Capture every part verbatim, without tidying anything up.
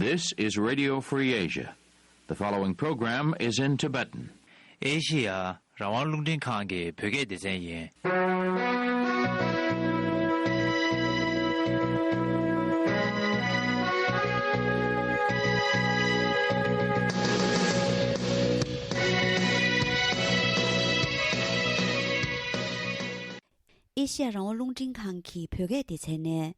This is Radio Free Asia. The following program is in Tibetan. ཨེ་ཤི་ཡ་རང་དབང་རླུང་འཕྲིན་ཁང་གི་བོད་སྐད་སྡེ་ཚན་ཡིན། ཨེ་ཤི་ཡ་རང་དབང་རླུང་འཕྲིན་ཁང་གི་བོད་སྐད་སྡེ་ཚན་ནས།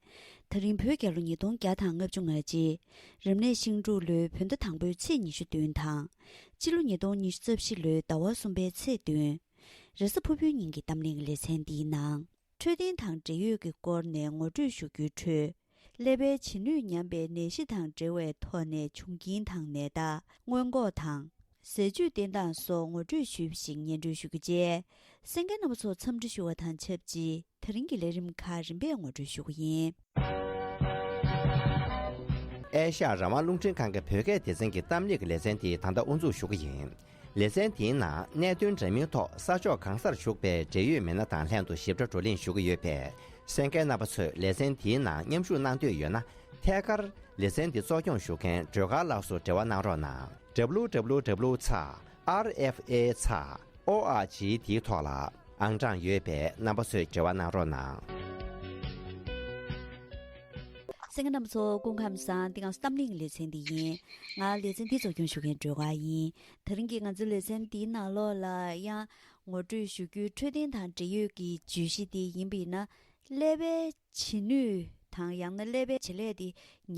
ད་རིང་བོད་རྒྱལ་ལོ་ཉིས་སྟོང་བརྒྱ་དང་ལྔ་བཅུ་ང་གཅིག་རབ་གནས་ཤིང་འབྲུག་ལོའི་བོད་ཟླ་དང་པོའི་ཚེས་ཉི་ཤུ་བདུན་དང་། སྤྱི་ལོ་ཉིས་སྟོང་ཉི་ཤུ་རྩ་བཞི་ལོའི་ཟླ་བ་གསུམ་པའི་ཚེས་བདུན། རེས་གཟའ་ཕུར་བུའི་ཉིན་གྱི་གཏམ་གླེང་ལེ་ཚན་འདིའི་ནང་། འཕྲོད་བསྟེན་དང་འབྲེལ་ཡོད་ཀྱི་སྐོར་ནས་ངོ་སྤྲོད་ཞུ་རྒྱུའི་ཁྲོད། ཀླད་པའི་བྱེད་ནུས་ཉམས་པའི་ནད་གཞི་དང་འབྲེལ་བའི་ཐོག་ནས་བྱུང་རྐྱེན་དང་ནད་རྟགས། སྔོན་འགོག་དང་། ཟས་བཅུད་བསྟེན་སྟངས་སོགས་ངོ་སྤྲོད་ཞུས་པ་ཞིག་སྙན་སྒྲོན་ཞུ་རྒྱུ་བཅས། གསན་མཁན་རྣམ་པ་ཚོ་འཚམས་འདྲི་ཞུ་བ་དང་ཆབས་ཅིག་ད་རིང་གི་ལས་རིམ་ཁག་རིམ་པས་ངོ་སྤྲོད་ཞུ་གི་ཡིན། ཨེ་ཤ་ཡ་རང་དབང་རླུང་འཕྲིན་ཁང་གི་བོད་སྐད་སྡེ་ཚན་གྱི་གཏམ་གླེང་གི་ལེ་ཚན་དེ་ད་ལྟ་དབུ་འཛུགས་ཞུ་གི་ཡིན། ལེ་ཚན་དེའི་ནང་གནད་དོན་འདྲ་མིན་ཐོག་ས་ཕྱོགས་གང་སར་བཞུགས་པའི་འབྲེལ་ཡོད་མི་སྣ་དང་ལྷན་དུ་ཞིབ་ཕྲ་བགྲོ་གླེང་ཞུ་གི་ཡོད་པས། གསན་མཁན་རྣམ་པ་ཚོས་ལེ་ཚན་དེའི་ནང་མཉམ་ཞུགས་གནང་འདོད་ཡོད་ན། ཐད་ཀར་ལེ་ཚན་འདི་གཙོ་སྐྱོང་ཞུ་མཁན་སྒྲོལ་དཀར་ལགས་སུ་འབྲེལ་བ་གནང་རོགས་གནང་། W W W ཚེག་R F A ཚེག་O R G འདིའི་ཐོག་ལ་ཨང་གྲངས་ཡོད་པས་རྣམ་པ་ཚོས་འབྲེལ་བ་གནང་རོགས་གནང་། གསན་མཁན་རྣམ་པ་ཚོ་སྐུ་ཁམས་བཟང་། འདི་སྒང་གཏམ་གླེང་ལེ་ཚན་འདི་ཡིན། ང་ལེ་ཚན་འདི་གཙོ་སྐྱོང་ཞུ་མཁན་སྒྲོལ་དཀར་ཡིན། དེ་རིང་གི་ང་ཚོའི་ལེ་ཚན་འདིའི་ནང་ལོགས་ལ་ཡང་ངོ་སྤྲོད་ཞུ་རྒྱུའི་འཕྲོད་བསྟེན་དང་འབྲེལ་ཡོད་ཀྱི་བརྗོད་གཞི་འདི་ཡིན་པ་ཡིན་ན། ཀླད་པའི་བྱེད་ནུས་དང་ཡང་ན་ཀླད་པའི་བྱེད་ལས་དེ་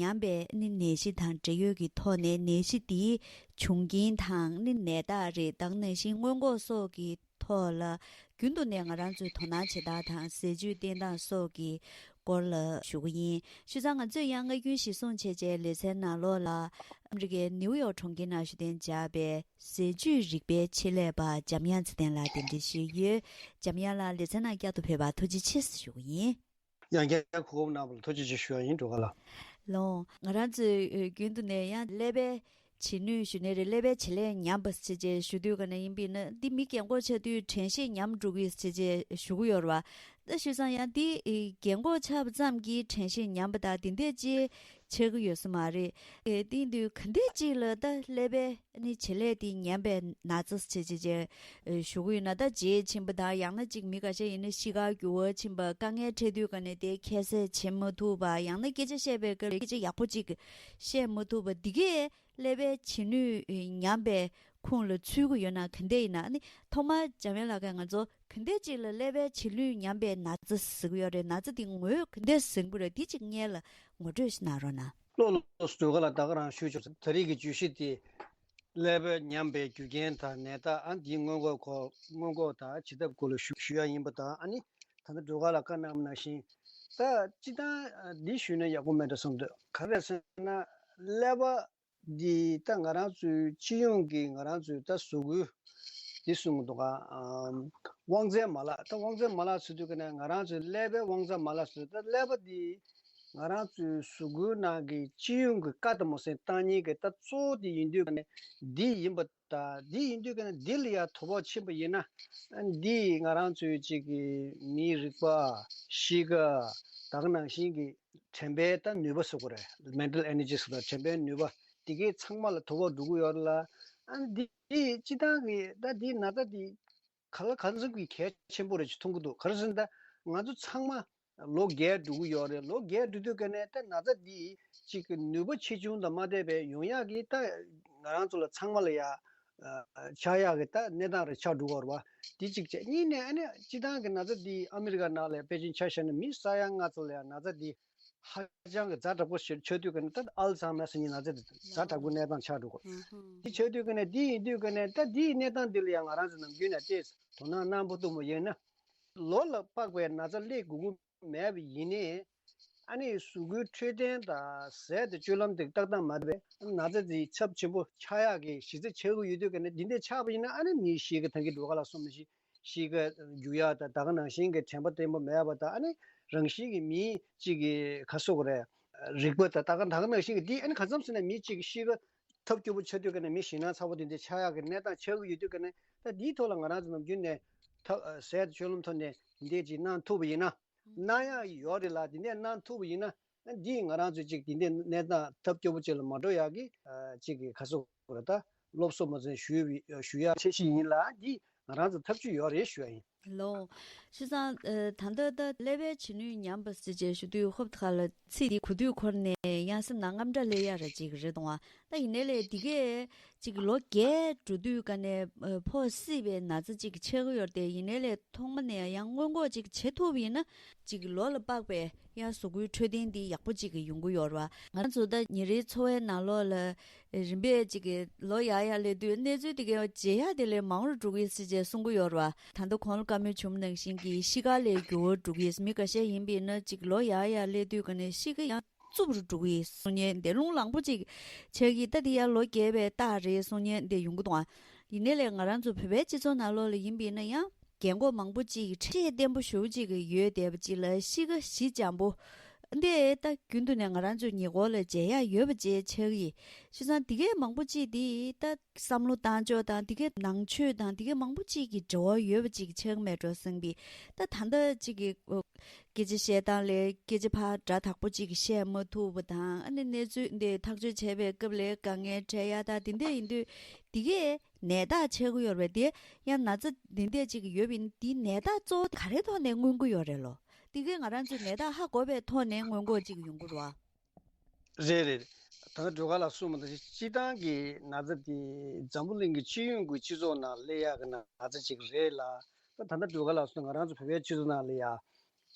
ཉམས་པའི་ནི་ནད་གཞི་དང་འབྲེལ་ཡོད་ཀྱི་ཐོག་ནས་ནད་གཞི་དེའི་བྱུང་རྐྱེན་དང་ནི་ནད་རྟགས་རེད། ད་ག་ནང་བཞིན་སྔོན་འགོག་སོགས་ཀྱི་ཐོག་ལ་རྒྱུན་དུ་ནས་ང་རང་ཚོའི་དོ་སྣང་བྱེད་སྟངས་དང་ཟས་བཅུད་བསྟེན་སྟངས་སོགས་ཀྱི་སྐོར་ལ་ཞུ་གི་ཡིན། བྱས་ཙང་ང་ཚོས་ཡང་སྔ་རྒྱུན་གཞིར་བཟུང་བྱས་རྗེས་ལེ་ཚན་ནང་ལོགས་ལ་ཨ་མི་རི་ཀའི་ནིའུ་ཡོག་གྲོང་ཁྱེར་ནང་བཞུགས་གདན་འཇགས་པའི་ཟས་བཅུད་རིག་པའི་ཆེད་ལས་པ་འཇམ་དབྱངས་ཚེ་བརྟན་ལགས་གདན་འདྲེན་ཞུས་ཡོད། འཇམ་དབྱངས་ལགས་ལེ་ཚན་ནང་བསྐྱར་དུ་ཕེབས་པར་ཐུགས་རྗེ་ཆེ་ཞུ་གི་ཡིན། ཡང་བསྐྱར་གོ་སྐབས་གནང་བ་ལ་ཐུགས་རྗེ་ཆེ་ཞུ་ཡ་ཡིན། སྒྲོལ་དཀར་ལགས། ལགས། ང་རང་ཚོས་རྒྱུན་དུ་ནས་ཡང་ཀླད་པའི་བྱེད་ནུས་ཞུ་ནའི་རེད། ཀླད་པའི་བྱེད་ལས་ཉམས་པ་ཟེར་བྱས་ཞུ་དུས་ག་ནས་ཡིན་པས་ན་འདི་མི་རྒན་གོག་ཆགས་དུས་དྲན་ཤེས་ཉམས་འགྲོ་གི་ཟེར་བྱས་ཞུ་གི་ཡོད་རེད་བ། ད་བྱས་ཙང་ཡང་འདི་རྒན་གོག་ཆགས་པ་ཙམ་གྱིས་དྲན་ཤེས་ཉམས་པ་དང་དེ་འདྲས་ཅིག་ཆགས་ཀྱི་ཡོད་ས་མ་རེད། དེ་ཡིན་དུས་ག་འདྲས་ཅིག་ལ་ད་ཀླད་པའི་ནི་བྱེད་ལས་དེ་ཉམས་པའི་ན་ཚ་ཟེར་བྱས་བྱས་ཞུ་གི་ཡོད་ན། ད་བརྗེད་ཕྱིན་པ་དང་ཡང་ན་ཅིག་མི་ཁ་ཤས་ཡིན་ན་གཤིས་ཀ་འགྱུར་བ་ཕྱིན་པ། དཀའ་ངལ་འཕྲད་དུས་ག་ནས་དེ་ཁྱད་བསད་བྱེད་མ་ཐུབ་པ། ཡང་ན་སྐད་ཆ་བཤད་པའི་སྐབས་ལ་སྐད་ཆ་ཡག་པོ་ཅིག་བཤད་མ་ཐུབ་པ། འདི་གས་ཀླད་པའི་བྱེད་ནུས་ཉམས་པའི་ཁོངས་ལ་ཚུད་ཀྱི་ཡོད་ན་ག་འདྲས་ཡིན་ན། ཨ་ནི་ཐོག་མར་འཇམ་དབྱངས་ལགས་ཀྱིས་ང་ཚོ་ག་འདྲས་ཅིག་ལ་ཀླད་པའི་བྱེད་ནུས་ཉམས་པའི་ན་ཚ་ཟེར་གྱི་ཡོད་རེད། ན་ཚ་འདི་ངོས་ག་འདྲས་ཟིན་པ་རེད། འདི་ཅིག་སྔོན་ལ་ངོ་སྤྲོད་ཞིག་གནང་རོགས་གནང་། ལགས་ལགས་སོ། སྒྲོལ་དཀར་ལགས་ད་ག་རང་ཞུས་ཆོག་ད་རེས་ཀྱི་བརྗོད་གཞི་དེ་ཀླད་པ་ཉམས་པའི་རྒྱུ་རྐྱེན་དང་ནད་རྟགས། ཨ་འདིའི་སྔོན་འགོག་སྐོར། སྔོན་འགོག་དང་བྱེད་ཐབས་སྐོར་ལ་ཞུ་ཞུ་ཡ་ཡིན་པ་དང་། ཨ་ནི་ད་ལྟ་སྒྲོལ་དཀར་ལགས་བཀའ་གནང་བ་ནང་བཞིན། ད་སྤྱིར་བཏང་འདི་ཞུས་ན་ཡག་པོ་མེད་འགྲོ་བསམ་འདུག་ག་རེ་ཟེར་ན་ཀླད་པ་འདི་ད་ང་རང་ཚོའི་སྤྱི་ཡོངས་ཀྱི་ང་རང་ཚོའི་ད་གཟུགས་པོ་འདི་གསུངས་འདུག་ག་ཨམ། དབང་རྩའི་མ་ལག་ད་དབང་རྩའི་མ་ལག་ཟེར་དུས་ཀ་ནས་ང་རང་ཚོའི་ཀླད་པའི་དབང་རྩ་མ་ལག་ཟེར། ད་ཀླད་པ་འདི་ང་རང་ཚོའི་གཟུགས་པོའི་ནང་གི་སྤྱི་ཡོངས་ཀྱི་ཀ་དང་མོ་སེ་བཏང་མཁན་གྱི་ད་གཙོ་བོ་འདི་ཡིན་དུས་ཀ་ནས་འདི་ཡིན་པ། ད་འདི་ཡིན་དུས་ཀ་ནས་འདི་ལ་ཡང་དོ་ཕོག་ཕྱིན་པ་ཡིན་ན། འདི་ང་རང་ཚོའི་གཅིག་གི་མིའི་རིག་པ། གཤིས་ཀ། ད་ག་ནང་བཞིན་གྱི་དྲན་པའི་ད་ནུས་པ་ཟེར་དགོས་རེད། Mental energy ཟེར་བ། དྲན་པའི་ནུས་པ་འདི་གའི་ཚང་མ་ལ་དོ་ཕོག་འགྲོ་གི་ཡོད་རེད་ལ། ཨ་འདི་སྤྱིར་བཏང་གི་ད་འདི་ན་ཚ་འདི་ག་ལ་གང་འཚམ་གྱི་གལ་ཆེན་པོ་རེད་ཅེས་མཐོང་གི་འདུག་ག་རེ་ཟེར་ན་ད་ང་ཚོ་ཚང་མ་ལོ་རྒས་འགྲོ་གི་ཡོད་རེད། ལོ་རྒས་འགྲོ་དུས་ཀ་ནས་ད་ན་ཚ་འདི་གཅིག་གི་ནུས་པ་ཆེ་ཆུང་དང་མ་བལྟས་པའི་ཡོང་ཡག་གི་ད་ང་རང་ཚོ་ལ་ཚང་མ་ལ་ཡ་ཨ་ཆགས་ཡག་གི་ད་གནས་སྟངས་རེ་ཆགས་འགྲོ་གི་ཡོད་རེད་བ། འདི་གཅིག་བྱས། གཉིས་ནས་ཨ་ནི་སྤྱིར་བཏང་གི་ན་ཚ་འདི་ཨ་མི་རི་ཀ་ནང་ལ་དཔེ་ཅན་ཆ་བཞག་ན་མི་ས་ཡ་ལྔ་ཙམ་ལ་ཡ་ན་ཚ་འདི་ཧ་ཅང་གི་ཛ་དྲག་པོ་ཞིག་ཆགས་དུས་ཀ་ནས་ད་ཨལ་ཛ་མེར་ཟེར་མཁན་ན་ཚ་འདི་ཛ་དྲག་པོ་གནས་སྟངས་ཆགས་འགྲོ་གི་ཡོད་རེད། འདི་ཆགས་དུས་ཀ་ནས་འདི་ཡིན་དུས་ཀ་ནས་ད་འདི་གནས་སྟངས་འདི་ལ་ཡང་ང་རང་ཚོ་ནམ་རྒྱུན་ནས་ཏོག་ཙམ་དོ་སྣང་གནང་ཕོད་ཐུབ་པ་ཡིན་ན། ལོ་ལ་དཔག་པའི་ན་ཚ་སླེབས་དགོས་ཀྱི་མེད་པ་ཡིན་ནའི། ཨ་ནི་གཟུགས་པོའི་འཕྲོད་བསྟེན་དང་ཟས་དང་སྤྱོད་ལམ་དེ་ཏག་ཏག་མ་བསྡད་པས་ན་ཚ་དེ་ཚབས་ཆེན་པོ་ཆགས་ཡག་གི་གཞི་རྩ་ཆགས་ཀྱི་ཡོད་དུས་ཀ་ནས། འདི་འདྲ་ཆགས་པ་ཡིན་ན་ཨ་ནི་མིའི་གཤིས་ཀ་ད་གིན་སྒྲོལ་དཀར་ལགས་གསུངས་པ་ནང་བཞིན་གཤིས་ཀ་འགྱུར་ཡག་དང་། ད་ག་ནང་བཞིན་གྱི་དྲན་པ་བརྟན་པོ་མེད་པ་དང་། ཨ་ནི་རང་བཞིན་གྱི་མིའི་གཅིག་གི་ག་རེ་ཟེར་དགོས་རེད། རིག་པ་དང་། ད་ག་ད་ག་ནང་བཞིན་གྱི་འདི་ཨ་ནི་གང་འཚམ་ཟེར་ན་མི་གཅིག་གི་གཤིས་ཀ་ཐབས་སྐྱོ་པོ་ཆགས་དུས་ཀ་ནས་མི་ཞེད་སྣང་ཚ་པོ་དེ་འདྲ་ཆགས་ཡག་གི་གནས་སྟངས་ཆགས་ཀྱི་ཡོད་དུས་ཀ་ནས། ད་འདིའི་ཐོག་ལ་ང་རང་ཚོ་ནམ་རྒྱུན་ནས་ཐབས་ཟས་དང་སྤྱོད་ལམ་ཐོག་ནས་འདི་འདྲ་ཅིག་གནང་ཐུབ་པ་ཡིན་ན། གནང་ཡག་ཡོད་རེད་ལ། འདི་འདྲ་གནང་ཐུབ་པ་ཡིན་ན། ཨ་འདི་ང་རང་ཚོས་ཅིག་དེ་འདྲའི་གནས་སྟངས་ཐབས་སྐྱོ་པོ་ཅིག་ལ་མ་འགྲོ་ཡག་གི་ཨ་ཅིག་གི་ཁ་སོ་ར་ད་སློབ་གསོ་མ་ཚན་ཞུ་ཞུ་ཡག་འཆར་གཞི་ཡིན་ལ། འདི་ང་རང་ཚོ་ཐབས་ཇུས་ཡོད་རེད་ཞུ་ཡ་ཡིན། ལོ། བྱས་ཙང་ཨ་ད་ལྟ་ད་ཀླད་པའི་བྱེད་ནུས་ཉམས་པ་ཟེར་བྱས་ཞུ་དུས་ཧོབ་ཁ་ལ་ཚིག་འདི་གོ་དུས་ཁོ་ནས་ཡང་སེམས་ནང་དངངས་སྐྲག་སླེབས་ཡ་ར་ཅིག་རེད་དང་བ། ད་ཡིན་ནའི་ལས་འདི་གས་ཅིག་ལོ་བརྒྱད་འགྲོ་དུས་ཀ་ནས་ཨ་ཕོག་སྲིད་པའི་ན་ཚ་ཅིག་ཆགས་ཀྱི་ཡོད་རེད་དེ། ཡིན་ནའི་ལས་ཐོག་མ་ནས་ཡང་སྔོན་འགོག་ཅིག་བྱེད་ཐུབ་པ་ཡིན་ན་ཅིག་ལོ་ལ་དཔག་པའི་ཡང་གཟུགས་པོའི་འཕྲོད་བསྟེན་འདི་ཡག་པོ་ཅིག་ཡོང་གི་ཡོད་རེད་བ། ང་རང་ཚོ་ད་ཉིན་རེའི་འཚོ་བའི་ནང་ལོགས་ལ་རིམ་པས་ཅིག་གི་ལོ་ཡར་ཡར་སླེབས་དུས་གནས་ཚུལ་དེ་གའི་བརྗེ་ཡག་དེ་ལས་མང་རུ་འགྲོ་གི་ཟེར་བྱས་གསུང་གི་ཡོད་རེད་བ། ད་ལྟ་གོང་ལ་བཀའ་མོལ་བྱུང་མ་ནང་བཞིན་གྱི་གཤིས་ཀ་ལས་འགྱུར་བ་འགྲོ་གི་ཡོད། མི་འགའ་ཤས་ཡིན་པས་ན་ཅིག་ལོ་ཡར་ཡར་སླེབས་དུས་ཀ་ནས་གཤིས་ཀ་ཡང་རྩུབ་རུ་འགྲོ་གི་ཡོད་གསུང་མཁན་དེ་རླུང་ལངས་པོ་ཅིག་ཆགས་ཀྱི། ད་དེ་ཡང་ལོ་བརྒྱད་པའི་རྟགས་རེད་གསུང་མཁན་དེ་ཡོང་གི་འདུག་ཨ། ཡིན་ནའི་ལས་ང་རང་ཚོ་བོད་པའི་སྤྱི་ཚོགས་ནང་ལོགས་ལ་ཡིན་པས་ན་ཡང་རྒན་གོག་མང་པོ་ཅིག་གི་འཕྲོད་བསྟེན་བརྟན་པོ་ཞེ་པོ་ཅིག་གི་ཡོད་བསྡད་པ་ཅིག་ལ་གཤིས་ཀ་ཞི་འཇམ་པོ་འདི་ད་རྒྱུན་དུ་ནས་ང་རང་ཚོའི་ཉེ་འཁོར་ལ་མཇལ་ཡག་ཡོད་པ་ཅིག་ཆགས་ཀྱི་ཡོད། བྱས་ཙང་འདི་གའི་མང་པོ་ཅིག་འདི་ད་བསམ་བློ་བཏང་ཕྱོགས་དང་འདི་གའི་ནང་ཆོས་དང་འདི་གའི་མང་པོ་ཅིག་གི་འབྲེལ་བ་ཡོད་པ་ཅིག་ཆགས་མེད་འགྲོ་བསམ་པའི། ད་ད་ལྟ་ཅིག་གི་སྐད་ཆ་བཤད་སྟངས་ལས་སྐད་ཆ་ཕར་སྒྲ་དག་པོ་གཅིག་གིས་བཤད་མ་ཐུབ་པ་དང་། ཨ་ནི་གནས་ཚུལ་འདི་ཐག་གཅོད་བྱས་པའི་སྐབས་ལ་དཀའ་ངལ་འཕྲད་ཡ་ད་དེ་འདྲ་ཡིན་དུས་འདི་གས་ནད་རྟགས་ཆགས་ཀྱི་ཡོད་རེད་པས། དེ་ཡང་ན་ཚ་འདི་འདྲ་གཅིག་ཡོད་པ་ཡིན་ན་འདིའི་ནད་རྟགས་གཙོ་བོ་ག་རེ་ཐོག་ནས་མངོན་གྱི་ཡོད་རེད་ལོ། འདི་གས་ང་རང་ཚོས་ནད་རྟགས་ཧ་གོ་བའི་ཐོག་ནས་མངོན་གྱི་གཅིག་ཡོང་གི་རེད་བ། རེད་རེད། ད་ལྟ་སྒྲོལ་དཀར་ལགས་གསུངས་པ་ནང་བཞིན་སྤྱིར་བཏང་གི་ན་ཚ་དེ་འཛམ་བུ་གླིང་གི་སྤྱི་ཡོངས་ཀྱི་སྤྱི་ཚོགས་ནང་སླེབས་ཡག་གི་ན་ཚ་ཅིག་རེད་ལ། ད་ད་ལྟ་སྒྲོལ་དཀར་ལགས་གསུངས་ང་རང་ཚོ་བོད་པའི་སྤྱི་ཚོགས་ནང་ལ་ཡ་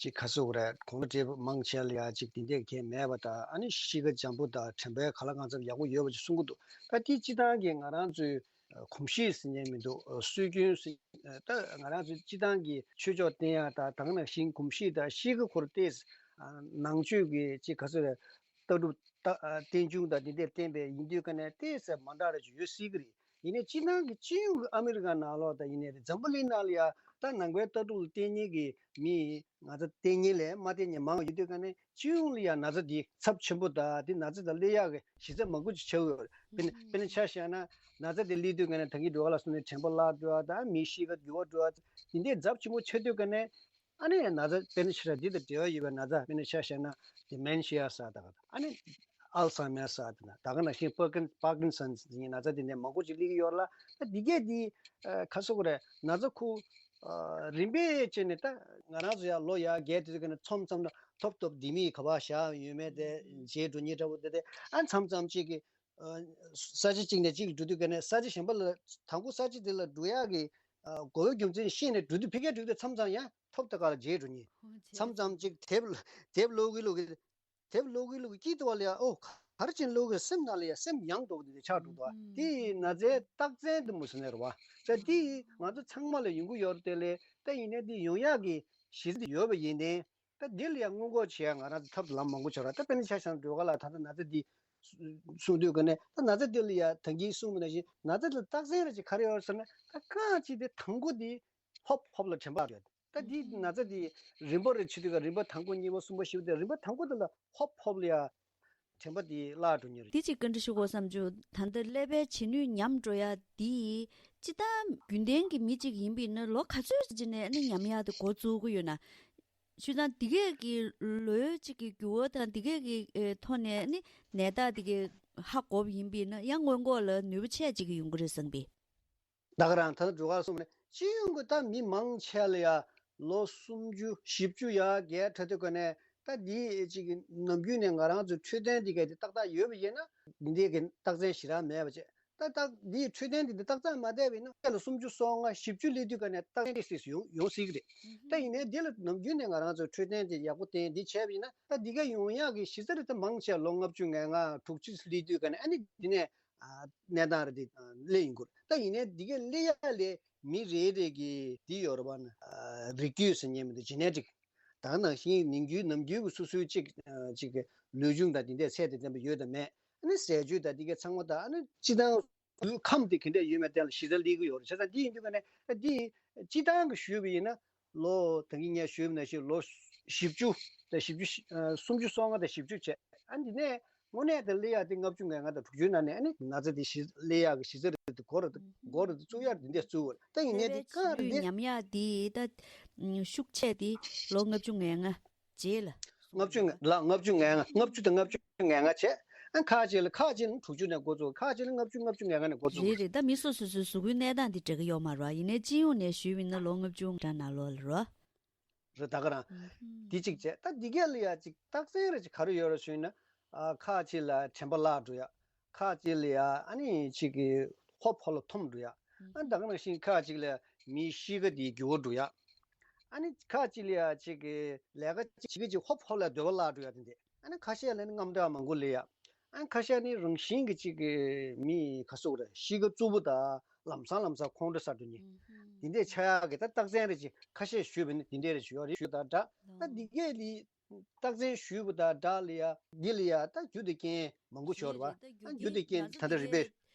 ཅིག་ག་ཚོད་རེད། གོང་ལ་འདྲེས་མང་ཆེ་ལ་ཡ་ཅིག་དེ་འདྲས་གས་མེད་པ་དང་། ཨ་ནི་གཤིས་ཀ་འཇམ་པོ་དང་དྲན་པའི་ག་ལ་གང་འཚམ་ཡག་པོ་ཡོད་པ་ཅིག་གསུང་གི་འདུག་ད་དེ་སྤྱིར་བཏང་གི་ང་རང་ཚོའི་གོམས་གཤིས་ཟེར་མཁན་མི་འདུག་སྲོལ་རྒྱུན་ཟེར། ད་ང་རང་ཚོའི་སྤྱིར་བཏང་གི་ཆོས་ཕྱོགས་བསྟེན་ཡག་དང་། ད་ག་ནང་བཞིན་གོམས་གཤིས་དང་གཤིས་ཀ་ཁོ་ར་ཏོག་ཙམ་ནང་ཆོས་ཀྱི་ཅིག་ག་ཚོད་རེད། ལྟ་གྲུབ་ལྟ་ཨ་རྟེན་འབྱུང་དང་དེ་འདྲས་བསྟན་པའི་ཡིན་དུས་ཀ་ནས་ཏོག་ཙམ་མ་འདྲ་རེ་ཅིག་ཡོད་སྲིད་ཀྱི་རེད། ཡིན་ནའི་སྤྱིར་བཏང་གི་སྤྱི་ཡོངས་ཀྱི་ཨ་མི་རི་ཀ་ནང་ལོགས་དང་ཡིན་ནའི་རེད། འཛམ་བུ་གླིང་ནང་ལ་ཡ་ད་ནང་པའི་ལྟ་གྲུབ་ལ་བརྟེན་མཁན་གྱི་མི་ང་ཚོ་བརྟེན་མཁན་ལས་མ་བརྟེན་མཁན་མང་བ་ཡོད་དུས་ཀ་ནས་སྤྱི་ཡོངས་ལ་ཡ་ན་ཚ་འདི་ཚབས་ཆེན་པོ་དང་དེ་ན་ཚ་དང་སླེབས་ཡག་གི་གཞི་རྩ་མང་པོ་ཅིག་ཆགས་ཡོད་རེད། དཔེར་ན་དཔེར་ན་ཆ་བཞག་ན་ན་ཚ་དེ་སླེབས་དུས་ཀ་ནས་ད་གིན་སྒྲོལ་དཀར་ལགས་གསུངས་ནས་དྲན་པ་བརླག་འགྲོ་བ་དང་མིའི་གཤིས་ཀ་འགྱུར་བ་འགྲོ་བ་དེ་འདྲས་ཚབས་ཆེན་པོ་ཆགས་དུས་ཀ་ནས། ཨ་ནི་ན་ཚ་དཔེར་ན་ཆ་བཞག་འདི་དང་འབྲེལ་བ་ཡོད་པའི་ན་ཚ་དཔེར་ན་ཆ་བཞག་ན་ཌི་མེན་ཤི་ཡ་ཟེར་ད་ག་ཨ་ནི་ཨལ་སི་ཧེ་མར་ཟེར་ད་ད་ག་ནང་བཞིན་པར་ཀིན་པར་ཀིན་སོན་ཟེར་ན་ཚ་དེ་འདྲས་མང་པོ་ཅིག་སླེབས་ཀྱི་ཡོད་ལ། ད་འདི་གས་འདི་ཨ་ག་ཟེར་དགོས་རེད། ན་ཚ་ཁོ་ཨ་རིམ་པས་བྱས་ནས་ད་ང་རང་ཚོ་ཡར་ལོ་ཡར་རྒས་དུས་ཀ་ནས་མཚམས་མཚམས་ན་ཐོབ་ཐོབ་ལྡེ་མིག་ག་པར་བཞག་ཡོད་མེད་དེ་བརྗེད་འགྲོ་མཁན་འདྲ་པོ་དེ་དེ་ཨ་མཚམས་མཚམས་ཅིག་གི་ཨ་ས་ཆ་གཅིག་ནས་གཅིག་འགྲོ་དུས་ཀ་ནས་ས་ཆ་གཞན་པ་ལ་དང་པོ་ས་ཆ་དེ་ལ་འགྲོ་ཡག་གི་ཨ་གོ་བའི་རྒྱུ་མཚན་ཤེས་ནས་འགྲོ་དུས་ཕ་གིར་འགྲོ་དུས་མཚམས་མཚམས་ཡང་ཐོབ་ཐང་ག་ལ་བརྗེད་འགྲོ་མཁན། ཨོ་བྱས། མཚམས་མཚམས་ཅིག་དེབ་དེབ་ཀློག་གི་ཀློག་གི་དེབ་ཀློག་གི་ཀློག་གི་སྐྱིད་དུ་བ་ལ་ཡ་ཨོ་ག་རེ་བྱས་ནས་ཀློག་གི་སེམས་ནང་ལ་ཡ་སེམས་ཡང་དོག་དེ་ཆགས་འགྲོ་འདུག་བ། ཨུམ། དེ་ཡི་ན་ཚའི་རྟགས་མཚན་དུ་མོ་ཟེར་ནས་རེད་བ། ད་དེ་ཡི་ང་ཚོ་ཚང་མ་ལ་ཡོང་གི་ཡོད་རེད་དེ་ལས། ད་ཡིན་ནའི་དེ་ཡོང་ཡག་གི་གཞི་རྩ་དེ་ཡོད་པ་ཡིན་ནའི། ད་འདི་ལ་ཡང་སྔོན་འགོག་བྱེད་ཡ་ང་རང་ཚོ་ཐབས་ལམ་མང་པོ་བྱེད་ར། ད་དཔེར་ན་ཆ་བཞག་ན་སྒྲོལ་དཀར་ལགས་ད་ལྟ་ན་ཚ་འདི་གསུངས་དུས་ཀ་ནས་ད་ན་ཚ་འདི་ལ་ཡ་ད་གིན་གསུངས་པ་ནང་བཞིན་ན་ཚ་འདི་ལ་རྟགས་མཚན་རེ་ཅིག་ག་རེ་ཡོད་ཟེར་ན། ད་རྐང་གཅིག་དེ་དང་པོ་འདི་ཧོབ་ཧོབ་ལ་དྲན་པ་ཡོད། ད་འདི་ན་ཚ་འདི་རིམ་པ་རེ་བྱེད་དུས་ཀ་རིམ་པ་དང་པོ་གཉིས་པ་གསུམ་པ་བཞི་པ་དེ་རིམ་པ་དང་པོ་དེ་ལ་ཧོབ་ཧོབ་ལ་ཡ་དྲན་པ་འདི་བརླག་འགྲོ་མཁན་རེད། འདི་གཅིག་བཀའ་འདྲི་ཞུ་དགོས་བསམ་བྱུང་། ད་ལྟ་ཀླད་པའི་བྱེད་ནུས་ཉམས་འགྲོ་ཡ་འདི་སྤྱིར་བཏང་རྒྱུན་ལྡན་གྱི་མི་གཅིག་ཡིན་པ་ཡིན་ན་ལོ་ག་ཚོད་ཅིག་ནས་ནི་ཉམས་ཡག་དེ་འགོ་བཙུགས་ཀྱི་ཡོད་ན། བྱས་ཙང་འདི་གས་ཀྱི་ལོ་གཅིག་གི་འགྱུར་བ་དང་འདི་གས་ཀྱི་ཨེ་ཐོག་ནས་ནི་ནད་རྟགས་འདི་གས་ཧ་གོ་བ་ཡིན་པ་ཡིན་ན་ཡང་སྔོན་འགོག་ལ་ནུས་པ་ཆེ་ཅིག་ཡོང་གི་རེད་བསམ་པས། ད་ག་རང་ད་ལྟ་སྒྲོལ་དཀར་གསུངས་ནས་སྤྱི་ཡོངས་ཀྱི་ད་མི་མང་ཆེ་ལ་ཡ་ལོ་སུམ་ཅུ་བཞི་བཅུ་ཡར་རྒས་ཐ་དད་ཀ་ནས་ད་འདི་ཅིག་གི་ནམ་རྒྱུན་ནས་ང་རང་ཚོའི་འཕྲོད་བསྟེན་འདི་གས་དེ་ཏག་ཏག་ཡོད་པ་ཡིན་ན་འདི་གི་རྟགས་མཚན་ཞེ་དྲག་མེད་པ་བྱས། ད་ད་འདིའི་འཕྲོད་བསྟེན་འདི་འདི་རྟགས་མཚན་མ་བསྡད་པ་ཡིན་ན་སྐྱེས་ལོ་སུམ་ཅུ་སོ་ལྔ་བཞི་བཅུ་སླེབས་དུས་ཀ་ནས་རྟགས་མཚན་ཏོག་ཙམ་ཡོང་ཡོང་སྲིད་ཀྱི་རེད། ད་ཡིན་ནའི་འདི་ལ་ནམ་རྒྱུན་ནས་ང་རང་ཚོའི་འཕྲོད་བསྟེན་དེ་ཡག་པོ་བསྟེན་འདི་བྱས་པ་ཡིན་ན་ད་འདི་གས་ཡོང་ཡག་གི་གཞི་རྩ་རེད། ད་མང་ཆེ་ལོ་ལྔ་བཅུ་ང་ལྔ་དྲུག་ཅུ་སླེབས་དུས་ཀ་ནས་ཨ་ནི་འདི་ནས་ཨ་གནས་སྟངས་རེ་འདི་སླེབས་ཡོང་གི་རེད། ད་ཡིན་ནའི་འདི་གས་སླེབས་ཡག་ལས་མི་རེ་རེ་གི་འདི་ཡོད་རེད་པ་ན། ཨ་རིགས་རྒྱུད་ཟེར་མཁན་མི་འདུག་ཇེ་ནེ་ཊིག་ད་ནང་བཞིན་ནམ་རྒྱུན་ནམ་རྒྱུན་གྱི་སོ་སོའི་གཅིག་གཅིག་གི་ལུས་སྦྱོང་དང་དེ་འདྲའི་ཚད་དང་ལྡན་པ་ཡོད་དམ་མེད། ཨ་ནི་ཟས་སྤྱོད་དང་དེ་གའི་ཚང་མ་དང་། ཨ་ནི་སྤྱི་བཏང་དུས་ཁམས་དེ་ག་འདྲ་ཡོད་མེད་སྟེང་ལ་གཞི་རྩ་སླེབས་ཀྱི་ཡོད་རེད། བྱས་ཙང་འདི་ཡིན་དུས་ཀ་ནས་འདི་སྤྱི་བཏང་གི་ཞུས་པ་ཡིན་ན་ལོ་ད་གིན་ངས་ཞུས་པ་ནང་བཞིན་ལོ་བཞི་བཅུ་དང་བཞི་བཅུ་ཨ་སུམ་ཅུ་སོ་ལྔ་དང་བཞི་བཅུ་བྱས། ཨ་འདི་ནས་དངོས་གནས་དེ་སླེབས་ཡག་དེ་ལྔ་བཅུ་ང་ལྔ་དང་དྲུག་ཅུའི་ནང་ནས་ཨ་ནི་ན་ཚ་དེ་གཞི་སླེབས་ཡག་གི་གཞི་རྩ་རེད་འདུག་འགོ་རེད་འདུག་འགོ་རེད་འདུག་བཙུགས་ཡག་འདི་འདྲས་བཙུགས་པ་རེད། ད་ཡིན་ནའི་འདི་བཀག་རེད་འདི། ཉམས་ཡག་འདི་ད་ཤུགས་ཆེ་འདི་ལོ་ལྔ་བཅུ་ང་ལྔ་རྗེས་ལ། ལྔ་བཅུ་ལ་ལྔ་བཅུ་ང་ལྔ། ལྔ་བཅུ་དང་ལྔ་བཅུ་ང་ལྔ་བྱས། ཨ་ཁག་ཅིག་ལ་ཁག་ཅིག་ལ་དྲུག་ཅུ་ནས་འགོ་བཙུགས། ཁག་ཅིག་ལ་ལྔ་བཅུ། ལྔ་བཅུ་ང་ལྔ་ནས་འགོ་བཙུགས། རེད་རེད། ད་མི་སོ་སོ་སོའི་གཟུགས་པོའི་གནས་སྟངས་དེ་འདྲ་གི་ཡོད་མ་རེད་བ། ཡིན་ནའི་སྤྱི་ཡོངས་ནས་ཞུས་པ་ཡིན་ན་ལོ་ལྔ་བཅུ་འདྲ་ནང་ལོགས་ལ་རེད་བ། རེད། ད་ག་རང་། ཨུ་ཧུམ། འདི་གཅིག་བྱས། ད་འདི་གས་ལ་ཡ་གཅིག་རྟགས་མཚན་རེ་གཅིག་ག་རེ་ཡོད་རེད་ཞུས་ན། ཨ་ཁག་ཅིག་ལ་དྲན་པ་བརླག་འགྲོ་ཡ། ཁག་ཅིག་ལ་ཡ་ཨ་ནི་གཅིག་གི་ཧོབ་ཧོབ་ལ་འཐོམ་འགྲོ་ཡ། ཨ་ད་ག་ནང་བཞིན་ཁག་ཅིག་ལ་མིའི་གཤིས་ཀ་དེ་འགྱུར་བ་འགྲོ་ཡ། ཨ་ནི་ཁག་ཅིག་ལ་ཡ་གཅིག་གི་ལས་ཀ་བྱེད་ཀྱི་གཅིག་ཧོབ་ཧོབ་ལ་འདོད་པ་བརླག་འགྲོ་ཡ་དེ་འདྲ། ཨ་ནི་ཁ་ཤས་ལ་ནི་དངངས་སྐྲག་མང་པོ་སླེབས་ཡ། ཨ་ནི་ཁ་ཤས་ནི་རང་བཞིན་གྱི་གཅིག་གི་མི་ག་ཟེར་དགོས་རེད། གཤིས་ཀ་རྩུབ་པོ་དང་ལམ་སང་ལམ་སང་ཁོང་ཁྲོ་ཟ་འགྲོ་མཁན། ཨུ་ཧུམ། དེ་འདྲས་ཆགས་ཡག་གི་ད་རྟགས་མཚན་རེ་ཅིག་ཁ་ཤས་ཞུས་པ་ཡིན་ན་དེ་འདྲས་རེ་ཞུ་ཡ་རེད་ཞུ་དང་སྦྲགས། ད་འདི་གས་ལི་རྟགས་མཚན་ཞུས་པ་དང་སྦྲགས་ལ་ཡ་འདི་ལ་ཡ་ད་རྒྱུ་དང་རྐྱེན་མང་པོ་ཡོད་རེད་བ། རེད་རེད། ད་ཨ་རྒྱུ་རྒྱུ་དང་རྐྱེན་ད་ལྟ་རིམ་པས།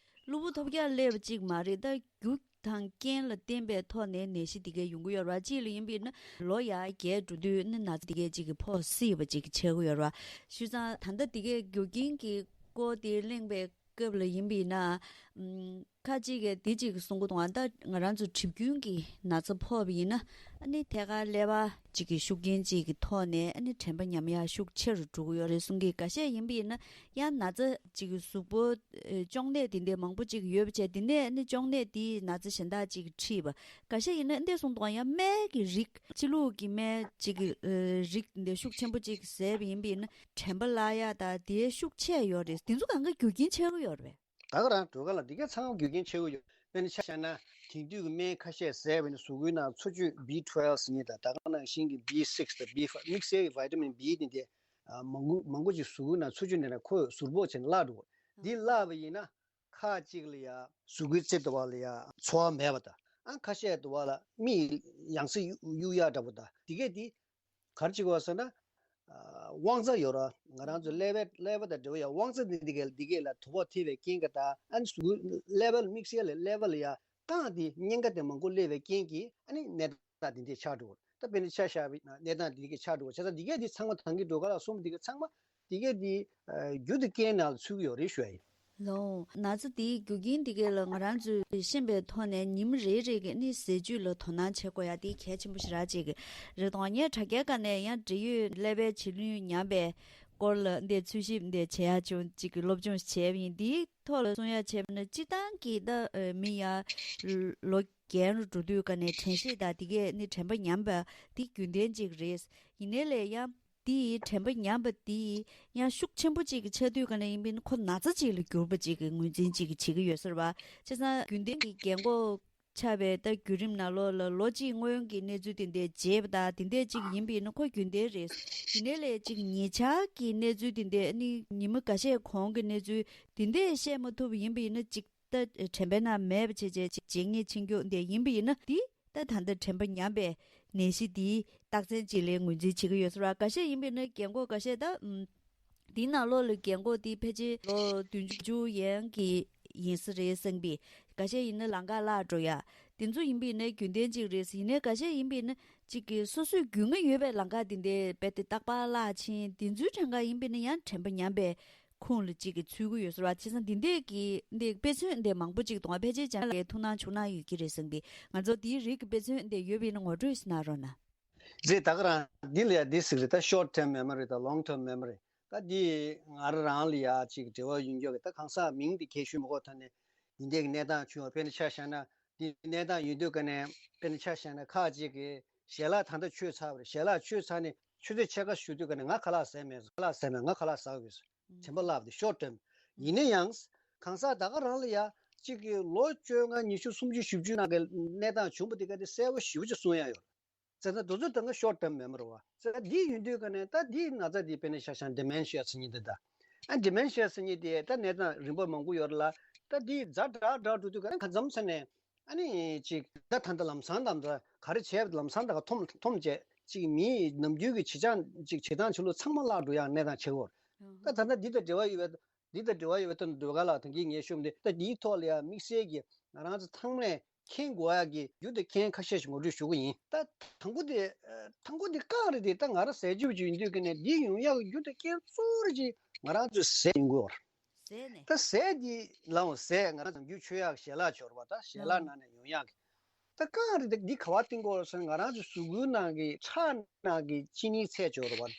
གློ་བུར་ཐོལ་རྒྱག་སླེབས་པ་གཅིག་མ་རེད། ད་རྒྱུ་དང་རྐྱེན་ལ་བརྟེན་པའི་ཐོག་ནས་ནད་གཞི་འདི་གས་ཡོང་གི་ཡོད་རེད་བ། གཅིག་ལ་ཡིན་པ་ཡིན་ན་ལོ་ཡར་རྒས་འགྲོ་དུས་ནི་ན་ཚ་འདི་གས་གཅིག་གི་ཕོག་སྲིད་པ་གཅིག་ཆགས་ཀྱི་ཡོད་རེད་བ། བྱས་ཙང་ད་ལྟ་འདི་གས་རྒྱུ་རྐྱེན་གྱི་སྐོར་དེ་གླེང་པའི་སྐབས་ལ་ཡིན་པ་ཡིན་ན། ཨམ། ཁ་ཅིག་གིས་འདི་གཅིག་གསུང་གི་འདུག་ཨ་ད་ང་རང་ཚོ་གྲིབ་སྐྱོན་གྱི་ན་ཚ་ཕོག་པ་ཡིན་ན། ཨ་ནི་ཐད་ཀར་ཀླད་པ་གཅིག་གི་ཤུགས་རྐྱེན་གཅིག་གི་ཐོག་ནས་ཨ་ནི་དྲན་པ་ཉམས་ཡག་ཤུགས་ཆེ་རུ་འགྲོ་གི་ཡོད་རེད་གསུང་གི། འགའ་ཤས་ཡིན་པ་ཡིན་ན་ཡང་ན་ཚ་གཅིག་གི་གཟུགས་པོ་ཨེ་གཅོང་ནད་དེ་འདྲ་མང་པོ་གཅིག་ཡོད་པ་བྱས། དེ་ནས་ཨ་ནི་གཅོང་ནད་དེའི་ན་ཚ་གཞན་དག་གཅིག་གིས་འཁྲིད་པ། འགའ་ཤས་ཡིན་ན་འདི་གསུང་གི་འདུག་ཡང་སྨན་གྱི་རིགས། ཕྱི་ལུགས་ཀྱི་སྨན་གཅིག་གི་ཨེ་རིགས་འདི་ཤུགས་ཆེན་པོ་གཅིག་བཟས་པ་ཡིན་པ་ཡིན་ན་དྲན་པ་བརླག་ཡག་དང་དེའི་ཤུགས་ཆེ་ཡོད་རེད། དེ་ཚོ་གང་ག་རྒྱུ་རྐྱེན་ཆགས་ཀྱི་ཡོད་རེད་པས། ད་ག་རང་སྒྲོལ་དཀར་ལགས། འདི་ག་ཚང་མ་རྒྱུ་རྐྱེན་ཆེ་བོ་ཡོད། དཔེར་ན་ཆ་བཞག་ན་དེང་དུས་ཀྱི་སྨན་ཁ་ཤས་བཟས་པ་ཡིན་ན་གཟུགས་པོའི་ནང་འཚོ་བཅུད་B twelve་ཟེར་མཁན་དང་ད་ག་ནང་བཞིན་གྱི་B six་དང་B five་དམིགས་བསལ་གྱི་vitamin B་དེ་འདྲ་ཨ་མང་པོ་མང་པོ་ཅིག་གཟུགས་པོའི་ནང་འཚོ་བཅུད་ནང་ནས་ཁོ་ཟུར་ཕོག་བྱས་ནས་བརླག་འགྲོ། འདི་བརླག་པ་ཡིན་ན་ཁ་ཅིག་ལ་ཡ་གཟུགས་པོའི་རྩེ་དུ་བ་ལ་ཡ་ཚོར་བ་མེད་པ་དང་། ཨ་ཁ་ཤས་དུ་བ་ལ་མིག་ཡང་སེ་གཡུག་ཡག་འདྲ་པོ་དང་། དེ་གས་དེ་ག་རེ་བྱེད་ཀྱི་ཡོད་ཟེར་ན། ཨ་དབང་རྩ་ཡོད་ར། ང་རང་ཚོ་ཀླད་པའི་ཀླད་པ་དང་འབྲེལ་བ་ཡ་དབང་རྩ་འདི་འདི་གས་འདི་གས་ལ་དོ་ཕོག་ཐེབས་པའི་རྐྱེན་གྱིས་དང་། ཨ་ནི་གཟུགས་ཀླད་པ་ལ་དམིགས་བསལ་ལ་ཀླད་པ་ལ་ཡ་རྐང་འདི་གཉན་ཁ་དེ་མང་པོ་སླེབས་པའི་རྐྱེན་གྱིས་ཨ་ནི་ནད་རྟགས་འདི་འདྲས་ཆགས་འགྲོ། ད་དཔེར་ན་ཆ་བཞག་པ་ཡིན་ན་ནད་རྟགས་འདི་འདྲས་ཆགས་འགྲོ། བྱས་ཙང་འདི་གས་འདི་ཚང་མ་ད་གིན་སྒྲོལ་དཀར་ལགས་གསུངས་པ་འདི་གས་ཚང་མ་འདི་གས་འདི་ཨ་རྒྱུ་དང་རྐྱེན་ནང་ལ་ཚུད་ཀྱི་ཡོད་རེད་ཞུ་ཡ་ཡིན། ལོ། ན་ཚ་འདིའི་རྒྱུ་རྐྱེན་འདི་གས་ལ་ང་རང་ཚོས་ཤེས་པའི་ཐོག་ནས་ཉིན་རེ་རེ་གི་ནི་ཟས་བཅུད་ལ་དོ་སྣང་བྱེད་དགོས་ཡ་དེ་གལ་ཆེན་པོ་ཞེ་དྲག་ཅིག་རེད་དོ། ངས་དྲ་རྒྱའི་སྒང་ནས་ཡང་འབྲེལ་ཡོད་ཀླད་པའི་བྱེད་ལས་ཉམས་པའི་སྐོར་ལ་འདི་འཚོལ་ཞིབ་འདི་བྱེད་ཡ་ཅུང་ཅིག་གི་སློབ་སྦྱོང་བྱས་པ་ཡིན། འདིའི་ཐོག་ལ་གསུང་ཡ་བྱས་པ་ན་སྤྱིར་བཏང་གི་ད་མི་ཡ་ལོ་རྒན་རུ་འགྲོ་དུས་སྒང་ནས་དྲན་ཤེས་དང་དེ་གས་ནི་དྲན་པ་ཉམས་པ་འདི་རྒྱུན་ལྡན་ཅིག་རེད། ཡིན་ནའི་ལས་ཡང་། དེ་ཡི་དྲན་པ་ཉམས་པ་དེ་ཡང་ཤུགས་ཆེན་པོ་ཅིག་གི་ཆགས་དུས་ག་ནས་ཡིན་པས་ན་ཁོ་ན་ཚ་ཅིག་ལ་གྱུར་པ་ཅིག་གི་ངོས་འཛིན་ཅིག་བྱེད་ཀྱི་ཡོད་ས་རེད་བ། བྱས་ཙང་རྒྱུན་ལྡན་གྱི་རྒན་གོག་ཆགས་པའི་ད་བརྒྱུད་རིམ་ནང་ལོགས་ལ་ལོ་གཅིག་སྔོན་གྱི་གནས་ཚུལ་དེ་འདྲའི་བརྗེད་པ་དང་དེ་འདྲའི་ཅིག་ཡིན་པས་ན་ཁོ་རྒྱུན་ལྡན་རེད། ཡིན་ནའི་ལས་ཅིག་ཉེ་ཆར་གྱི་གནས་ཚུལ་དེ་འདྲའི་ནི་ཉི་མ་འགའ་ཤས་གོང་གི་གནས་ཚུལ་དེ་འདྲའི་བཤད་མ་ཐུབ་པ་ཡིན་པས་ན་ཅིག་ད་དྲན་པའི་ནང་མེད་པ་བྱས་བྱས་ཅིག་བརྗེད་ངེས་ཕྱིན་རྒྱུ་འདི་ཡིན་པ་ཡིན་ན་འདི་ད་ད་ལྟ་དྲན་པ་ཉམས་པའི་ནད་གཞི་འདིའི་རྟགས་མཚན་ཅིག་ལ་ངོས་འཛིན་བྱེད་ཀྱི་ཡོད་ས་རེད་བ། འགའ་ཤས་ཡིན་པ་ཡིན་ན་རྒན་གོག་འགའ་ཤས་ད་ཨམ། འདིའི་ནང་ལོགས་ལ་རྒན་གོག་འདི་ཕལ་ཆེར་ལོ་བདུན་ཅུ་ཡན་གྱི་ཡིན་ས་རེད་བསམ་པས། འགའ་ཤས་ཡིན་ན་ལམ་ཁ་བརླག་འགྲོ་ཡ། དེ་ཚོ་ཡིན་པ་ཡིན་ན་རྒྱུན་ལྡན་ཅིག་རེད། ཡིན་ནའི་འགའ་ཤས་ཡིན་པ་ཡིན་ན་ཅིག་གི་སོ་སོའི་རྒྱུས་མངའ་ཡོད་པའི་ལམ་ཁ་འདི་འདྲའི་རྦད་དེ་རྟག་པར་བརླག་ཕྱིན་དེ་ཚོའི་གྲངས་ཀ་ཡིན་པ་ཡིན་ན་ཡང་དྲན་པ་ཉམས་པའི་ཁུངས་ལ་གཅིག་གིས་ཚུད་ཀྱི་ཡོད་ཟེར་བ། བྱས་ཙང་འདི་འདྲས་ཀྱི་འདི་དཔེ་མཚོན་འདི་མང་པོ་ཅིག་འདུག་བ། ཕལ་ཆེར་ཅང་ལའི་ཐུགས་སྣང་བྱུང་སྣང་ཡོད་ཀྱི་རེད་བསམ་པས། ང་ཚོ་འདིའི་རིགས་ཀྱི་དཔེ་མཚོན་འདི་ཡོད་པ་ཡིན་ན་ངོ་སྤྲོད་ཞིག་གནང་རོགས་གནང་། རེད། ད་ག་རང་འདི་ལ་ཡ་འདི་ཟིག་རེད། ད་short term memory་དང་long term memory། ད་འདི་ང་རང་རང་ལ་ཡ་ཅིག་འབྲེལ་བ་ཡོད་མཁན་གྱི་ད་གང་ཟག་མིང་འདི་ཁྱེད་ཞུ་མི་དགོས། ད་ནས་འདི་འདྲས་ཀྱི་གནས་སྟངས་བྱུང་བ། དཔེར་ན་ཆ་བཞག་ན་འདི་གནས་སྟངས་ཡོད་དུས་ཀ་ནས་དཔེར་ན་ཆ་བཞག་ན་ཁག་ཅིག་གིས་ཞལ་ལག་ད་ལྟ་མཆོད་ཚར་བ་རེད། ཞལ་ལག་མཆོད་ཚར་ནས་མཆོད་རྫས་ཕྱེད་ཀ་ཞུ་དུས་ཀ་ནས་ང་ཁ་ལག་ཟས་མེད། ཁ་ལག་ཟས་མེད། ང་ཁ་ལག་ཟ་དགོས། དྲན་པ་བརླག་པ་དེ་short term། ཡིན་ན་ཡང་གང་ཟག་ད་ག་རང་ལ་ཡ་གཅིག་གི་ལོ་བཅོ་ལྔ་ཉི་ཤུ་སུམ་ཅུ་བཞི་བཅུ་ནང་གི་གནས་སྟངས་བྱུང་པ་དེ་ག་དེ་གསལ་པོ་ཞེ་པོ་ཅིག་གསུང་ཡ་ཡོད། བྱས་ཙང་དེ་ཚོ་ད་ག་short term memory་རེད་བ། བྱས་ཙང་འདི་ཡིན་དུས་ཀ་ནས་ད་འདིའི་ན་ཚ་འདི་དཔེར་ན་ཆ་བཞག་ན་dementia་ཟེར་མཁན་འདི་ད། ཨ་dementia་ཟེར་མཁན་དེ་ད་གནས་སྟངས་རིམ་པ་མང་པོ་ཡོད་རེད་ལ། ད་འདི་ཛ་དྲག་དྲག་འགྲོ་དུས་ཀ་ནས་གང་འཚམ་ས་ནས། ཨ་ནི་ཅིག་ད་ད་ལྟ་ལམ་སང་ད་ལྟ་ག་རེ་བྱས་པ་ལམ་སང་ད་ག་འཐོམ་འཐོམ་བྱས་ཅིག་མིའི་ནམ་རྒྱུན་གྱི་བྱེད་སྟངས་ཅིག་བྱེད་སྟངས་ཆ་ལུགས་ཚང་མ་བརླག་འགྲོ་ཡག་གནས་སྟངས་ཆགས་ཡོད་རེད། ད་ད་ལྟ་འདི་དང་འབྲེལ་བ་ཡོད་པའི་འདི་དང་འབྲེལ་བ་ཡོད་པའི་ཐོག་ནས་ཟློས་གར་ལགས་དེང་གི་ངས་ཞུས་པ་འདི་ད་འདིའི་ཐོག་ལ་ཡང་དམིགས་བསལ་གྱི་ང་རང་ཚོ་ཚང་མས་མཁྱེན་དགོས་ཡག་གི་རྒྱུ་དང་རྐྱེན་ཁ་ཤས་ཤིག་ངོ་སྤྲོད་ཞུ་གི་ཡིན། ད་དང་པོ་དེ་དང་པོ་དེ་རྐང་རེད་དེ། ད་ང་རང་ཟས་བཅུད་ཅིག་ཡིན་དུས་ཀ་ནས་འདི་ཡོང་ཡག་གི་རྒྱུ་དང་རྐྱེན་གཙོ་བོ་རེ་ཅིག་ང་རང་ཚོའི་ཟས་ཡིན་དགོས་རེད། ཟས་ནས། ད་ཟས་འདི་ལའང་ཟས་ང་རང་ཚོ་རྒྱུ་མཆོད་ཡག་ཞལ་ལག་ཅིག་ཡོད་རེད་བ། ད་ཞལ་ལག་ནང་ནས་ཡོང་ཡག་གི་ད་རྐང་རེད་དེ། འདི་ག་པར་བསྟེན་དགོས་རེད་ཟེར་ན་ང་རང་ཚོའི་གཟུགས་པོའི་ནང་གི་ཁྲག་ནང་གི་ཅི་ནིའི་ཚད་ཅིག་ཡོད་རེད་བ།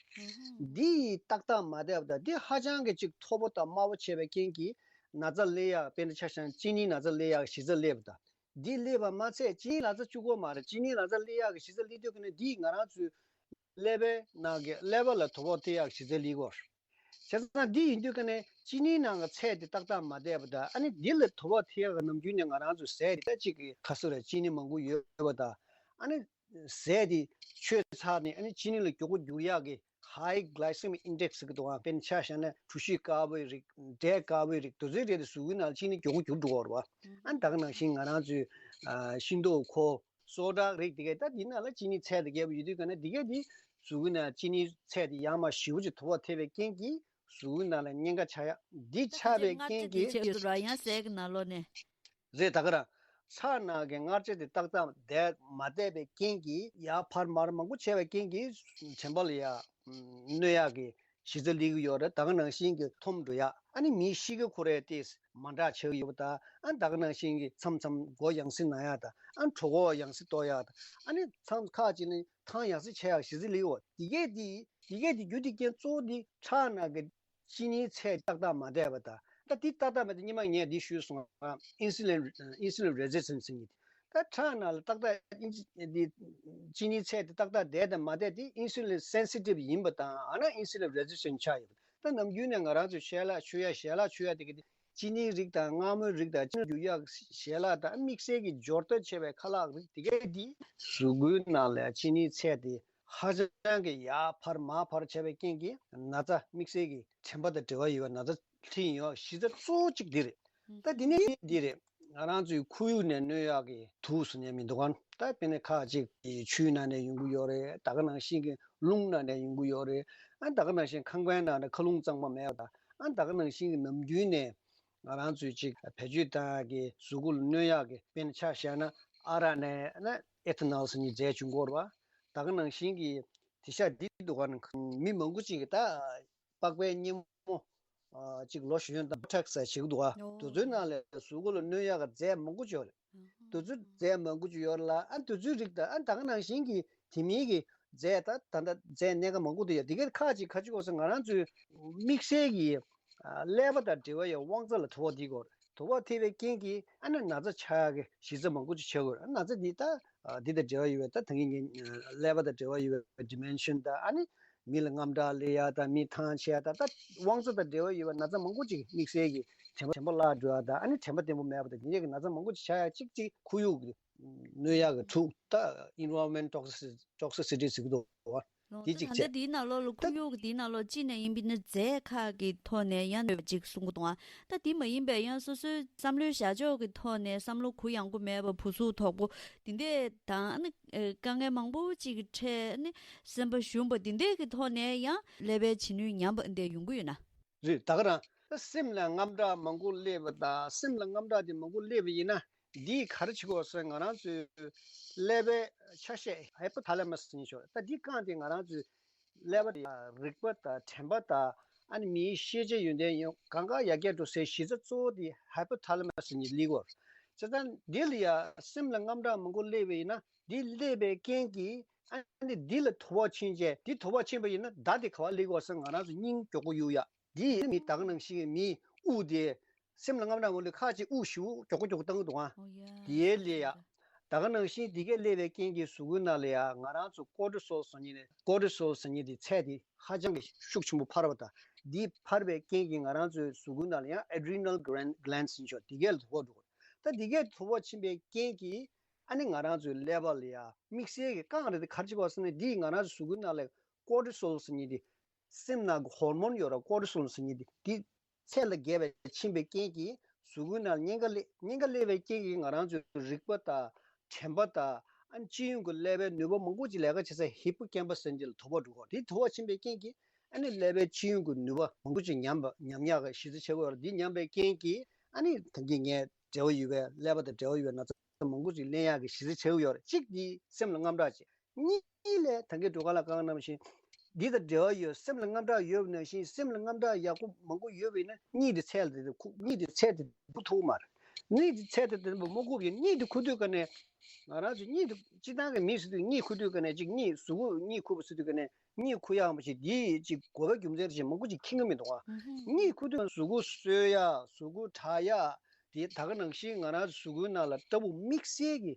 འདི་ཡི་ཏག་ཏག་མ་བསྡད་པ་དང་འདི་ཧ་ཅང་གི་ཅིག་མཐོ་པོ་དང་དམའ་པོ་བྱས་པའི་རྐྱེན་གྱིས་ན་ཚ་སླེབས་ཡག་དཔེར་ན་ཆ་བཞག་ན་གཅིན་སྙི་ན་ཚ་སླེབས་ཡག་གི་གཞི་རྩ་སླེབས་པ་དང་འདི་སླེབས་པ་མ་ཚད་གཅིན་སྙི་ན་ཚ་གཅིག་པོ་མ་རེད། གཅིན་སྙི་ན་ཚ་སླེབས་ཡག་གི་གཞི་རྩ་སླེབས་དུས་ཀྱི་ནི་འདིས་ང་རང་ཚོའི་ཀླད་པའི་ནང་གི་ཀླད་པ་ལ་དོ་ཕོག་ཐེབས་ཡག་གི་གཞི་རྩ་སླེབས་ཀྱི་ཡོད་རེད། བྱས་ཙང་འདི་ཡིན་དུས་ཀ་ནས་གཅིན་སྙིའི་ནང་གི་ཚད་དེ་ཏག་ཏག་མ་བསྡད་པ་དང་ཨ་ནི་འདི་ལ་དོ་ཕོག་ཐེབས་ཡག་གི་ནམ་རྒྱུན་ནས་ང་རང་ཚོའི་ཟས་དེ་ད་གཅིག་གི་ཁ་སོ་ར་གཅིན་སྙི་མང་པོ་ཡོད་པ་དང་ཨ་ནི་ཟས་དེ་མཆོད་ཚར་ནས་ཨ་ནི་གཅིན་སྙི་ལ་མགྱོགས་པོ་འགྱུར་ཡག་གི་high glycemic index་ཟེར་གི་འདུག་ཨ། དཔེར་ན་ཆ་བཞག་ན་གྲོ་ཞིབ་དཀར་པོའི་རིགས་འབྲས་དཀར་པོའི་རིགས་དེ་ཚོའི་རིགས་དེ་གཟུགས་པོའི་ནང་ལ་གཅིན་སྙི་མགྱོགས་པོ་འགྱུར་འགྲོ་གི་ཡོད་རེད་བ། ཨ་ནི་ད་ག་ནང་བཞིན་ང་རང་ཚོའི་ཨ་ཤིང་ཏོག་ཁོ། སོ་ཌ་རིགས་དེ་གས་ད་འདི་ནང་ལ་གཅིན་སྙིའི་ཚད་དེ་རྒྱས་པ་ཡོད་དུས་ཀ་ནས་འདི་གས་འདི་གཟུགས་པོའི་ནང་གཅིན་སྙིའི་ཚད་དེ་ཡར་མར་ཞེ་པོ་ཅིག་དོ་ཕོག་ཐེབས་པའི་རྐྱེན་གྱིས་གཟུགས་པོའི་ནང་ལ་གཉན་ཁ་ཆགས་ཡག་འདི་ཆགས་པའི་རྐྱེན་གྱིས་ཚད་ཡོད་ར་ཡང་ཟས་ཀྱི་ནང་ལོགས་ནས། རེད། ད་ག་རང་ཚྭ་ནང་གི་མངར་ཆ་དེ་ཏག་ཏག་བསྡད་མ་བསྡད་པའི་རྐྱེན་གྱིས་ཡར་འཕར་མར་མང་པོ་བྱས་པའི་རྐྱེན་གྱིས་དྲན་པ་ལ་ཡ་གནོད་ཡག་གི་གཞི་རྩ་སླེབས་ཀྱི་ཡོད་རེད། ད་ག་ནང་བཞིན་གྱི་འཐོམ་འགྲོ་ཡག་ཨ་ནི་མིའི་གཤིས་ཀའི་ཁོ་རེ་ཏིས་མ་འདྲ་ཆགས་ཀྱི་ཡོད་པ་དང་ཨ་ད་ག་ནང་བཞིན་གྱི་མཚམས་མཚམས་མགོ་ཡང་སེ་ན་ཡག་དང་ཨ་གྲོད་ཁོག་ཡང་སེ་ལྟོགས་ཡག་དང་ཨ་ནི་མཚམས་ཁག་ཅིག་ནི་ཐང་ཡང་སེ་ཆད་ཡག་གཞི་རྩ་སླེབས་ཀྱི་ཡོད། འདི་གས་འདི་འདི་གས་འདི་རྒྱུ་དེ་རྐྱེན་གཙོ་བོ་འདི་ཁྲག་ནང་གི་གཅིན་སྙིའི་ཚད་ཏག་ཏག་མ་བསྡད་པ་དང་། ད་འདི་ཏག་ཏག་མ་བསྡད་སྔོན་མ་ངས་འདི་ཞུས་སོང་ང་། insulin insulin resistance་ཟེར་མཁན་དེ། ད་ཁྲག་ནང་ལ་ཏག་ཏག་ཨིན་ཅི་འདི་གཅིན་སྙིའི་ཚད་དེ་ཏག་ཏག་བསྡད་དང་མ་བསྡད་དེ་insulin sensitive་ཡིན་པ་དང་ཨ་ན་insulin resistant་ཆགས་ཡོད་པ། ད་ནམ་རྒྱུན་ནས་ང་རང་ཚོས་ཞལ་ལག་མཆོད་ཡ་ཞལ་ལག་མཆོད་ཡ་དེ་ག་དེ་གཅིན་སྙིའི་རིགས་དང་མངར་མོའི་རིགས་དང་གཅིན་སྙི་རྒྱུ་ཡག་ཞལ་ལག་དང་དམིགས་བསལ་གྱི་སྦྱོར་སྟོད་ཆེ་བའི་ཁ་ལག་རིགས་དེ་གས་དེ་གཟུགས་པོའི་ནང་ལ་གཅིན་སྙིའི་ཚད་དེ་ཧ་ཅང་གི་ཡར་འཕར་མར་འཕར་བྱས་པའི་རྐྱེན་གྱིས་ན་ཚ་དམིགས་བསལ་གྱི་དྲན་པ་དང་འབྲེལ་བ་ཡོད་པའི་ན་ཚ་འཕྲད་ཡོང་བའི་གཞི་རྩ་གཙོ་བོ་གཅིག་འདི་རེད། ད་འདི་ནས་འདི་རེད། ང་རང་ཚོའི་ཁོར་ཡུག་ནས་གནོད་ཡག་གི་དུག་ཟེར་མཁན་མི་འདུག་གམ། ད་དཔེར་ན་ཁག་ཅིག་གི་ཆུའི་ནང་ནས་ཡོང་གི་ཡོད་རེད། ད་ག་ནང་བཞིན་གྱི་རླུང་ནང་ནས་ཡོང་གི་ཡོད་རེད། ཨ་ད་ག་ནང་བཞིན་ཁང་པའི་ནང་ནས་མཁའ་རླུང་གཙང་མ་མེད་པ་དང་ཨ་ད་ག་ནང་བཞིན་གྱི་ནམ་རྒྱུན་ནས་ང་རང་ཚོའི་ཅིག་བེད་སྤྱོད་བཏང་ཡག་གི་གཟུགས་པོ་ལ་གནོད་ཡག་གི་དཔེར་ན་ཆ་བཞག་ན་ཨ་རག་ནས་ན་ethanol་ཟེར་མཁན་རྫས་བྱུང་གི་ཡོད་རེད་བ། ད་ག་ནང་བཞིན་གྱི་དེང་སང་འདི་འདུག་གམ། མི་མང་པོ་ཅིག་གིས་ད་པགས་པའི་སྙེ་མོ་ཨ་གཅིག་ལོ་གཞོན་དང་Botox་ཟེར་བྱེད་ཀྱི་འདུག་ཨ། ཨོ། དེ་ཚོའི་ནང་ལ་གཟུགས་པོ་ལ་གནོད་ཡག་གི་རྫས་མང་པོ་ཅིག་ཡོད་རེད། ཨ་དེ་ཚོའི་རྫས་མང་པོ་ཅིག་ཡོད་རེད་ལ་ཨ་དེ་ཚོའི་རིགས་དང་ཨ་ད་ག་ནང་བཞིན་གྱི་དེ་མིན་གྱི་རྫས་ད་ད་ལྟ་རྫས་སྣ་ཁ་མང་པོ་དེ་ཡོད། དེ་གའི་ཁག་ཅིག་ག་ཅིག་གོ་ས་ང་རང་ཚོའི་དམིགས་བསལ་གྱི་ཨ་ཀླད་པ་དང་འབྲེལ་བ་ཡོད་དབང་རྩ་ལ་དོ་ཕོག་ཐེབས་ཀྱི་ཡོད་རེད། དོ་ཕོག་ཐེབས་པའི་རྐྱེན་གྱིས་ཨ་ནི་ན་ཚ་ཆགས་ཡག་གི་གཞི་རྩ་མང་པོ་ཅིག་ཆགས་ཀྱི་ཡོད་རེད། ཨ་ན་ཚ་འདི་ད་ཨ་འདི་དང་འབྲེལ་བ་ཡོད་པའི་ད་ད་གིན་ངས་ཀླད་པ་དང་འབྲེལ་བ་ཡོད་པའི་dementia་དང་ཨ་ནི་མི་ལ་དངངས་སྐྲག་སླེབས་ཡག་དང་མི་ཐང་ཆད་ཡག་དང་ད་དབང་རྩ་དང་འབྲེལ་བ་ཡོད་པའི་ན་ཚ་མང་པོ་ཅིག་དམིགས་བསལ་གྱི་དྲན་པ་དྲན་པ་བརླག་འགྲོ་ཡག་དང་ཨ་ནི་དྲན་པ་བརྟན་པོ་མེད་པ་དང་དེ་འདྲས་ཀྱི་ན་ཚ་མང་པོ་ཅིག་ཆགས་ཡག་གཅིག་གཅིག་ཁོར་ཡུག་གི་གནོད་ཡག་གི་དྲུག་ད་environment toxic- toxicity་ཟེར་གྱི་འདུག་བ། ལོ་དེ་ད་གཅིག་ད་ལྟ་བྱས། དེའི་ནང་ལོགས་ལ་ཁོར་ཡུག་གི་དེའི་ནང་ལོགས་གཅིག་ནས་ཡིན་པའི་ནི་རྫས་ཁག་གི་ཐོག་ནས་ཡང་གནོད་པ་ཅིག་གསུང་གི་འདུག་ཨ། ད་དེ་མ་ཡིན་པའི་ཡང་སོ་སོའི་བསམ་བློའི་བྱ་སྤྱོད་ཀྱི་ཐོག་ནས་བསམ་བློ་གུ་ཡངས་པོ་མེད་པ་བུ་གཟུགས་དོག་པོ་དེ་འདྲས་དང་ཨ་ནི་ཨེ་དཀའ་ངལ་མང་པོ་ཅིག་གི་འཕྲད་ཨ་ནི་སེམས་པ་ཞུམ་པ་དེ་འདྲས་ཀྱི་ཐོག་ནས་ཡང་ཀླད་པའི་བྱེད་ནུས་ཉམས་པ་འདི་ཡོང་གི་ཡོད་ན། རེད། ད་ག་རང་ད་སེམས་ལ་དངངས་སྐྲག་མང་པོ་སླེབས་པ་དང་སེམས་ལ་དངངས་སྐྲག་དེ་མང་པོ་སླེབས་པ་ཡིན་ན། འདིས་ག་རེ་བྱེད་དགོས་ཟེར་ང་རང་ཚོའི་ཀླད་པའི་ཆ་ཤས་hypothalamus་ཟེར་མཁན་ཞིག་ཡོད་རེད། ད་འདི་རྐང་དེ་ང་རང་ཚོའི་ཀླད་པ་དང་རེག་པ་དང་དྲན་པ་དང་ཨ་ནི་མིའི་ཤེས་བྱ་ཡོན་ཏན་ཡོད་གང་ག་ཡར་རྒྱས་འགྲོ་སའི་གཞི་རྩ་གཙོ་བོ་དེ་hypothalamus་ཟེར་མཁན་སླེབས་ཀྱི་ཡོད་རེད། བྱས་ཙང་འདི་ལ་ཡ་སེམས་ལ་དངངས་སྐྲག་མང་པོ་སླེབས་པ་ཡིན་ན་འདི་སླེབས་པའི་རྐྱེན་གྱིས་ཨ་ནི་འདི་ལ་དོ་ཕོག་ཕྱིན་བྱས་འདི་དོ་ཕོག་ཕྱིན་པ་ཡིན་ན་མདའ་དེ་ག་པར་སླེབས་ཀྱི་ཡོད་ཟེར་ང་རང་ཚོ་སྙིང་མགྱོགས་པོ་གཡུག་ཡ། འདི་ཡིན་ན་མི་ད་ག་ནང་བཞིན་མིའི་དབུགས་དེ་སེམས་ལ་དངངས་སྐྲག་མང་པོ་སླེབས་ཁག་ཅིག་དབུགས་ཞེ་པོ་མགྱོགས་པོ་མགྱོགས་པོ་བཏང་གི་འདུག་ཨ། ཨོ་ཡ། དེའི་ལས་ཡ། ད་ག་ནང་བཞིན་འདི་གས་སླེབས་པའི་རྐྱེན་གྱིས་གཟུགས་པོའི་ནང་ལ་ཡ་ང་རང་ཚོ་cortisol་ཟེར་མཁན་ནི་cortisol་ཟེར་མཁན་དེ་ཚད་དེ་ཧ་ཅང་གི་ཤུགས་ཆེན་པོ་འཕར་བ་དང་འདི་འཕར་བའི་རྐྱེན་གྱིས་ང་རང་ཚོའི་གཟུགས་པོའི་ནང་ལ་ཡང་adrenal gland- glands་ཟེར་མཁན་འདི་གས་ལ་དོ་ཕོག་འགྲོ་གི་རེད། ད་འདི་གས་དོ་ཕོག་ཕྱིན་པའི་རྐྱེན་གྱིས་ཨ་ནི་ང་རང་ཚོའི་ཀླད་པ་ལ་ཡ་དམིགས་བསལ་གྱི་རྐང་རེད་དེ་ག་རེ་བྱེད་དགོས་ཟེར་ན་འདིས་ང་རང་ཚོའི་གཟུགས་པོའི་ནང་ལ་cortisol་ཟེར་མཁན་དེ། སེམས་ནང་གི་ཧོར་མོན་ཡོད་ར་ཀོར་ཊི་སོལ་ཟེར་མཁན་དེ་དེ་ཚད་ལས་བརྒལ་བའི་ཕྱིན་པའི་རྐྱེན་གྱིས་གཟུགས་པོའི་ནང་ལ་གཉན་ཁ་སླེབས། གཉན་ཁ་སླེབས་པའི་རྐྱེན་གྱིས་ང་རང་ཚོའི་རེག་པ་དང་དྲན་པ་དང་ཨ་ནི་སྤྱི་ཡོངས་ཀྱི་ཀླད་པའི་ནུས་པ་མང་པོ་ཅིག་ལས་ཀ་བྱེད་སའི་ཧི་པོ་ཀེམ་པ་ཟེར་མཁན་དེ་ལ་དོ་ཕོག་འགྲོ་གི་རེད། དེ་དོ་ཕོག་ཕྱིན་པའི་རྐྱེན་གྱིས་ཨ་ནི་ཀླད་པའི་སྤྱི་ཡོངས་ཀྱི་ནུས་པ་མང་པོ་ཅིག་ཉམས་པ་ཉམས་ཡག་གི་གཞི་རྩ་ཆགས་ཀྱི་ཡོད་རེད། འདི་ཉམས་པའི་རྐྱེན་གྱིས་ཨ་ནི་ད་གིན་ངས་འབྲེལ་བ་ཡོད་པའི་ཀླད་པ་དང་འབྲེལ་བ་ཡོད་པའི་ན་ཚ་མང་པོ་ཅིག་ལེན་ཡག་གི་གཞི་རྩ་ཆགས་ཀྱི་ཡོད་རེད། གཅིག་འདི་སེམས་ལ་དངངས་སྐྲག་བྱེད། གཉིས་ལས་ད་གིན་སྒྲོལ་དཀར་ལགས་བཀའ་གནང་བཞིན་འདི་དང་འབྲེལ་བ་ཡོད། སེམས་ལ་དངངས་སྐྲག་ཡོད་པ་ནང་བཞིན་སེམས་ལ་དངངས་སྐྲག་ཡག་པོ་མང་པོ་ཡོད་པ་ཡིན་ན་གཉིད་དེ་ཚད་དེ་ཁུག་གཉིད་དེ་ཚད་དེ་ཁུག་ཐུབ་མ་རེད། གཉིད་དེ་ཚད་དེ་དེ་མ་ཁུག་ཡིན་གཉིད་དེ་ཁུག་དུས་ཀ་ནས་ང་རང་ཚོ་གཉིད་དེ་སྤྱི་བཏང་གི་མི་ཟེར་དུས་གཉིད་ཁུག་དུས་ཀ་ནས་གཅིག་གཉིད་གཟུགས་པོ་གཉིད་ཁུག་པ་ཟེར་དུས་ཀ་ནས་ གཉིད་ཁུག་ཡག་མ་ཞིག་འདི་ཅིག་དགོས་པའི་རྒྱུ་མཚན་ཅིག་མང་པོ་ཅིག་མཁྱེན་གྱི་མི་འདུག་ཨ། གཉིད་ཁུག་དུས་གཟུགས་པོ་གསོ་ཡག་གཟུགས་པོ་དྲག་ཡག་དེ་ད་ག་ནང་བཞིན་ང་རང་གཟུགས་པོའི་ནང་ལ་སྐྲ་སྦུག་དམིགས་བསལ་གྱི་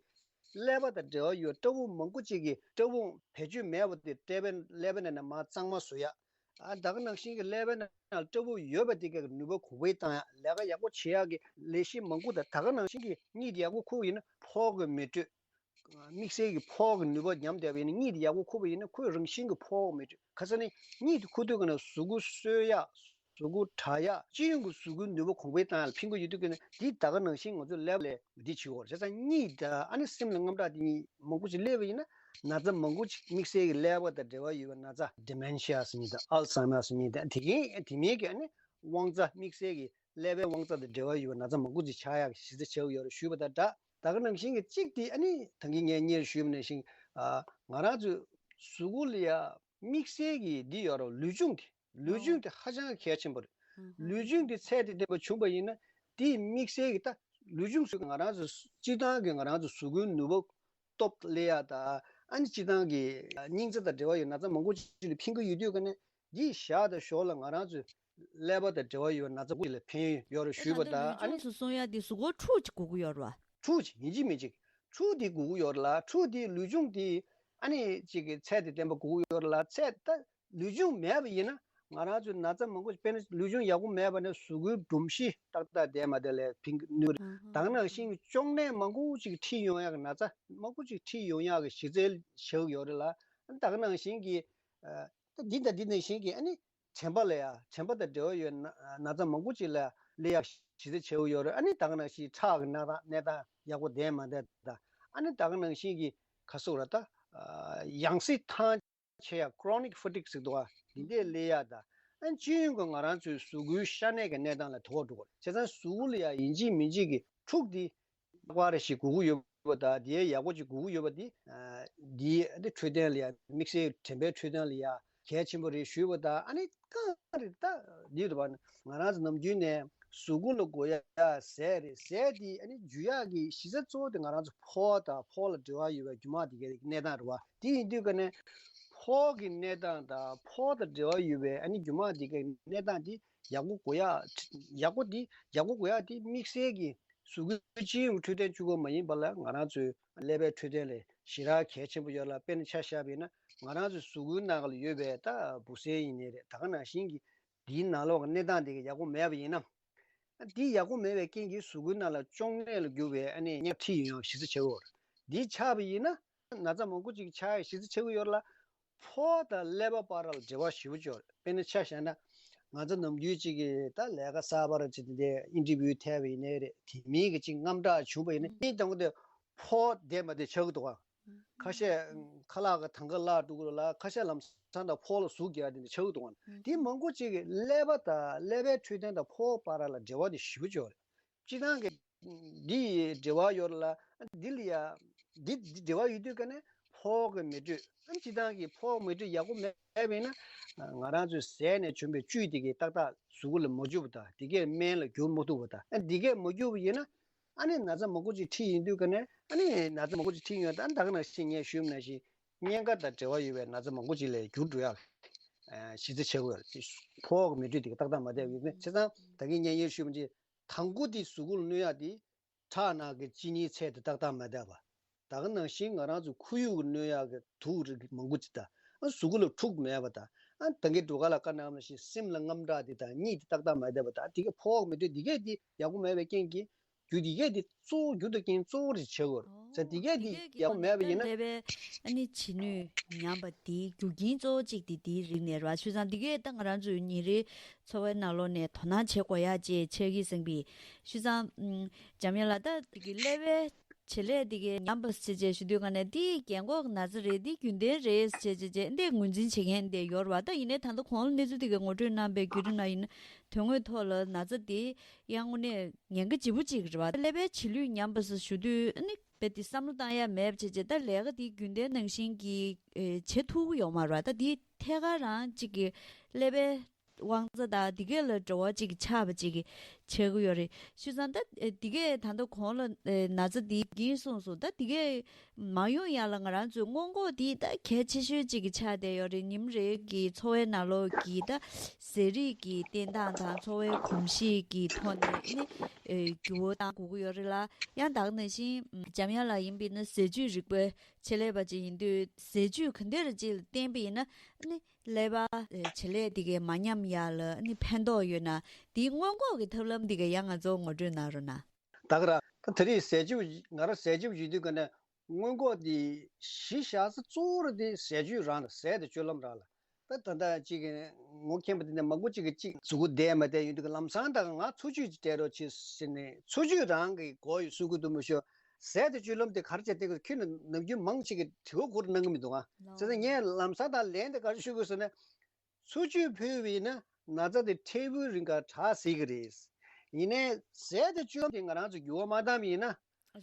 ཀླད་པ་དང་འབྲེལ་བ་ཡོད་སྐྲ་སྦུག་མང་པོ་ཅིག་གི་སྐྲ་སྦུག་བེད་སྤྱོད་མེད་པ་དེ་ཀླད་པའི་ཀླད་པའི་ནང་ནས་མར་གཙང་མ་བཟོ་ཡག་ཨ། ད་ག་ནང་བཞིན་གྱི་ཀླད་པའི་ནང་ལ་སྐྲ་སྦུག་ཡོད་པ་དེ་གའི་ནུས་པ་གོང་འཕེལ་བཏང་ཡག་ལས་ཀ་ཡག་པོ་བྱེད་ཡག་གི་ལས་གཞི་མང་པོ་དང་། ད་ག་ནང་བཞིན་གྱི་གཉིད་ཡག་པོ་ཁུག་ཡིན་ན་ཕོགས་ཀྱི་མེ་དྲོད། དམིགས་བསལ་གྱི་ཕོགས་ཀྱི་ནུས་པ་ཉམས་བསྡད་པ་ཡིན་ན། གཉིད་ཡག་པོ་ཁུག་པ་ཡིན་ན་ཁོའི་རང་བཞིན་གྱི་ཕོགས་མེ་དྲོད། ཁ་སང་ནི་གཉིད་དུ་ཁུག་དུས་ཀ་ནས་གཟུགས་པོ་གསོ་ཡག་གཟུགས་པོ་དྲག་ཡག་སྤྱི་ཡོངས་ཀྱི་གཟུགས་པོའི་ནུས་པ་གོང་འཕེལ་བཏང་ཡག་ལ་ཕན་གྱི་ཡོད་དུས་ཀ་ནས། འདི་ད་ག་ནང་བཞིན་ང་ཚོས་ཀླད་པ་ལ་འདི་བྱེད་དགོས་རེད། བྱས་ཙང་གཉིད་དང་ཨ་ནི་སེམས་ལ་དངངས་སྐྲག་དེ་གཉིས་མང་པོ་ཞིག་སླེབས་པ་ཡིན་ན། ན་ཚ་མང་པོ་ཞིག་དམིགས་བསལ་གྱི་ཀླད་པ་དང་འབྲེལ་བ་ཡོད་པའི་ན་ཚ། Dementia ཟེར་མཁན་དང་Alzheimer ཟེར་མཁན་དང་། དེ་གའི་དེ་མིན་གྱི་ཨ་ནི་དབང་རྩ་དམིགས་བསལ་གྱི་ཀླད་པའི་དབང་རྩ་དང་འབྲེལ་བ་ཡོད་པའི་ན་ཚ་མང་པོ་ཅིག་ཆགས་ཡག་གི་གཞི་རྩ་ཆགས་ཀྱི་ཡོད་རེད་ཞུས་པ་དང་སྦྲགས། ད་ག་ནང་བཞིན་གྱི་གཅིག་དེ་ཨ་ནི་ད་གིན་ངས་སྔོན་ཞུས་པ་ནང་བཞིན། ཨ། ང་རང་ཚོའི་གཟུགས་པོ་ལ་ཡ་དམིགས་བསལ་གྱི་འདི་ཡོད་རེད། ལུས་སྦྱོང་དེ། ལུས་སྦྱོང་དེ་ཧ་ཅང་གལ་ཆེན་པོ་རེད། ལུས་སྦྱོང་དེ་ཚད་དང་ལྡན་པ་བྱུང་པ་ཡིན་ན། དེ་དམིགས་བསལ་གྱི་ད་ལུས་སྦྱོང་ཟེར་ང་རང་ཚོ་སྤྱིར་བཏང་གི་ང་རང་ཚོ་གཟུགས་པོའི་ནུས་པ་སྟོབས་སླེབས་ཡག་དང་། ཨ་ནི་སྤྱིར་བཏང་གི་སྙིང་རྩ་དང་འབྲེལ་བ་ཡོད་ན་ཚ་མང་པོ་ཅིག་ལ་ཕན་གྱི་ཡོད་དུས་ཀ་ནས། འདི་ཞག་དང་ཞོར་ལ་ང་རང་ཚོའི་ཀླད་པ་དང་འབྲེལ་བ་ཡོད་ན་ཚ་མང་པོ་ཅིག་ལ་ཕན་ཡོད་རེད་ཞུས་པ་དང་། ཨ་ནི་ལུས་སྦྱོང་སུ་གསུང་ཡག་འདི་གཟུགས་པོ་འཁྲུག་ཅིག་དགོས་ཀྱི་ཡོད་རེད་བ། འཁྲུག་ཅིག་ཡིན་གཅིག་མིན་གཅིག་འཁྲུག་འདི་དགོས་ཀྱི་ཡོད་རེད་ལ། འཁྲུག་འདི་ལུས་སྦྱོང་འདི་ཨ་ནི་ཅིག་གི་ཚད་དང་ལྡན་པ་དགོས་ཀྱི་ཡོད་རེད་ལ། ཚད་ད་ལུས་སྦྱོང་མེད་པ་ཡིན་ན་ང་རང་ཚོའི་ན་ཚ་མང་པོ་ཅིག་དཔེར་ན་ལུས་སྦྱོང་ཡག་པོ་མེད་པ་ནས་གཟུགས་པོའི་སྒྲོམ་གཞི་ཏག་ཏག་བསྡད་མ་བསྡད་ལ་ཕན་གྱི་ནུས་རེད། ད་ག་ནང་བཞིན་གྱི་གཅོང་ནད་མང་པོ་ཅིག་ཁྲིད་ཡོང་ཡག་གི་ན་ཚ་མང་པོ་ཅིག་ཁྲིད་ཡོང་ཡག་གི་གཞི་རྩ་ཆགས་ཀྱི་ཡོད་རེད་ལ། ད་ག་ནང་བཞིན་གྱི་ཨ། ད་འདི་དང་འདི་ནང་བཞིན་གྱི་ཨ་ནི་དྲན་པ་ལ་ཡ། དྲན་པ་དང་འབྲེལ་བ་ཡོད་ན་ན་ཚ་མང་པོ་ཅིག་ལ་སླེབས་ཡག་གཞི་རྩ་ཆགས་ཀྱི་ཡོད་རེད། ཨ་ནི་ད་ག་ནང་བཞིན་ཁྲག་གི་གནས་སྟངས་གནས་སྟངས་ཡག་པོ་བསྡད་མ་བསྡད་དང་། ཨ་ནི་ད་ག་ནང་བཞིན་གྱི་ག་སོགས་ར་ད་ཡང་སེ་ཐང་ཆད་ཡག chronic fatigue ཟེར་འདུག་ག་འདི་འདྲས་སླེབས་ཡག་དང་། ཨ་ནི་སྤྱི་ཡོངས་ཀྱི་ང་རང་ཚོའི་གཟུགས་པོའི་ཤ་གནད་ཀྱི་གནས་སྟངས་ལ་དོ་ཕོག་འགྲོ་གི་རེད། བྱས་ཙང་གཟུགས་པོ་ལ་ཡ་ཡིན་གཅིག་མིན་གཅིག་གི་འཁྲུག་འདི་ལག་པ་རེ་ཞིག་དགོས་ཀྱི་ཡོད་པ་དང་། དེའི་ཡག་པོ་ཅིག་དགོས་ཀྱི་ཡོད་པ་འདི། ཨ། འདིའི་འདི་འཕྲོད་བསྟེན་ལ་ཡ། དམིགས་བསལ་དྲན་པའི་འཕྲོད་བསྟེན་ལ་ཡ་གལ་ཆེན་པོ་རེད་ཞུས་པ་དང་། ཨ་ནི་གང་རེད་ད་འདི་རེད་པ། ང་རང་ཚོ་ནམ་རྒྱུན་ནས་གཟུགས་པོ་ལ་དགོས་ཡ་ཟས་རེད། ཟས་དེ་ཨ་ནི་འཇུ་ཡག་གི་གཞི་རྩ་གཙོ་བོ་དེ་ང་རང་ཚོ་ཕོ་བ་དང་། ཕོ་བ་ལ་འབྲེལ་བ་ཡོད་པའི་རྒྱུ་མ་དེ་གའི་གནས་སྟངས་རེད་པ། དེ་ཡིན་དུས་ཀ་ནས་ཕོ་བ་གི་གནས་སྟངས་དང་། ཕོ་བ་དང་འབྲེལ་བ་ཡོད་པའི་ཨ་ནི་རྒྱུ་མ་དེ་གའི་གནས་སྟངས་དེ་ཡག་པོ་དགོས་ཡ། ཡག་པོ་དེ་ཡག་པོ་དགོས་ཡ་དེ་དམིགས་བསལ་གྱི་གཟུགས་པོའི་སྤྱི་ཡོངས་འཕྲོད་བསྟེན་གཅིག་པོ་མ་ཡིན་པ་ལ། ང་རང་ཚོའི་ཀླད་པའི་འཕྲོད་བསྟེན་ལ་ཞེ་དྲག་གལ་ཆེན་པོ་ཡོད་ལ། དཔེར་ན་ཆ་བཞག་པ་ཡིན་ན། ང་རང་ཚོའི་གཟུགས་པོའི་ནང་ལ་ཡོད་པའི་ད་འབུ་སེར་ཡིན་ནའི་རེད། ད་ག་ནང་བཞིན་གྱི་འདིའི་ནང་ལོགས་ཀྱི་གནས་སྟངས་དེ་ག་ཡག་པོ་མེད་པ་ཡིན་ན། འདི་ཡག་པོ་མེད་པའི་རྐྱེན་གྱིས་གཟུགས་པོའི་ནང་ལ་གཅོང་ནད་ལ་གྱུར་པའི་ཨ་ནི་ཉེན་ཁ་ཁྲིད་ཡོང་ཡག་གཞི་རྩ་ཆགས་ཀྱི་ཡོད་རེད། འདི་ཆགས་པ་ཡིན་ན། ན་ཚ་མང་པོ་ཅིག་ཆགས་ཡག་གཞི་རྩ་ཆགས་ཀྱི་ཡོད་རེད་ལ། ཕོ་དང་ཀླད་པ་བར་ལ་འབྲེལ་བ་ཞེ་པོ་ཅིག་ཡོད་རེད། དཔེར་ན་ཆ་བཞག་ན། ང་ཚོ་ནམ་རྒྱུན་ཅིག་གིས་ད་ལས་ཀ་གསར་པ་རེ་བྱེད་དུས། དེ་ཨིན་ཊར་བིའུ་ཐལ་བ་ཡིན་ནའི་རེད། དེ་མིན་གྱི་ཅིག་དངངས་སྐྲག་བྱུང་བ་ཡིན་ན། ཨུ། སྙིང་དང་པོ་དེ་ཕོ་བ་བསྡད་མ་བསྡད་ཆགས་ཀྱི་འདུག་ག་ཁ་ཤས་ཁ་ལག་གི་ཐང་ག་བརླག་འགྲོ་གི་རེད་ལ། ཁ་ཤས་ལམ་སང་ད་ཕོ་ལ་ཟུག་རྒྱག་དེ་འདྲ་ཆགས་ཀྱི་འདུག་ག་དེ་མང་པོ་ཅིག་གིས་ཀླད་པ་དང་ཀླད་པའི་འཕྲོད་བསྟེན་དང་ཕོ་བ་བར་ལ་འབྲེལ་བ་དེ་ཞེ་པོ་ཅིག་ཡོད་རེད། སྤྱིར་བཏང་གི་འདི་ཡི་འབྲེལ་བ་ཡོད་རེད་ལ། འདི་ལ་ཡ་འདི་འདི་འབྲེལ་བ་ཡོད་དུས་ཀ་ནས་ཕོ་བ་གི་མེ་དྲོད། ཨ། སྤྱིར་བཏང་གི་ཕོ་བ་མེ་དྲོད་ཡག་པོ་མེད་པ་ཡིན་ན། ང་རང་ཚོའི་ཟས་ནས་བྱུང་བའི་བཅུད་དེ་གས་ཏག་ཏག་གཟུགས་པོ་ལ་མ་འཇུག་པ་དང་། དེ་གས་སྨན་ལ་འགྱུར་མ་ཐུབ་པ་དང་། ཨ། དེ་གས་མ་འགྱུར་བ་ཡིན་ན། ཨ་ནི་ན་ཚ་མང་པོ་ཅིག་ཁྲིད་ཡོང་དུས་ཀ་ནས། ཨ་ནི་ན་ཚ་མང་པོ་ཅིག་ཁྲིད་ཡོང་ད། ད་ག་ནང་བཞིན་ངས་ཞུས་པ་ནང་བཞིན་གཉན་ཁ་དང་འབྲེལ་བ་ཡོད་པའི་ན་ཚ་མང་པོ་ཅིག་ལ་འགྱུར་འགྲོ་ཡག་གི་གཞི་རྩ་ཆགས་ཀྱི་ཡོད་རེད། ཕོ་བ་གི་མེ་དྲོད་དེ་གས་ཏག་ཏག་མ་བསྡད་པ་ཡིན་ན། བྱས་ཙང་ད་གིན་ངས་སྔོན་ཞུས་པ་ནང་བཞིན། དང་པོ་དེ་གཟུགས་པོ་ལ་གནོད་ཡག་དེ་ཁྲག་ནང་གི་གཅིན་སྙིའི་ཚད་དེ་ཏག་ཏག་མ་བསྡད་པ། ད་ག་ནང་བཞིན་ང་རང་ཚོ་ཁོར་ཡུག་གི་གནོད་ཡག་གི་དུག་རིགས་མང་པོ་ཅིག་དང་། ཨ། གཟུགས་པོ་ལ་འཁྲུག་མེད་པ་དང་། ཨ། ད་གིན་སྒྲོལ་དཀར་ལགས་བཀའ་གནང་བ་ནང་བཞིན་སེམས་ལ་དངངས་སྐྲག་དེ་དང་གཉིད་དེ་ཏག་ཏག་མ་བསྡད་པ་དང་། དེ་གས་ཕོ་བ་མེ་དྲོད་དེ་གས་དེ་ཡག་པོ་མེད་པའི་རྐྱེན་གྱིས། རྒྱུ་དེ་གས་དེ་གཙོ་བོ། རྒྱུ་དང་རྐྱེན་གཙོ་བོ་རེ་ཆགས་ཀྱི་ཡོད་རེད། ཨོ། བྱས་ཙང་དེ་གས་དེ་དེ་གས་ཀྱི་ཡག་པོ་མེད་པ་ཡིན་ན། ཀླད་པའི་ཨ་ནི་བྱེད་ནུས་ཉམས་པ་དེའི་རྒྱུ་རྐྱེན་གཙོ་བོ་གཅིག་དེ་དེའི་རིགས་ནས་རེད་བ། བྱས་ཙང་དེ་གས་ད་ང་རང་ཚོའི་ཉིན་རེའི་འཚོ་བའི་ནང་ལོགས་ནས་དོ་སྣང་བྱེད་དགོས་ཡག་ཅིག་ཆགས་ཀྱི་ཡོད་པ་བྱས་ཙང་། ཨུམ། འཇམ་དབྱངས་ལགས། ད་དེ་གི་ཀླད་པའི་བྱེད་ལས་དེ་གས་ཉམས་པ་ཟེར་བྱས་ཞུ་དུས་ཀ་ནས། འདི་རྒན་གོག་གི་ན་ཚ་རེད། འདི་རྒྱུན་ལྡན་རེད་ཟེར་བྱས་བྱས་འདི་ངོས་འཛིན་བྱེད་མཁན་འདི་ཡོད་རེད་བ། ད་ཡིན་ནའི་ད་ལྟ་གོང་ལ་གནས་ཚུལ་དེ་གས་ངོ་སྤྲོད་གནང་པའི་བརྒྱུད་རིམ་ནང་ཡིན་ན། དོན་དངོས་ཐོག་ལ་ན་ཚ་དེ་ཡང་དངོས་གནས་ཉེན་ཁ་ལྗིད་པོ་གཅིག་རེད་བ། ཀླད་པའི་བྱེད་ལུས་ཉམས་པ་ཟེར་ཞུ་དུས་ཨ་ནི་རྦད་དེ་བསམ་བློ་བཏང་ཡ་མེད་པ་བྱས་བྱས། ད་ལས་ཀ་དེ་རྒྱུན་ལྡན་ནང་བཞིན་གྱི་ཨེ་བྱེད་ཐུབ་ཀྱི་ཡོད་མ་རེད་བ། ད་དེ་ཐད་ཀར་རང་གཅིག་གི་ཀླད་པའི་ དབང་རྩ་དང་འདི་གས་ལ་འབྲེལ་བ་ཅིག་ཆགས་པ་ཅིག་ཆགས་ཀྱི་ཡོད་རེད། བྱས་ཙང་ད་འདི་གས་ད་ལྟ་གོང་ལ་ན་ཚ་འདི་འགོས་སོང་སོང་། ད་འདི་གས་མ་ཡོང་ཡ་ལ་ང་རང་ཚོའི་སྔོན་འགོག་འདི་ད་གལ་ཆེ་ཤོས་ཅིག་ཆགས་བསྡད་ཡོད་རེད། ཉིན་རེ་གི་འཚོ་བའི་ནང་ལོགས་ཀྱི་ད་ཟས་རིགས་ཀྱི་བསྟེན་སྟངས་དང་འཚོ་བའི་གོམས་གཤིས་ཀྱི་ཐོག་ནས་ནི་འགྱུར་བ་གཏང་དགོས་ཀྱི་ཡོད་རེད་ལ། ཡང་ད་ག་ནང་བཞིན་འཇམ་དབྱངས་ལགས་ཡིན་པས་ན་ཟས་བཅུད་རིག་པའི་ཆེད་ལས་པ་ཅིག་ཡིན་དུས་ཟས་བཅུད་ག་འདྲ་ཅིག་ལ་བརྟེན་པ་ཡིན་ན་ནི་ཀླད་པ་བྱེད་ལས་དེ་གའི་མ་ཉམས་ཡག་ལ་ནི་ཕན་ཐོགས་ཡོད་ན། དེའི་སྔོན་འགོག་གི་ཐབས་ལམ་དེ་གའི་ཡང་ང་ཚོ་ངོ་སྤྲོད་གནང་རོགས་གནང་། ད་ག་ར་ད་དེ་རིང་ཟས་བཅུད་ང་རང་ཟས་བཅུད་ཡོད་དུས་ཀ་ནས་སྔོན་འགོག་དེ་གཞི་བཞག་ས་གཙོ་བོ་ར་དེ་ཟས་བཅུད་རང་ལ་ཟས་དང་སྤྱོད་ལམ་རང་ལ། ད་ད་ལྟ་ཅིག་ངོ་མཁྱེན་པ་དེ་འདྲ་མང་པོ་ཅིག་གིས་ཅིག་གཟུགས་པོ་བདེ་མ་བདེ་ཡོད་དུས་ཀ་ལམ་སང་ད་ང་འཚོ་བཅུད་ཅིག་སྤྲད་རོགས་བྱེད་ཟེར་ནས་འཚོ་བཅུད་རང་གི་གོ་ཡོད་གསུང་གི་འདུག་མི་ཤོ། ཟས་དང་སྤྱོད་ལམ་དེ་ག་རེ་བྱས་བསྟན་དགོས་ཁྱོད་ནི་ནམ་རྒྱུན་མང་ཅིག་གིས་དྲི་བ་ཁུར་གནང་གི་མི་འདུག་ཨ། བྱས་ཙང་ངས་ལམ་སང་ད་ལན་དེ་ག་རེ་ཞུ་དགོས་ཟེར་ན། འཚོ་བཅུད་ཕུལ་བས་ན་ན་ཚ་དེ་འཕྲལ་བུའི་རིང་ག་དྲག་སྲིད་ཀྱི་རེད། ཡིན་ནའི་ཟས་དང་སྤྱོད་ལམ་དེ་ང་རང་ཚོ་འགྱུར་བ་མ་བཏང་བ་ཡིན་ན།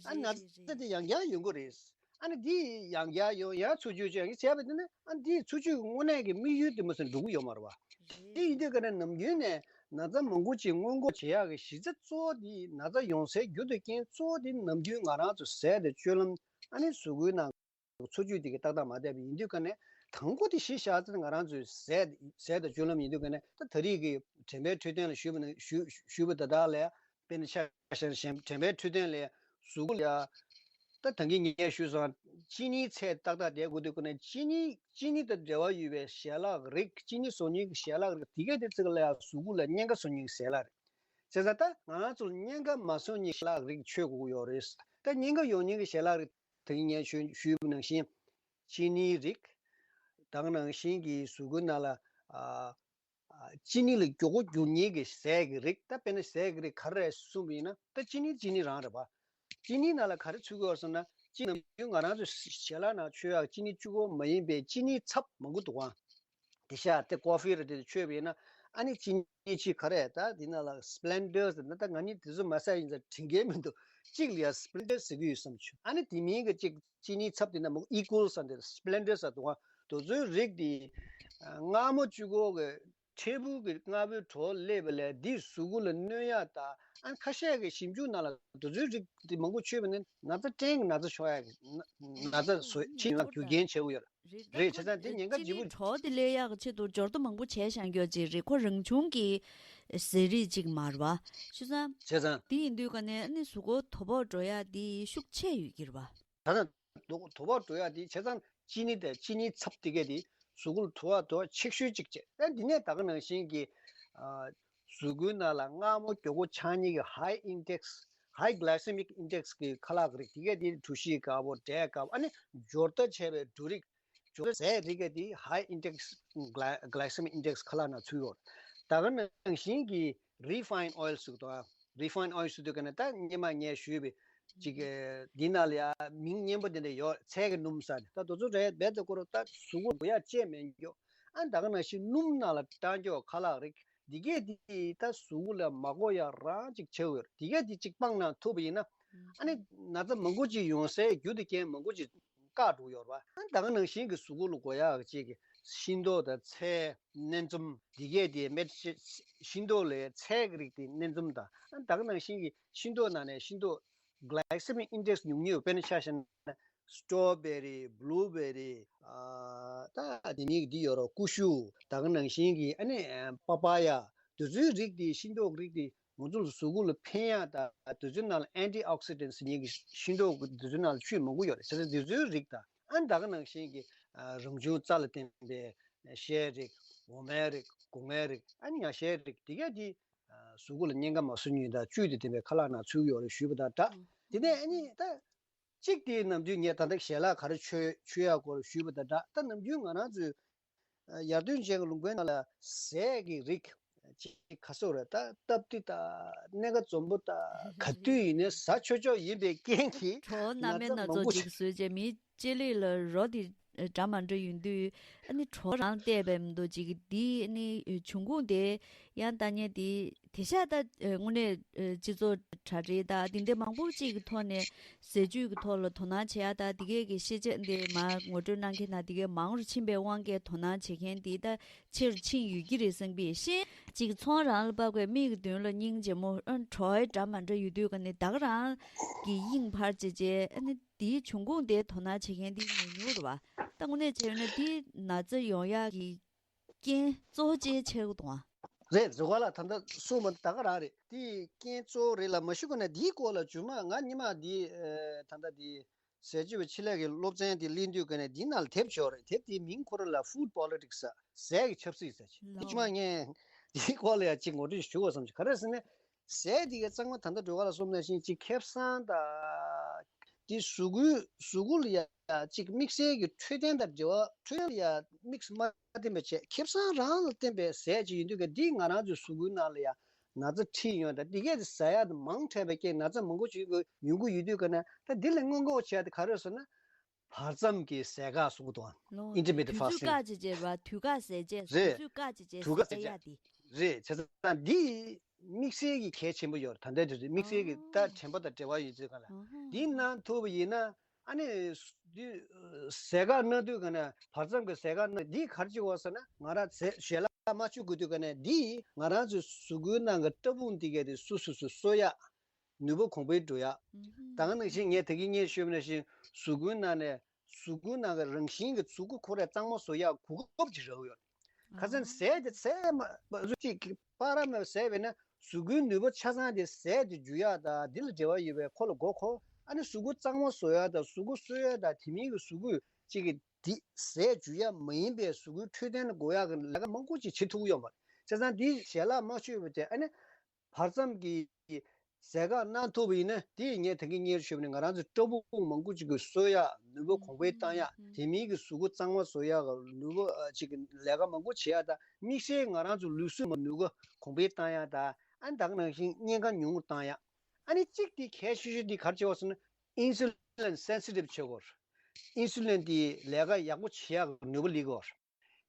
ཨ་ན་ཚ་དེ་ཡང་བསྐྱར་ཡོང་གི་རེད། ཨ་ནི་འདི་ཡང་བསྐྱར་ཡོང་ཡང་འཚོ་བཅུད་ཅིག་ཡང་བྱས་པ་དེ་ནི་ཨ་འདིས་འཚོ་བཅུད་ཀྱི་དངོས་གནས་ཀྱི་དམིགས་ཡུལ་དེ་མ་ཟིན་འགྲོ་གི་ཡོད་མ་རེད་བ། དེ་ཡིན་དུས་ཀ་ནས་ནམ་རྒྱུན་ནས་ན་ཚ་མང་པོ་ཅིག་སྔོན་འགོག་བྱེད་ཡག་གི་གཞི་རྩ་གཙོ་བོ་དེ་ན་ཚ་ཡོང་སའི་རྒྱུ་དང་རྐྱེན་གཙོ་བོ་དེ་ནམ་རྒྱུན་ང་རང་ཚོ་ཟས་དང་སྤྱོད་ལམ། ཨ་ནི་གཟུགས་པོའི་ནང་འཚོ་བཅུད་དེ་ག་ཏག་ཏག་མ་བསྡད་པ་ཡིན་དུས་ཀ་ནས་དང་པོ་དེ་གཞི་བཞག་ཚེ་ང་རང་ཚོའི་ཟས་ཟས་དང་སྤྱོད་ལམ་ཡིན་དུས་ཀ་ནས་ད་ད་རེས་ཀྱི་དྲན་པའི་འཕྲོད་བསྟེན་ལ་ཞུས་པ་ན་ཞུ་ཞུས་པ་ད་དག་ལས། དཔེར་ན་ཆ་བཞག་ན་དྲན་པའི་འཕྲོད་བསྟེན་ལ་གཟུགས་པོ་ལ་ད་ད་གིན་ངས་ཞུས་སོང་། གཅིན་སྙི་ཚད་ཏག་ཏག་བསྡད་དགོས་དུས་ཀ་ནས་གཅིན་སྙི་གཅིན་སྙི་དང་འབྲེལ་བ་ཡོད་པའི་ཞལ་ལག་རིགས། གཅིན་སྙི་བཟོ་མཁན་གྱི་ཞལ་ལག་རིགས་དེ་གས་དེ་ཚིག་ལ་ཡང་གཟུགས་པོ་ལ་གཉན་ཁ་བཟོ་མཁན་གྱི་ཞལ་ལག་རིགས། བྱས་ཙང་ད་ང་རང་ཚོར་གཉན་ཁ་མ་བཟོ་མཁན་ཞལ་ལག་རིགས་མཆོད་དགོས་ཀྱི་ཡོད་རེད། ད་གཉན་ཁ་ཡོང་མཁན་གྱི་ཞལ་ལག་རིགས་དེ་ངས་ཞུ་ཞུས་པ་ནང་བཞིན་གཅིན་སྙིའི་རིགས། ད་ག་ནང་བཞིན་གྱི་གཟུགས་པོའི་ནང་ལ་ཨ་ཨ་གཅིན་སྙི་ལ་མགྱོགས་པོ་འགྱུར་མཁན་གྱི་ཟས་ཀྱི་རིགས། ད་དཔེར་ན་ཟས་ཀྱི་རིགས་ག་རེ་རེད་གསུངས་པ་ཡིན་ན་ད་གཅིན་སྙི་གཅིན་སྙི་རང་རེད་པ། གཅིན་སྙི་ནང་ལ་ག་རེ་ཚུད་ཀྱི་ཡོད་ཟེར་ན་གཅིན་ནམ་རྒྱུན་ང་རང་ཚོའི་ཞལ་ལག་ནང་མཆོད་ཡག་གཅིན་སྙི་གཅིག་པོ་མ་ཡིན་པའི་གཅིན་སྙི་ཚབ་མང་པོ་འདུག་ཨང་། དེ་ཤ་དེ་ཀོ་ཧྥི་ར་དེ་མཆོད་པ་ཡིན་ན་ཨ་ནི་གཅིན་སྙི་ཅིག་ག་རེ་ད་དེ་ནང་ལ་སི་པི་ལེན་ཌར་ཟེར་ན་ད་ང་གཉིས་དེ་ཚོ་མ་ཟ་ཡིན་ཙང་དྲན་གྱི་མི་འདུག་གཅིག་ལ་ཡ་སི་པི་ལེན་ཌར་ཟེར་གྱི་ཡོད་བསམ་བྱུང་། ཨ་ནི་དེ་མིན་གྱི་གཅིག་གཅིན་སྙི་ཚབ་དེ་ན་མོ་ཨི་ཀུལ་ཟེར་དེ་སི་པི་ལེན་ཌར་ཟེར་འདུག་ཨང་། དེ་ཚོའི་རིགས་དེ་མངར་མོ་གཅིག་པོ་གི་འཕྲལ་ཕུགས་ཀྱི་མངར་མོའི་བྲོ་བ་སླེབས་པ་ལས་འདིས་གཟུགས་པོ་ལ་གནོད་ཡག་དང་། ཨ་ཁ་ཤས་ཀྱི་ཞིབ་འཇུག་ནང་ལ་དེ་ཚོའི་རིགས་དེ་མང་པོ་མཆོད་པ་ནི་ན་ཚ་སྐྲན་གྱི་ན་ཚ་ཤོར་ཡག་གི་ན་ན་ཚ་བཟོ་ཕྱིན་ཡང་རྒྱུ་རྐྱེན་བྱེད་དགོས་ཡོད་རེད། རེད། བྱས་ཙང་དེ་ཉེན་ཁ་ལྗིད་པོ། གཅིན་སྙིའི་བྲོ་བ་དེ་སླེབས་ཡག་གི་ཆེད་དུ་སྦྱོར་བརྡར་མང་པོ་བྱས་བཞག་རྒྱུ་ཅིག་རེད། ཁོ་རང་བྱུང་གི་ཟས་རིགས་ཅིག་མ་རེད་བ། བྱས་ཙང་། བྱས་ཙང་། དེ་ཡིན་དུས་ཀ་ནས་ཨ་ནི་གཟུགས་པོ་དོ་ཕོག་འགྲོ་ཡག་དེ་ཤུགས་ཆེ་ཡོད་ཀྱི་རེད་བ། ད་ལྟ་དོ་དོ་ཕོག་འགྲོ་ཡག་དེ་བྱས་ཙང་གཅིན་སྙི་དང་གཅིན་སྙི་ཚབ་དེ་གས་དེ་གཟུགས་པོར་དོ་ཕོག་དོ་ཕོག་ཆེ་ཤོས་གཅིག་བྱས། ཨ་འདི་ནས་ད་ག་ནང་བཞིན་གྱི་ཨ་གཟུགས་པོའི་ནང་ལ་མངར་མོ་མགྱོགས་པོ་ཆགས་མཁན་གྱི་high index high glycemic index གི་ཁ་ལག་རིགས་དེ་གས་དེ་གྲོ་ཞིབ་དཀར་པོ། འབྲས་དཀར་པོ། ཨ་ནི་སྦྱོར་བརྡར་བྱས་པའི་འབྲུ་རིགས། སྦྱོར་བརྡར་ཟས་རིགས་དེ་high index gly- glycemic index ཁ་ལག་ནང་ཚུད་ཡོད། ད་ག་ནང་བཞིན་གྱི་refined oil ཟེར་དང་refined oil ཟེར་དུས་ཀ་ནས་ད་སྔོན་མ་ངས་ཞུས་པའི་ཅིག་འདི་ནང་ལ་ཡ་མིང་སྙན་པོ་དེ་འདྲ་ཡོད། ཚལ་གྱི་སྣུམ་ཟེར་ནས། ད་དེ་ཚོ་རེད་རྦད་དེ་ཁོ་རང་ད་གཟུགས་པོ་འགོ་ཡག་བཅས་མེད་མགྱོགས། ཨ་ད་ག་ནང་བཞིན་སྣུམ་ནང་ལ་བཏང་མགྱོགས་ཁ་ལག་རིགས་འདི་གས་འདི་ད་གཟུགས་པོ་ལ་མ་དགོས་ཡག་རང་ཅིག་བྱེད་འོས། འདི་གས་འདི་ཅིག་སྤང་གནང་ཐུབ་པ་ཡིན་ན་ཨ་ནི་ན་ཚ་མང་པོ་ཅིག་ཡོང་སའི་རྒྱུ་དེ་རྐྱེན་མང་པོ་ཅིག་བཀག་འགྲོ་ཡོད་རེད་བ། ཨ་ད་ག་ནང་བཞིན་གྱི་གཟུགས་པོ་ལ་དགོས་ཡག་ཅིག་གི་ཤིང་ཏོག་དང་ཚལ་སྣ་འཛོམས་འདི་གས་དེ་སྨན་ཤིང་ཏོག་ལས་ཚལ་གྱི་རིགས་དེ་སྣ་འཛོམས་དང་། ཨ་ད་ག་ནང་བཞིན་གྱི་ཤིང་ཏོག་ནང་ནས་ཤིང་ཏོག་glycemic index ཉུང་ཉུང་། དཔེར་ན་ཆ་བཞག་ན་strawberry blueberry ཨ་ད་དེ་ནས་འདི་ཡོད་རེད། ཀུ་ཤུ། ད་ག་ནང་བཞིན་གྱི་ཨ་ནི་པ་པ་ཡ། དེ་ཚོའི་རིགས་དེ་ཤིང་ཏོག་རིགས་དེ་ང་ཚོ་ལ་གཟུགས་པོ་ལ་ཕན་ཡག་དང་། དེ་ཚོའི་ནང་ལ་antioxidants ཟེར་མཁན་གྱི་ཤིང་ཏོག་དེ་ཚོའི་ནང་ལ་བཅུད་མང་པོ་ཡོད་རེད། བྱས་ཙང་དེ་ཚོའི་རིགས་དང་། ཨ་ད་ག་ནང་བཞིན་གྱི་ཨ་རང་བྱུང་རྩ་ལ་བརྟེན་པའི་ཤའི་རིགས། འོ་མའི་རིགས། སྒོ་ངའི་རིགས། ཨ་ནི་ཡང་ཤའི་རིགས་དེ་གས་དེ་ཨ་གཟུགས་པོ་ལ་གཉན་ཁ་མ་བཟོ་ནུས་དང་བཅུད་དེ་ལྡན་པའི་ཁ་ལག་ནང་ཚུད་ཡོད་རེད་ཞུས་པ་དང་སྦྲགས། དེ་ནས་ཨ་ནི་ད་གཅིག་དེ་ནམ་རྒྱུན་ངས་ད་ལྟ་ཞལ་ལག་ག་རེ་མཆོད་མཆོད་ཡག་སྐོར་ཞུས་པ་དང་སྦྲགས། ད་ནམ་རྒྱུན་ང་རང་ཚོའི་ཡར་ཐོན་ཅན་གྱི་ལུང་པའི་ནང་ལ་ཟས་ཀྱི་རིགས་ཅིག་ག་ཚོད་རེད། ད་སྟབས་བདེ་དང་སྣ་ཁ་འཛོམས་པོ་དང་ག་དུས་ཡིན་ནའི་ཟ་ཆོག་ཆོག་ཡིན་པའི་རྐྱེན་གྱིས་བྲོ་བ་སྣ་མིན་སྣ་ཚོགས་ཅིག་བཟོས་རྗེས་མིའི་ལྕེ་ལེགས་ལ་རོ་དེ་ འདྲ་མ་འདྲ་ཡོང་དུས་ཨ་ནི་གྲོགས་རང་བལྟས་པའི་མི་འདུག་ཅིག་འདི་ཨ་ནི་འབྱུང་ཁུངས་དེ་ཡང་ལྟ་ཉན་དེ་དེ་ཤ་ད་དངོས་གནས་སྤྱི་ཚོགས་གྲ་སྒྲིག་དང་དེ་འདྲ་མང་པོ་ཅིག་གི་ཐོག་ནས་ཟས་བཅུད་ཀྱི་ཐོག་ལ་དོ་སྣང་བྱེད་ཡ་ད་དེ་གས་ཀྱི་ཤེས་བྱ་འདི་མ་ངོ་སྤྲོད་གནང་མཁན་དང་དེ་གས་མང་རུ་ཕྱིན་པའི་དབང་གིས་དོ་སྣང་བྱེད་མཁན་དེ་ད་ཆེ་རུ་ཕྱིན་ཡོད་ཀྱི་རེད་བསམ་པས་ཤེས། གཅིག་ཚོང་རང་ལ་དཔག་པའི་མིག་གི་མདུན་ལ་སྙིང་རྗེ་མོ་ཨ་གྲོགས་འདྲ་མ་འདྲ་ཡོད་དུས་ཀ་ནས་ད་ག་རང་གི་དབྱིངས་ཕར་བྱེད་བྱས་ཨ་ནི་དེའི་འབྱུང་ཁུངས་དེ་དོ་སྣང་བྱེད་མཁན་དེ་ཉུང་ཉུང་རེད་བ། ད་དངོས་གནས་བྱས་ན་དེ་ན་ཚ་ཡོང་ཡག་གི་རྐྱེན་གཙོ་བོ་ཅིག་ཆགས་ཀྱི་འདུག་ཨ། རེད། རེ་བ་ལ་ད་ལྟ་གསུངས་པ་ད་ག་རང་རེད། དེ་རྐྱེན་གཙོ་བོ་རེད་ལ་མ་ཞུ་ག་ན་དེའི་སྐོར་ལ་རྗེས་མ་ང་སྔོན་མ་དེ་ད་ལྟ་དེ། ཟས་བཅུད་པའི་ཆེད་ལས་ཀྱི་སློབ་ཚན་དེ་ལེན་དུས་ཀ་ནས་འདི་ནང་ལ་དེབ་ཅིག་ཡོད་རེད། དེབ་དེའི་མིང་ཁོ་རང་ལ་Food Politics ཟེར། ཟས་ཀྱི་ཆབ་སྲིད་ཟེར་ཅིག་དེ་ལོ། ཕྱི་མ་ངས་འདིའི་སྐོར་ལ་ཡང་ཅིག་ངོ་སྤྲོད་ཞུ་དགོས་བསམ་བྱུང་། ག་རེ་ཟེར་ན། ཟས་དེ་གའི་གཙང་མ་ད་ལྟ་སྒྲོལ་དཀར་ལགས་གསུངས་ནང་བཞིན་ཅིག་ཁེ་བཟང་དང་། དེ་གཟུགས་པོའི་གཟུགས་པོ་ལ་ཡང་ཅིག་དམིགས་བསལ་གྱི་འཕྲོད་བསྟེན་དང་འབྲེལ་བ། འཕྲོད་བསྟེན་ལ་ཡང་དམིགས་མ་བསྟེན་པ་བྱས་ཁེ་བཟང་རང་ལ་བརྟེན་པའི་ཟས་ཅིག་ཡིན་དུས་ཀ་འདིས་ང་རང་ཚོའི་གཟུགས་པོའི་ནང་ལ་ཡང་ན་ཚ་ཁྲིད་ཡོང་དང་། འདི་གས་དེ་ཟ་ཡག་དེ་མང་དྲགས་པའི་རྐྱེན་ན་ཚ་མང་པོ་ཅིག་ཡོང་གི་ཡོད་དུས་ཀ་ནས། ད་འདི་ལ་སྔོན་འགོག་བྱེད་ཡག་དེ་ག་རེ་ཟེར་ན། བར་མཚམས་ཀྱི་ཟས་བཀག་གསུང་གི་འདུག་ཨ། ལོ། Intermittent དུས་ཚོད་fasting བཀག་བྱས་བྱས་ར་དུས་བཀག་ཟས་བཅད། རེད། དུས་ཚོད་བཀག་བྱས་བྱས་དུས་བཀག་ཟས་ཟས་ཡག་བྱས། དེ་རེད། བྱས་ཙང་འདི་དམིགས་བསལ་གྱི་གལ་ཆེན་པོ་ཡོད་རེད། ད་ལྟའི་དུས་ཚོད་དམིགས་བསལ་གྱི་ད་ཨོ། དྲན་པ་དང་འབྲེལ་བ་ཡོད་ཚུལ་ག་ལ། ཨོ་ཧོ། འདི་གནང་ཐུབ་པ་ཡིན་ན། ཨ་ནི་འདི་ཟས་བཀག་གནང་དུས་ཀ་ནས་བར་མཚམས་ཀྱི་ཟས་བཀག་གནང་འདིས་ག་རེ་བྱེད་དགོས་ཟེར་ན། ང་རང་ཟས་ཞལ་ལག་མ་མཆོད་དགོས་དུས་ཀ་ནས་འདིས་ང་རང་ཚོའི་གཟུགས་པོའི་ནང་གི་ཕྲ་ཕུང་འདི་གས་དེ་སོ་སོ་སོ་གསོ་ཡག་ནུས་པ་གོང་འཕེལ་འགྲོ་ཡག་ཨུམ་ཧུམ། ད་ག་ནང་བཞིན་ངས་ད་གིན་སྔོན་ཞུས་པ་ནང་བཞིན་གཟུགས་པོའི་ནང་ནས་གཟུགས་པོའི་ནང་གི་རང་བཞིན་གྱི་གཟུགས་པོ་ཁོ་རང་གཙང་མ་བཟོ་ཡག་གོ་སྐབས་ཅིག་རག་ཡོད། ཁ་སང་ཟས་དེ་ཟས་མ་བཟོ་ཅིག་པ་ར་མ་ཟས་པས་ན་གཟུགས་པོའི་ནུས་པ་ཆ་ཚང་དེ་ཟས་དེ་འཇུ་ཡག་དང་འདི་ལ་འབྲེལ་བ་ཡོད་པའི་ཁོ་ལ་མགོ་འཁོར། ཨ་ནི་གཟུགས་པོ་གཙང་མ་བཟོ་ཡག་དང་གཟུགས་པོ་གསོ་ཡག་དང་དེ་མིན་གྱི་གཟུགས་པོས་ཅིག་གི་འདི་ཟས་འཇུ་ཡག་མ་ཡིན་པའི་གཟུགས་པོའི་འཕྲོད་བསྟེན་ལ་དགོས་ཡག་གི་ལས་ཀ་མང་པོ་ཅིག་བྱེད་ཐུབ་ཀྱི་ཡོད་མ་རེད། བྱས་ཙང་འདི་ཞལ་ལག་མ་མཆོད་པ་དེ་ཨ་ནི། བར་མཚམས་ཀྱི་ཟས་བཀག་གནང་ཐུབ་པ་ཡིན་ན། དེས་ངས་ད་གིན་སྔོན་ཞུས་པ་ནི་ང་རང་ཚོའི་ཕྲ་ཕུང་མང་པོ་ཅིག་གི་གསོ་ཡག་ནུས་པ་གོང་འཕེལ་བཏང་ཡག་དེ་མིན་གྱི་གཟུགས་པོ་གཙང་མ་བཟོ་ཡག་གི་ནུས་པ་ཅིག་གི་ལས་ཀ་མང་པོ་བྱེད་ཡག་དང་། དམིགས་བསལ་ང་རང་ཚོའི་ལུས་ཟུངས་ཀྱི་ནུས་པ་གོང་འཕེལ་བཏང་ཡག་དང་། ཨ་ནི་ད་ག་ནང་བཞིན་གཉན་ཁ་ཉུང་རུ་བཏང་ཡག་ཨ་ནི་གཅིག་དེ་གལ་ཆེ་ཤོས་དེ་ག་རེ་བྱེད་དགོས་ཟེར་ན། insulin sensitive བྱེད་དགོས། insulin དེ་ལས་ཀ་ཡག་པོ་བྱེད་ཡག་གི་ནུས་པ་སླེབས་ཀྱི་ཡོད་རེད།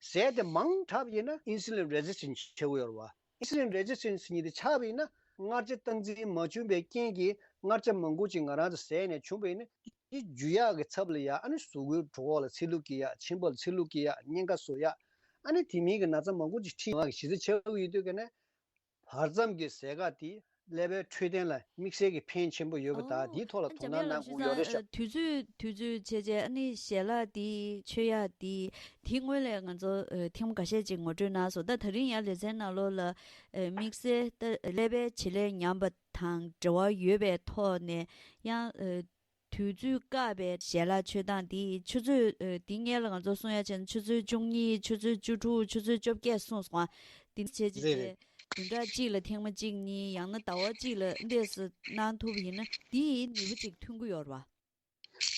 ཟས་དེ་མང་དྲགས་པ་ཡིན་ན་insulin resistance བྱེད་ཀྱི་ཡོད་རེད་བ། insulin resistance ཟེར་མཁན་དེ་ཆགས་པ་ཡིན་ན། མངར་ཆ་སྟངས་འཛིན་མ་བྱུང་བའི་རྐྱེན་གྱིས་མངར་ཆ་མང་པོ་ཅིག་ང་རང་ཚོ་ཟས་ནས་བྱུང་བ་ཡིན་ན། དེ་འཇུ་ཡག་གི་ཚབ་ལ་ཡ་ཨ་ནི་གཟུགས་པོའི་གྲོད་ཁོག་ལ་ཚ་ལུ་སྐྱེ་ཡག་མཆིན་པ་ལ་ཚ་ལུ་སྐྱེ་ཡག་གཉན་ཁ་བཟོ་ཡག་ཨ་ནི་དེ་མིན་གྱི་ན་ཚ་མང་པོ་ཅིག་ཁྲིད་ཡོང་ཡག་གི་གཞི་རྩ་ཆགས་ཀྱི་ཡོད་དུས་ཀ་ནས། བར་མཚམས་ཀྱི་ཟས་བཀག་དེས་ཀླད་པའི་འཕྲོད་བསྟེན་ལ་དམིགས་བསལ་གྱི་ཕན་ཆེན་པོ་ཡོད་པ་དང་། ཨོ། དེའི་ཐོག་ལ་ཨ་དོ་སྣང་གནང་དགོས་ཡོད་རེད་ཤག་དུས་ཚོད་དུས་ཚོད་བྱས་བྱས་ཨ་ནི་ཞལ་ལག་དེ་མཆོད་ཡག་དེ་དེ་སྔོན་ལ་ང་ཚོ་ཐེངས་མ་ཁ་ཤས་ཅིག་ངོ་སྤྲོད་གནང་སོང་། ད་ད་རིང་ཡང་ལེ་ཚན་ནང་ལོགས་ལ་དམིགས་བསལ་ད་ཀླད་པའི་བྱེད་ལས་ཉམས་པ་དང་འབྲེལ་བ་ཡོད་པའི་ཐོག་ནས་ཡང་། དུས་ཚོད་བཀག་པའི་ཞལ་ལག་མཆོད་སྟངས་འདི་ཆུ་ཚོད་ཨ་འདི་སྔོན་ལ་ང་ཚོ་གསུང་ཡ་བྱས་ན་ཆུ་ཚོད་བཅུ་གཉིས། ཆུ་ཚོད་བཅུ་དྲུག། ཆུ་ཚོད་བཅོ་བརྒྱད་གསུངས་སོང་ཨ། འདི་འདྲ་བྱས་རེད་རེད། བྱས་བདུན་ཕྲག་གཅིག་ལ་ཐེངས་མ་གཅིག་གཉིས། ཡང་ན་ཟླ་བ་གཅིག་ལ་འདི་འདྲས་སུ་གནང་ཐུབ་པ་ཡིན་ན་འདི་ཡིས་ནུས་པ་ཅིག་ཐོན་གྱི་ཡོད་རེད་བ།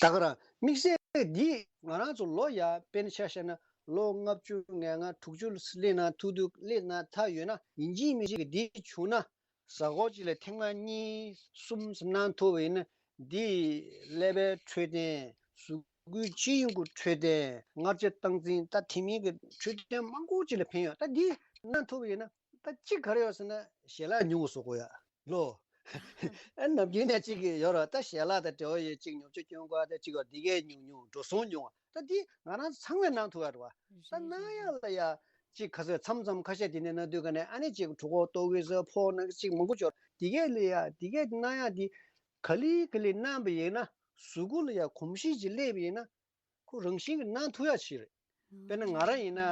ད་ག་རང་དམིགས་བསལ་འདི་ང་རང་ཚོ་ལོ་ཡ་དཔེར་ན་ཆ་བཞག་ན་ལོ་ལྔ་བཅུ་ང་ལྔ་དྲུག་ཅུ་ལ་སླེབས་ན་ཐུག་དུས་སླེབས་ན་ཐག་ཡོད་ན་ཡིན་གཅིག་མིན་གཅིག་གི་འདི་བྱུང་ན། གཟའ་འཁོར་གཅིག་ལ་ཐེངས་མ་གཉིས་གསུམ་ཙམ་གནང་ཐུབ་པ་ཡིན་ན། འདིས་ཀླད་པའི་འཕྲོད་བསྟེན། གཟུགས་པོའི་སྤྱི་ཡོངས་ཀྱི་འཕྲོད་བསྟེན། མངར་ཆ་སྟངས་འཛིན། ད་དེ་མིན་གྱི་འཕྲོད་བསྟེན་མང་པོ་ཅིག་ལ་ཕན་ཡོད། ད་འདི་གནང་ཐུབ་པ་ཡིན་ན། ད་གཅིག་ག་རེ་ཡོད་ཟེར་ན་ཞལ་ལག་ཉུང་བ་བཟོ་དགོས་ཡ་ལོ། ཨ་ནམ་རྒྱུན་ནས་གཅིག་གི་ཡོད་རེད། ད་ཞལ་ལག་དང་འབྲེལ་བ་ཡོད་གཅིག་ཉོ་ཆ་སྐྱོན་དགོས། ད་གཅིག་ག་འདི་གས་ཉུང་ཉུང་འགྲོ་སོང་ཉུང་བ། ད་འདི་ང་རང་ཚོ་ཚང་མས་གནང་ཐུབ་ཡ་རེད་བ། ད་གནང་ཡ་ལ་ཡ་གཅིག་ག་ཚོད་མཚམས་མཚམས་ཁ་ཤས་དེ་ནས་གནང་དུས་ཀ་ནས་ཨ་ནི་གཅིག་གྲོད་ཁོག་ལྟོགས་ཀྱི་ཟེར་ཕོག་ན་གཅིག་མང་པོ་འབྱོར། འདི་གས་ལ་ཡ་འདི་གས་གནང་ཡ་འདི་ག་ལེ་ག་ལེ་གནང་བ་ཡིན་ན། གཟུགས་པོ་ལ་ཡ་གོམས་གཤིས་ཅིག་སླེབས་པ་ཡིན་ན་ཁོ་རང་བཞིན་གྱིས་གནང་ཐུབ་ཡ་ཅིག་རེད། དཔེར་ན་ང་རང་ཡིན་ན་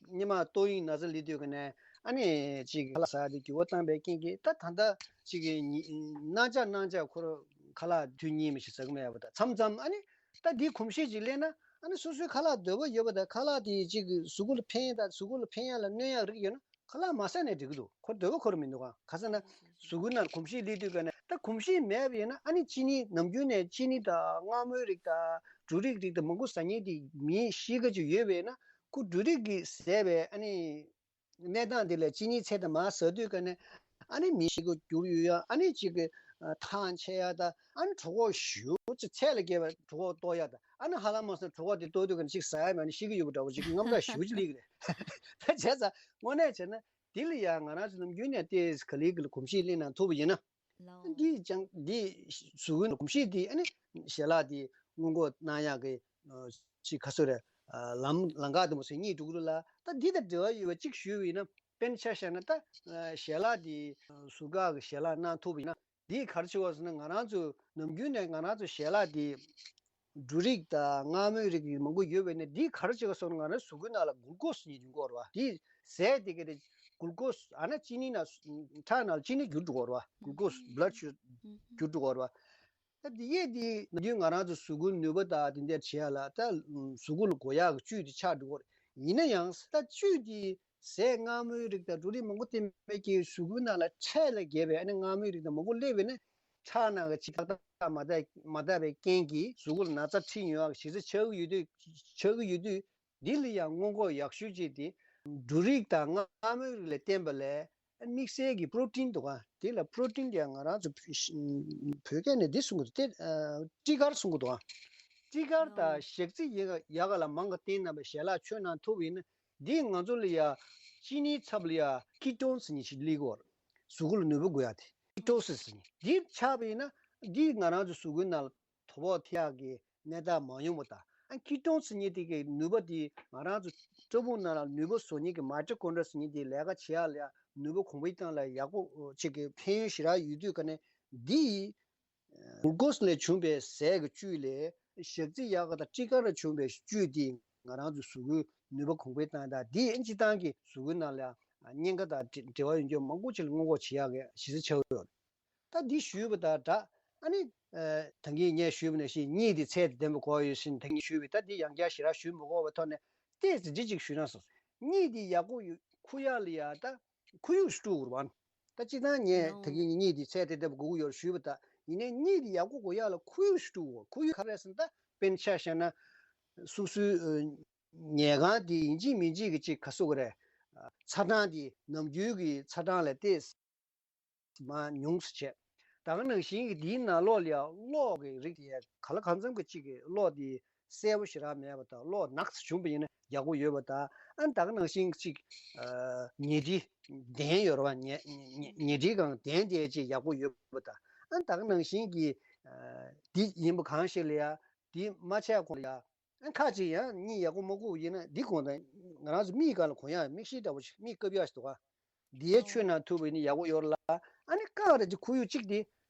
སྔོན་མ་ཏོག་དབྱིབས་ན་ཚ་སླེབས་དུས་ཀ་ནས་ཨ་ནི་གཅིག་ཁ་ལག་ཟ་ཡ་དེ་འགྱུར་བ་བཏང་པའི་རྐྱེན་གྱིས། ད་ད་ལྟ་གཅིག་གི་ཉི་གནངས་ཆ་གནངས་ཆ་ཁོ་རང་ཁ་ལག་དུས་གཉིས་མ་ཞིག་ཟ་གི་མེད་པ། ད་མཚམས་མཚམས་ཨ་ནི་ད་འདི་གོམས་གཤིས་ཅིག་སླེབས་ན་ཨ་ནི་སོ་སོའི་ཁ་ལག་འདོད་པ་ཡོད་པ་དང་། ཁ་ལག་དེ་གཅིག་གི་གཟུགས་པོ་ལ་ཕན་ཡ་དང་གཟུགས་པོ་ལ་ཕན་ཡ་ལ་གནོད་ཡ་རིགས་ཡོད་ན་ཁ་ལག་མ་ཟ་ནས་འགྲིག་གི་འདུག་ཁོ་འདོད་པ་ཁོ་རང་མི་འདུག་ག་ག་ཟེར་ན་གཟུགས་པོའི་ནང་གོམས་གཤིས་སླེབས་དུས་ཀ་ནས། ད་གོམས་གཤིས་མེད་པ་ཡིན་ན་ཨ་ནི་ཅི་ནི་ནམ་རྒྱུན་ནས་ཅི་ནི་དང་མངར་མོའི་རིགས་དང་འབྲུ་རིགས་རིགས་དང་མང་པོ་ཟ་མཁན་དེ་མིའི་གཤིས་ཀ་ཅིག་ཡོད་པ་ཡིན་ན། ཁོ་འབྲུ་རིགས་ཀྱིས་བཟས་པའི་ཨ་ནི་གནས་སྟངས་དེ་ལ་ཅི་ནི་ཚད་དང་མར་ཟ་དུས་ཀ་ནས་ཨ་ནི་མིའི་གཤིས་ཀ་འགྱུར་ཡོང་ཡ། ཨ་ནི་གཅིག་གི་ཐང་ཆད་ཡ་དང་། ཨ་ནི་གྲོད་ཁོག་ཞེ་པོ་ཅིག་ཚད་ལས་བརྒལ་བའི་གྲོད་ཁོག་ལྟོགས་ཡ་དང་། ཨ་ནི་ཧ་ལམ་མ་སོང་གྲོད་ཁོག་དེ་ལྟོགས་དུས་ཀ་ནས་ཅིག་ཟ་ཡ་མེད་ན་ཤི་གི་ཡོད་པ་འདྲ་བོ་ཅིག་རྔམ་སྐྲག་ཞེ་པོ་ཅིག་སླེབས་ཀྱི་རེད། ད་བྱས་ཙང་དངོས་གནས་བྱས་ན་དེ་ལ་ཡང་ང་རང་ཚོ་ནམ་རྒྱུན་ནས་ཏོག་ཙམ་ག་ལེར་ག་ལེར་གོམས་གཤིས་ལེན་གནང་ཐུབ་པ་ཡིན་ན། ལའོ། འདི་ཅང་འདི་གཟུགས་པོའི་གོམས་གཤིས་འདི་ཨ་ནི་ཞལ་ལག་འདི་སྔོན་འགོག་གནང་ཡག་གི་ཅིག་ག་ཚོད་རེད། ལམ་ལམ་ཁ་དེ་མོ་ཟེར་རྙེད་འགྲོ་གི་རེད་ལ། ད་འདི་དང་འབྲེལ་བ་ཡོད་པ་གཅིག་ཞུས་པ་ཡིན་ན། དཔེར་ན་ཆ་བཞག་ན་ད་ཞལ་ལག་འདི་གཟུགས་ཁ་གི་ཞལ་ལག་གནང་ཐུབ་པ་ཡིན་ན། འདི་ག་རེ་བྱེད་པ་ཟེར་ན། ང་རང་ཚོ་ནམ་རྒྱུན་ནས་ང་རང་ཚོ་ཞལ་ལག་འདི་འབྲུ་རིགས་དང་མངར་མོའི་རིགས་མང་པོ་ཡོད་པས་ན། འདི་ག་རེ་བྱེད་པ་ཟེར་ན། ང་རང་གཟུགས་པོའི་ནང་ལ་གུལ་ཀོ་སི་ཡིན་གྱི་ཡོད་རེད་བ། འདི་ཟས་དེ་ག་དེ་གུལ་ཀོ་སི་ཨ་ན་ཅི་ནི་ན་ཁྲག་ནང་ལ་ཅི་ནི་འགྱུར་འགྲོ་གི་རེད་བ། གུལ་ཀོ་སི་བྷི་ལཌ་ཤུ་གར་འགྱུར་འགྲོ་གི་རེད་བ། ད་འདི་ཡས་འདི་ནམ་རྒྱུན་ང་རང་ཚོ་གཟུགས་པོའི་ནུས་པ་དང་དེ་འདྲ་བྱེད་ཡ་ལ། ད་གཟུགས་པོ་ལ་དགོས་ཡག་གི་བཅུད་དེ་ཆགས་འགྲོ་གི་རེད། ཡིན་ན་ཡང་ད་བཅུད་དེ་ཟས་མངར་མོའི་རིགས་དང་འབྲུ་རིགས་མང་པོ་བསྟེན་པའི་གི་གཟུགས་པོའི་ནང་ལ་འཕྲལ་ལ་རྒྱས་པའི་ཨ་ནི་མངར་མོའི་རིགས་དང་མང་པོ་སླེབས་པས་ན། ཁྲག་ནང་གི་ཅིག་ཏག་ཏག་མ་དག་མ་དག་པའི་རྐྱེན་གྱིས་གཟུགས་པོ་ལ་ན་ཚ་འཁྲིད་ཡོང་ཡག་གི་གཞི་རྩ་ཆགས་ཀྱི་ཡོད་དུས། ཆགས་ཀྱི་ཡོད་དུས། འདི་ལ་ཡང་སྔོན་འགོག་ཡག་ཤོས་ཅིག་དེ་འབྲུ་རིགས་དང་མངར་མོའི་རིགས་ལ་བརྟེན་པ་ལས། དམིགས་བསལ་གྱི་པྲོ་ཊིན་འདུག་ག་དེ་ལ་པྲོ་ཊིན་དེ་ང་རང་ཚོ་བོད་སྐད་ནས་འདི་གསུང་གི་འདུག་སྟེ། ཨ་སྤྲི་དཀར་གསུང་གི་འདུག་ག་སྤྲི་དཀར་དང་ཞག་རྩི་ཡ་ག་ལ་མང་ག་བསྟེན་གནང་བའི་ཞལ་ལག་མཆོད་གནང་ཐུབ་པ་ཡིན་ན། འདིས་ང་ཚོ་ལ་ཡ་གཅིན་སྙིའི་ཚབ་ལ་ཡ་ཀི་ཊོན་ཟེར་མཁན་ཞིག་སླེབས་ཀྱི་ཡོད་རེད། གཟུགས་པོ་ལ་ནུས་པ་དགོས་ཡ་དེ་ཀི་ཊོ་སིས་ཟེར་མཁན་འདི་ཆགས་པ་ཡིན་ན། འདིས་ང་རང་ཚོ་གཟུགས་པོའི་ནང་ལ་དོ་ཕོག་ཐེབས་ཡག་གི་གནས་སྟངས་མ་ཡོང་བ་དང་། ཨ་ཀི་ཊོན་ཟེར་མཁན་དེ་གི་ནུས་པ་དེ་ང་རང་ཚོ་སྐྲ་བུང་ནང་ལ་ནུས་པ་བཟོ་མཁན་གྱི་མའི་ཊོ་ཀོན་ཌི་ར་ཟེར་མཁན་དེ་ལས་ཀ་བྱེད་ཡག་ལ་ཡ་ནུས་པ་གོང་འཕེལ་བཏང་ལ་ཡག་པོ་ཅིག་གི་ཕན་ཡོན་ཞེ་དྲག་ཡོད་དུས་ཀ་ནས། འདིས་གུལ་ཀོ་སི་ལས་བྱུང་བའི་ཟས་ཀྱི་བཅུད་ལས་ཞག་རྩི་ཡ་ག་དང་སྤྲི་དཀར་ལས་བྱུང་བའི་བཅུད་དེ་ང་རང་ཚོའི་གཟུགས་པོའི་ནུས་པ་གོང་འཕེལ་བཏང་དང་། འདིས་སྤྱིར་བཏང་གི་གཟུགས་པོའི་ནང་ལ་ཡ་གཉན་ཁ་དང་འབྲེལ་བ་ཡོད་མཁན་མང་པོ་ཅིག་ལ་སྔོན་འགོག་བྱེད་ཡག་གི་གཞི་རྩ་ཆགས་ཡོད་རེད། ད་འདི་ཞུས་པ་དང་སྦྲགས། ཨ་ནི་ཨ་ད་གིན་ངས་ཞུས་པ་ནང་བཞིན་གཉིད་དེ་ཚད་དང་ལྡན་པ་དགོས་ཡོད་ཟེར་ནས་ད་གིན་ཞུས་པས། ད་འདི་ཡང་བསྐྱར་ཞེ་དྲག་ཞུ་མི་དགོས་པའི་ཐོག་ནས་ཏོག་ཙམ་འདི་གཅིག་ཞུས་ན་སོང་། གཉིད་དེ་ཡག་པོ་ཡོད་ཁུག་ཡག་ལ་ཡ་ད་ཁོར་ཡུག་ཞིག་དཀྲུག་དགོས་རེད་བ། ད་སྤྱིར་བཏང་ངས་ད་གིན་གཉིད་དེ་ཚད་དང་ལྡན་པ་དགོས་ཀྱི་ཡོད་རེད་ཞུས་པ་དང་། ཡིན་ནའི་གཉིད་དེ་ཡག་པོ་དགོས་ཡག་ལ་ཁོར་ཡུག་ཞིག་དཀྲུག་དགོས། ཁོར་ཡུག་ག་རེ་རེད་ཟེར་ན། ད་དཔེར་ན་ཆ་བཞག་ན་སོ་སོའི་ཨ་ཉལ་ཁང་དེ་ཡིན་གཅིག་མིན་གཅིག་གི་ཅིག་ག་ཟེར་དགོས་རེད། ཚ་གྲང་དེ་ནམ་རྒྱུན་གྱི་ཚ་གྲང་ལས་ཏོག་ཙམ་མར་ཉུང་ཙམ་བྱས། ད་ག་ནང་བཞིན་གྱི་དེའི་ནང་ལོགས་ལ་ཡ་གློག་གི་རིགས་དེ་ག་ལ་གང་འཚམ་གྱི་ཅིག་གི་གློག་དེ་གསལ་པོ་ཞེ་དྲག་མེད་པ་དང་། གློག་ནག་ཙམ་བྱུང་བ་ཡིན་ན་ཡག་པོ་ཡོད་པ་དང་། ཨ་ནི་ད་ག་ནང་བཞིན་གྱི་ཅིག་ཨ་ཉལ་ཁྲི་གདན་ཡོད་རེད་བ། ཉལ་ཉལ་ཉལ་ཁྲིའི་སྒང་གདན་དེ་ཅིག་ཡག་པོ་ཡོད་པ་དང་། ཨ་ནི་ད་ག་ནང་བཞིན་གྱི་ཨ་འདི་ཡིན་པ་གང་ཞིག་ལ་ཡ་འདི་མ་བྱས་གོང་ལ་ཡ། ཨ་ཁ་ཅིག་ཡང་གཉིད་ཡག་པོ་མ་ཁུག་པ་ཡིན་ན། འདི་གོང་དང་ང་རང་ཚོ་མིག་སྒང་ལ་གོན་ཡག་མིག་ཤེལ་འདྲ་པོ་ཞིག་མིག་བཀབ་ཡག་ཞིག་འདུག་ག་དེའི་ཆོས་གནང་ཐུབ་པ་ཡིན་ན་ཡག་པོ་ཡོད་རེད་ལ། ཨ་ནི་སྐབས་རེ་ཅིག་ཁོར་ཡུག་གཅིག་དེ་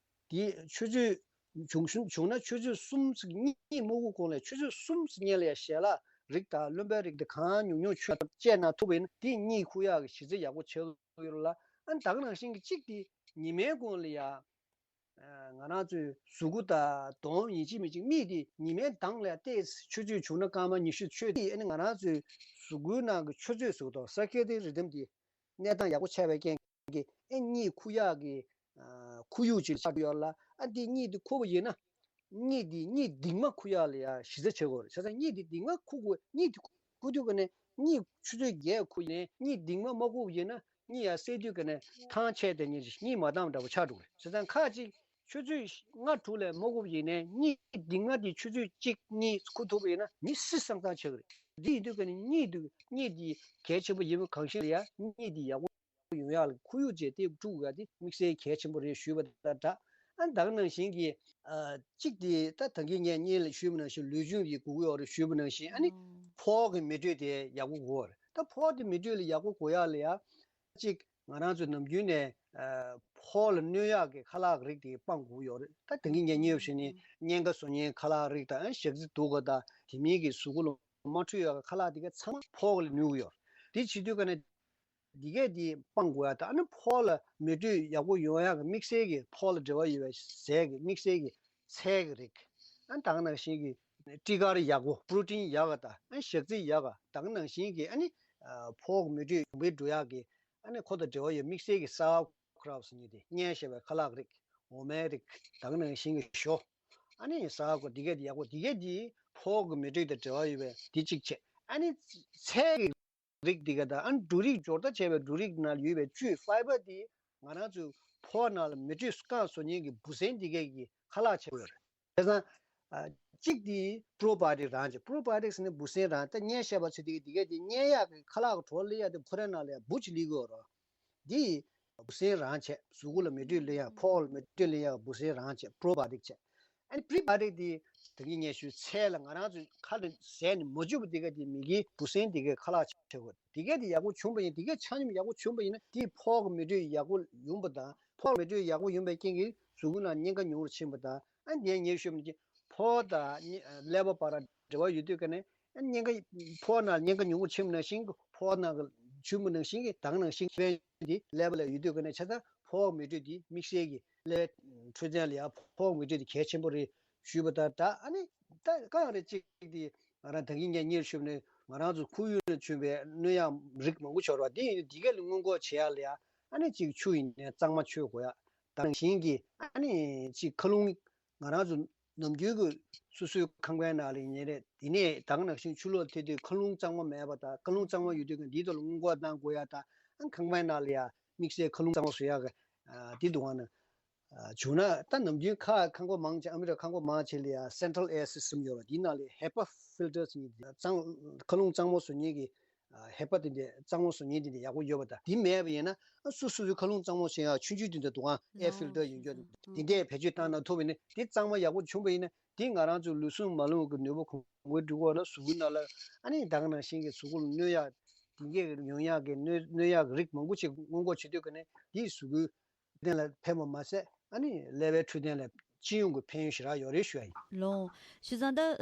དེ་ཆུ་ཚོད་བྱུང་བྱུང་ན་ཆུ་ཚོད་གསུམ་ཙམ་གཉིད་མ་ཁུག་གོང་ལ་ཆུ་ཚོད་གསུམ་ཙམ་སྔོན་ལ་ཡ་ཞལ་ལག་རིགས་དང་རློན་པའི་རིགས་དེ་གང་ཉུང་ཉུང་ཆུ་བཅད་གནང་ཐུབ་པ་ཡིན་ན། དེ་གཉིད་ཁུག་ཡག་གི་གཞི་རྩ་ཡག་པོ་ཆགས་ཡོད་རེད་ལ། ཨ་ནི་ད་ག་ནང་བཞིན་གྱི་གཅིག་དེ་ཉི་མའི་གོང་ལ་ཡ། ང་རང་ཚོའི་གཟུགས་པོ་དང་གདོང་ཡིན་གཅིག་མིན་གཅིག་མིག་དེ་ཉི་མའི་མདངས་ལ་ཏོག་ཙམ་ཆུ་ཚོད་བྱུང་ན་སྐར་མ་ཉི་ཤུ་ཆོད་དེ། ཨ་ནི་ང་རང་ཚོའི་གཟུགས་པོའི་ནང་གི་ཆུ་ཚོད་ཟེར་དང་། སར་ཀེ་ཌི་ཡན་རི་དམ་དེ་གནས་སྟངས་ཡག་པོ་ཆགས་པའི་རྐྱེན་གྱིས། ཨ་གཉིད་ཁུག་ཡག་གི་ཁོར་ཡུག་ཅིག་ཆགས་ཡོད་ལ། ཨ་འདི་གཉིད་དེ་ཁུག་པ་ཡིན་ན། གཉིད་དེ་གཉིད་གདིང་མ་ཁུག་ཡག་ལ་ཡ་གཞི་རྩ་ཆགས་ཀྱི་ཡོད་རེད། བྱས་ཙང་གཉིད་དེ་གདིང་མ་ཁུག་དགོས། གཉིད་དེ་ཁུག་དུས་ཀ་ནས་གཉིད་ཆུ་ཚོད་བརྒྱད་ཁུག་ཡིན་ནའི་གཉིད་གདིང་མ་མ་ཁུག་པ་ཡིན་ན། གཉིད་ཡར་སད་དུས་ཀ་ནས་ཐང་ཆད་དེ་ཉིན་གཉིད་མ་བཏང་འདྲ་པོ་ཆགས་འགྲོ་གི་རེད། བྱས་ཙང་ཁ་ཅིག་ཆུ་ཚོད་ལྔ་དྲུག་ལས་མ་ཁུག་པ་ཡིན་ནའི་གཉིད་གདིང་མ་དེ་ཆུ་ཚོད་གཅིག་གཉིས་ཁུག་ཐུབ་པ་ཡིན་ན་མི་སྲིད་སང་ཙང་ཆགས་ཀྱི་རེད། འདི་ཡིན་དུས་ཀ་ནས་གཉིད་དུ་གཉིད་དེ་གལ་ཆེན་པོ་ཡིན་པ་གང་ཞིག་ལ་ཡ་གཉིད་དེ་ཡག་པོ་ཡོང་ཡག་ལ་ཁོར་ཡུག་ཅིག་དེ་དཀྲུག་དགོས་ཡག་དེ་དམིགས་བསལ་གལ་ཆེན་པོ་རེད་ཞུས་པ་དང་སྦྲགས། ཨ་ནི་ད་ག་ནང་བཞིན་གྱི་ཨ་གཅིག་དེ་ད་ད་གིན་ངས་སྔོན་ལ་ཞུས་པ་ནང་བཞིན་ལུས་སྦྱོང་དེ་དགོས་ཀྱི་ཡོད་རེད་ཞུས་པ་ནང་བཞིན། ཨ་ནི་ཨོ་ཕོགས་ཀྱི་མེ་དྲོད་དེ་ཡག་པོ་དགོས་པ་རེད། ད་ཕོགས་དེ་མེ་དྲོད་ལ་ཡག་པོ་དགོས་ཡག་ལ་ཡ་གཅིག་ང་རང་ཚོ་ནམ་རྒྱུན་ནས་ཨ་ཕོགས་ལ་གནོད་ཡག་གི་ཁ་ལག་གི་རིགས་དེ་སྤང་དགོས་ཀྱི་ཡོད་རེད། ད་ད་གིན་ངས་སྔོན་ཞུས་ནས་གཉན་ཁ་བཟོ་མཁན་ཁ་ལག་རིགས་དང་། ཨ་ཞག་རྩི་སྡུག་ག་དང་དེ་མིན་གྱི་གཟུགས་པོ་ལ་མ་འཕྲོད་ཡག་གི་ཁ་ལག་དེ་ག་ཚང་མ་ཕོགས་ལ་གནོད་ཀྱི་ཡོད་རེད། དེ་བྱེད་དུས་ཀ་ནས་འདི་གས་འདི་སྤང་དགོས་ཡ་དང་། ཨ་ནི་ཕོགས་ལ་མེ་དྲོད་ཡག་པོ་ཡོང་ཡག་གི་དམིགས་བསལ་གྱི་ཕོགས་ལ་འབྲེལ་བ་ཡོད་པའི་ཟས་ཀྱི་དམིགས་བསལ་གྱི་ཚལ་གྱི་རིགས། ཨ་ནི་ད་ག་ནང་བཞིན་གྱི་སྤྲི་དཀར་ཡག་པོ་པྲོ་ཊིན་ཡག་ག་དང་། ཨ་ནི་ཞག་རྩི་ཡག་ག་ད་ག་ནང་བཞིན་གྱི་ཨ་ནི་ཕོགས་མེ་དྲོད་གོང་འཕེལ་འགྲོ་ཡག་གི་ཨ་ནི་ཁོ་དང་འབྲེལ་བ་ཡོད་དམིགས་བསལ་གྱི་སའུ་ཁྲའོ་ཊི་ཟེར་མཁན་དེ། སྔོན་བཤད་པའི་ཁ་ལག་རིགས། འོ་མའི་རིགས། ད་ག་ནང་བཞིན་གྱི་ཞོ། ཨ་ནི་སའུ་ཁྲའོ་ཊི་འདི་གས་འདི་ཡག་པོ། འདི་གས་འདི་ཕོགས་ཀྱི་མེ་དྲོད་དང་འབྲེལ་བ་ཡོད་པས་འདི་གཅིག་བྱས། ཨ་ནི་ཚལ་གྱི་རིགས་འདི་ག་དང་། ཨ་ནི་འབྲུ་རིགས་སྦྱོར་རྟ་བྱས་པའི་འབྲུ་རིགས་ནང་ཡོད་པའི་བཅུད་ཕའི་བར་དེ་ང་རང་ཚོའི་ཕོ་བ་ནང་ལ་མེ་དྲོད་བསྐང་བཟོ་མཁན་གྱི་འབུ་སྲིན་འདི་གས་ཀྱི་ཁ་ལག་བྱེད་དགོས་རེད། བྱས་ཙང་ཨ་ གཅིག་དེ་པྲོ་བ་ཡོ་ཊིག་རང་བྱས། པྲོ་བ་ཡོ་ཊིག་ཟེར་ན་འབུ་སྲིན་རང་། ད་གཉན་བཤད་པ་ཚོས་དེ་གི་དེ་གས་དེ་གཉན་ཡག་གི་ཁ་ལག་གི་བྲོ་བ་སླེབས་ཡག་དེ་ཕོ་རའི་ནང་ལ་ཡང་འབུ་ཅིག་སླེབས་ཀྱི་ཡོད་རེད། འདི་འབུ་སྲིན་རང་བྱས། གཟུགས་པོ་ལ་མེ་དྲོད་སླེབས་ཡག་ཕོ་བ་ལ་མེ་དྲོད་སླེབས་ཡག་འབུ་སྲིན་རང་བྱས། པྲོ་བ་ཡོ་ཊིག་བྱས། ཨ་ནི་པྲི་བ་ཡོ་ཊིག་དེ་ད་གིན་ངས་ཞུས་ཚད་ལ་ང་རང་ཚོས་ཁ་ལ་ཟས་ནས་མ་བཅུག་པ་དེ་ག་དེ་མི་གི་འབུ་སྲིན་དེ་གའི་ཁ་ལག་ཆགས་ཡོད། དེ་གས་དེ་ཡག་པོ་བྱུང་བ་ཡིན། དེ་གས་ཆ་སྙོམས་ཡག་པོ་བྱུང་བ་ཡིན་ན་དེ་ཕོ་བ་གི་མེ་དྲོད་ཡག་པོ་ཡོང་བ་དང་། ཕོ་བ་མེ་དྲོད་ཡག་པོ་ཡོང་བའི་རྐྱེན་གྱིས་གཟུགས་པོ་ནང་གཉན་ཁ་ཉུང་རུ་ཕྱིན་པ་དང་། ཨ་ནི་ངས་ཞུས་པ་ནང་བཞིན་ཕོ་བ་དང་ཀླད་པ་བར་འབྲེལ་བ་ཡོད་དུས་ཀ་ནས། ཨ་ནི་གཉན་ཁ་ཕོ་བ་ནང་གཉན་ཁ་ཉུང་པོ་ཕྱིན་པ་ནང་བཞིན་གྱི་ཕོ་བ་ནང་གི་ཆུ་མོ་ནང་བཞིན་གྱི་ད་ག་ནང་བཞིན་གྱི་ཕན་དེ་ཀླད་པ་ལ་ཡོད་དུས་ཀ་ནས། བྱས་ཙང་ཕོ་བ་མེ་དྲོད་དེ་དམིགས་བསལ་གྱི་ཀླད་པའི་འཕྲོད་བསྟེན་ལ་ཡང་ཕོ་བ་མེ་དྲོད་དེ་གལ་ཆེན་པོ་རེད་ཞུས་པ་དང་། ད་ཨ་ནི་ད་གང་ཡང་རེད། གཅིག་དེ་ང་རང་ད་གིན་ངས་སྔོན་ཞུས་པ་ནས་ང་རང་ཚོ་ཁོར་ཡུག་ནས་བྱུང་བའི་གནོད་ཡག་རིགས་མང་པོ་ཡོད་རེད་པ། དེ་ཡིན་དུས་དེ་ག་ལ་སྔོན་འགོག་བྱེད་ཡག་ལ་ཡང་ཨ་ནི་གཅིག་ཆུ་ཡིན་ནའི་གཙང་མ་མཆོད་དགོས་ཡག། ད་ག་ནང་བཞིན་གྱི་ཨ་ནི་གཅིག་མཁའ་རླུང་། ང་རང་ཚོ་ནམ་རྒྱུན་གྱི་སོ་སོའི་ཁང་པའི་ནང་ལ་ཡིན་ནའི་རེད། དེ་ནས་ད་ག་ནང་བཞིན་ཆུ་ལོག་ཐེབས་དུས་མཁའ་རླུང་གཙང་མ་མེད་པ་དང་། མཁའ་རླུང་གཙང་མ་ཡོད་དུས་ཀྱང་འདིའི་ཐོག་ལ་སྔོན་འགོག་གནང་དགོས་ཡག་དང་། ཨ་ཁང་པའི་ནང་ལ་ཡང་དམིགས་བསལ་མཁའ་རླུང་གཙང་མ་བཟོ་ཡག་གི་ཨ་དེ་འདུག་ཨ་ནི། ཨ་བྱུང་ན་ད་ནམ་རྒྱུན་ཁ་ཁང་པ་མང་ཆེ། ཨ་མི་རི་ཁང་པ་མང་ཆེ་ལ་ཡང་སེན་ཊྲལ་ཨེར་སིས་ཊམ་ཡོད་རེད། དེའི་ནང་ལ་ཧེ་པ་ཕིལ་ཊར་ཟེར་མཁན་དེ་གཙང་མཁའ་རླུང་གཙང་མ་བཟོ་མཁན་གྱི་ཨ་ཧེ་པ་དེ་འདྲ་གཙང་མ་བཟོ་མཁན་དེ་འདྲ་ཡག་པོ་ཡོད་པ་དང་། དེ་མེད་པ་ཡིན་ན་ཨ་སོ་སོ་སོའི་མཁའ་རླུང་གཙང་མ་བཟོ་ཡག་ཆུང་ཆུང་དེ་འདྲ་འདུག་ཨ། ཨེར་ཕིལ་ཊར་ཡོད་རྒྱུ་དེ་འདྲ་བེད་སྤྱོད་བཏང་ན་ཐུབ་པ་ཡིན་ན། དེ་གཙང་མ་ཡག་པོ་བྱུང་བ་ཡིན་ན་དེ་ང་རང་ཚོའི་ལུས་ཟུངས་མ་རླུང་གི་ནུས་པ་གོང་འཕེལ་འགྲོ་གི་ཡོད་ལ། གཟུགས་པོའི་ནང་ལ་ཨ་ནི་ད་ག་ནང་བཞིན་གྱི་གཟུགས་པོ་ལ་གནོད་ཡག་དེ་འདྲ་ཡོང་ཡག་གི་གནོད་གནོད་ཡག་གི་རིགས་མང་པོ་ཅིག་སྔོན་འགོག་བྱེད་དུས་ཀ་ནས་དེས་གཟུགས་པོའི་འཕྲོད་བསྟེན་ལ་ཕན་པ་མ་ཟད། ཨ་ནི་ཀླད་པའི་འཕྲོད་བསྟེན་ལ་སྤྱི་ཡོངས་ཀྱི་ཕན་ཡོན་ཞེ་དྲག་ཡོད་རེད་ཞུ་ཡ་ཡིན། ལགས། བྱས་ཙང་ད་ཨ་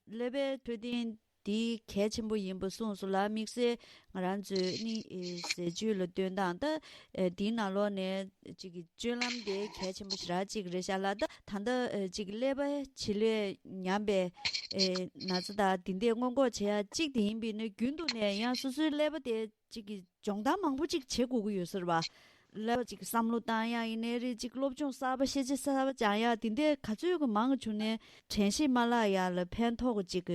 ཀླད་པའི་འཕྲོད་བསྟེན་འདི་གལ་ཆེན་པོ་ཡིན་པ་གསུངས་སོང་ལ། དམིགས་བསལ་ང་རང་ཚོའི་ནི་ཨེ་ཟས་སྤྱོད་ལ་བསྟུན་སྟངས་ད་ཨེ་འདིའི་ནང་ལོགས་ནས་ཅིག་གི་སྤྱོད་ལམ་དེ་གལ་ཆེན་པོ་ཞེ་དྲག་ཅིག་རེད་ཤག་ལ། ད་ད་ལྟ་ཨེ་ཅིག་ཀླད་པ་བྱེད་ལས་ཉམས་པའི་ཨེ་ན་ཚ་དང་འདི་འདྲ་སྔོན་འགོག་བྱེད་ཡ་གཅིག་དེ་ཡིན་པའི་ནི། རྒྱུན་དུ་ནས་ཡང་སོ་སོའི་ཀླད་པ་དེ་ཅིག་གི་སྦྱོང་བརྡར་མང་པོ་ཅིག་བྱེད་དགོས་ཀྱི་ཡོད་ས་རེད་པ། ཀླད་པ་ཅིག་བསམ་བློ་བཏང་ཡག་ཡིན་ནའི་རེད། ཅིག་སློབ་སྦྱོང་གསར་པ་ཤེས་བྱ་གསར་པ་སྦྱང་ཡག་འདི་འདྲའི་ག་ཚོད་ཀྱི་མང་བྱུང་ནའི་དྲན་ཤེས་མ་བརླག་ཡག་ལ་ཕན་ཐོགས་ཀྱི་ཅིག་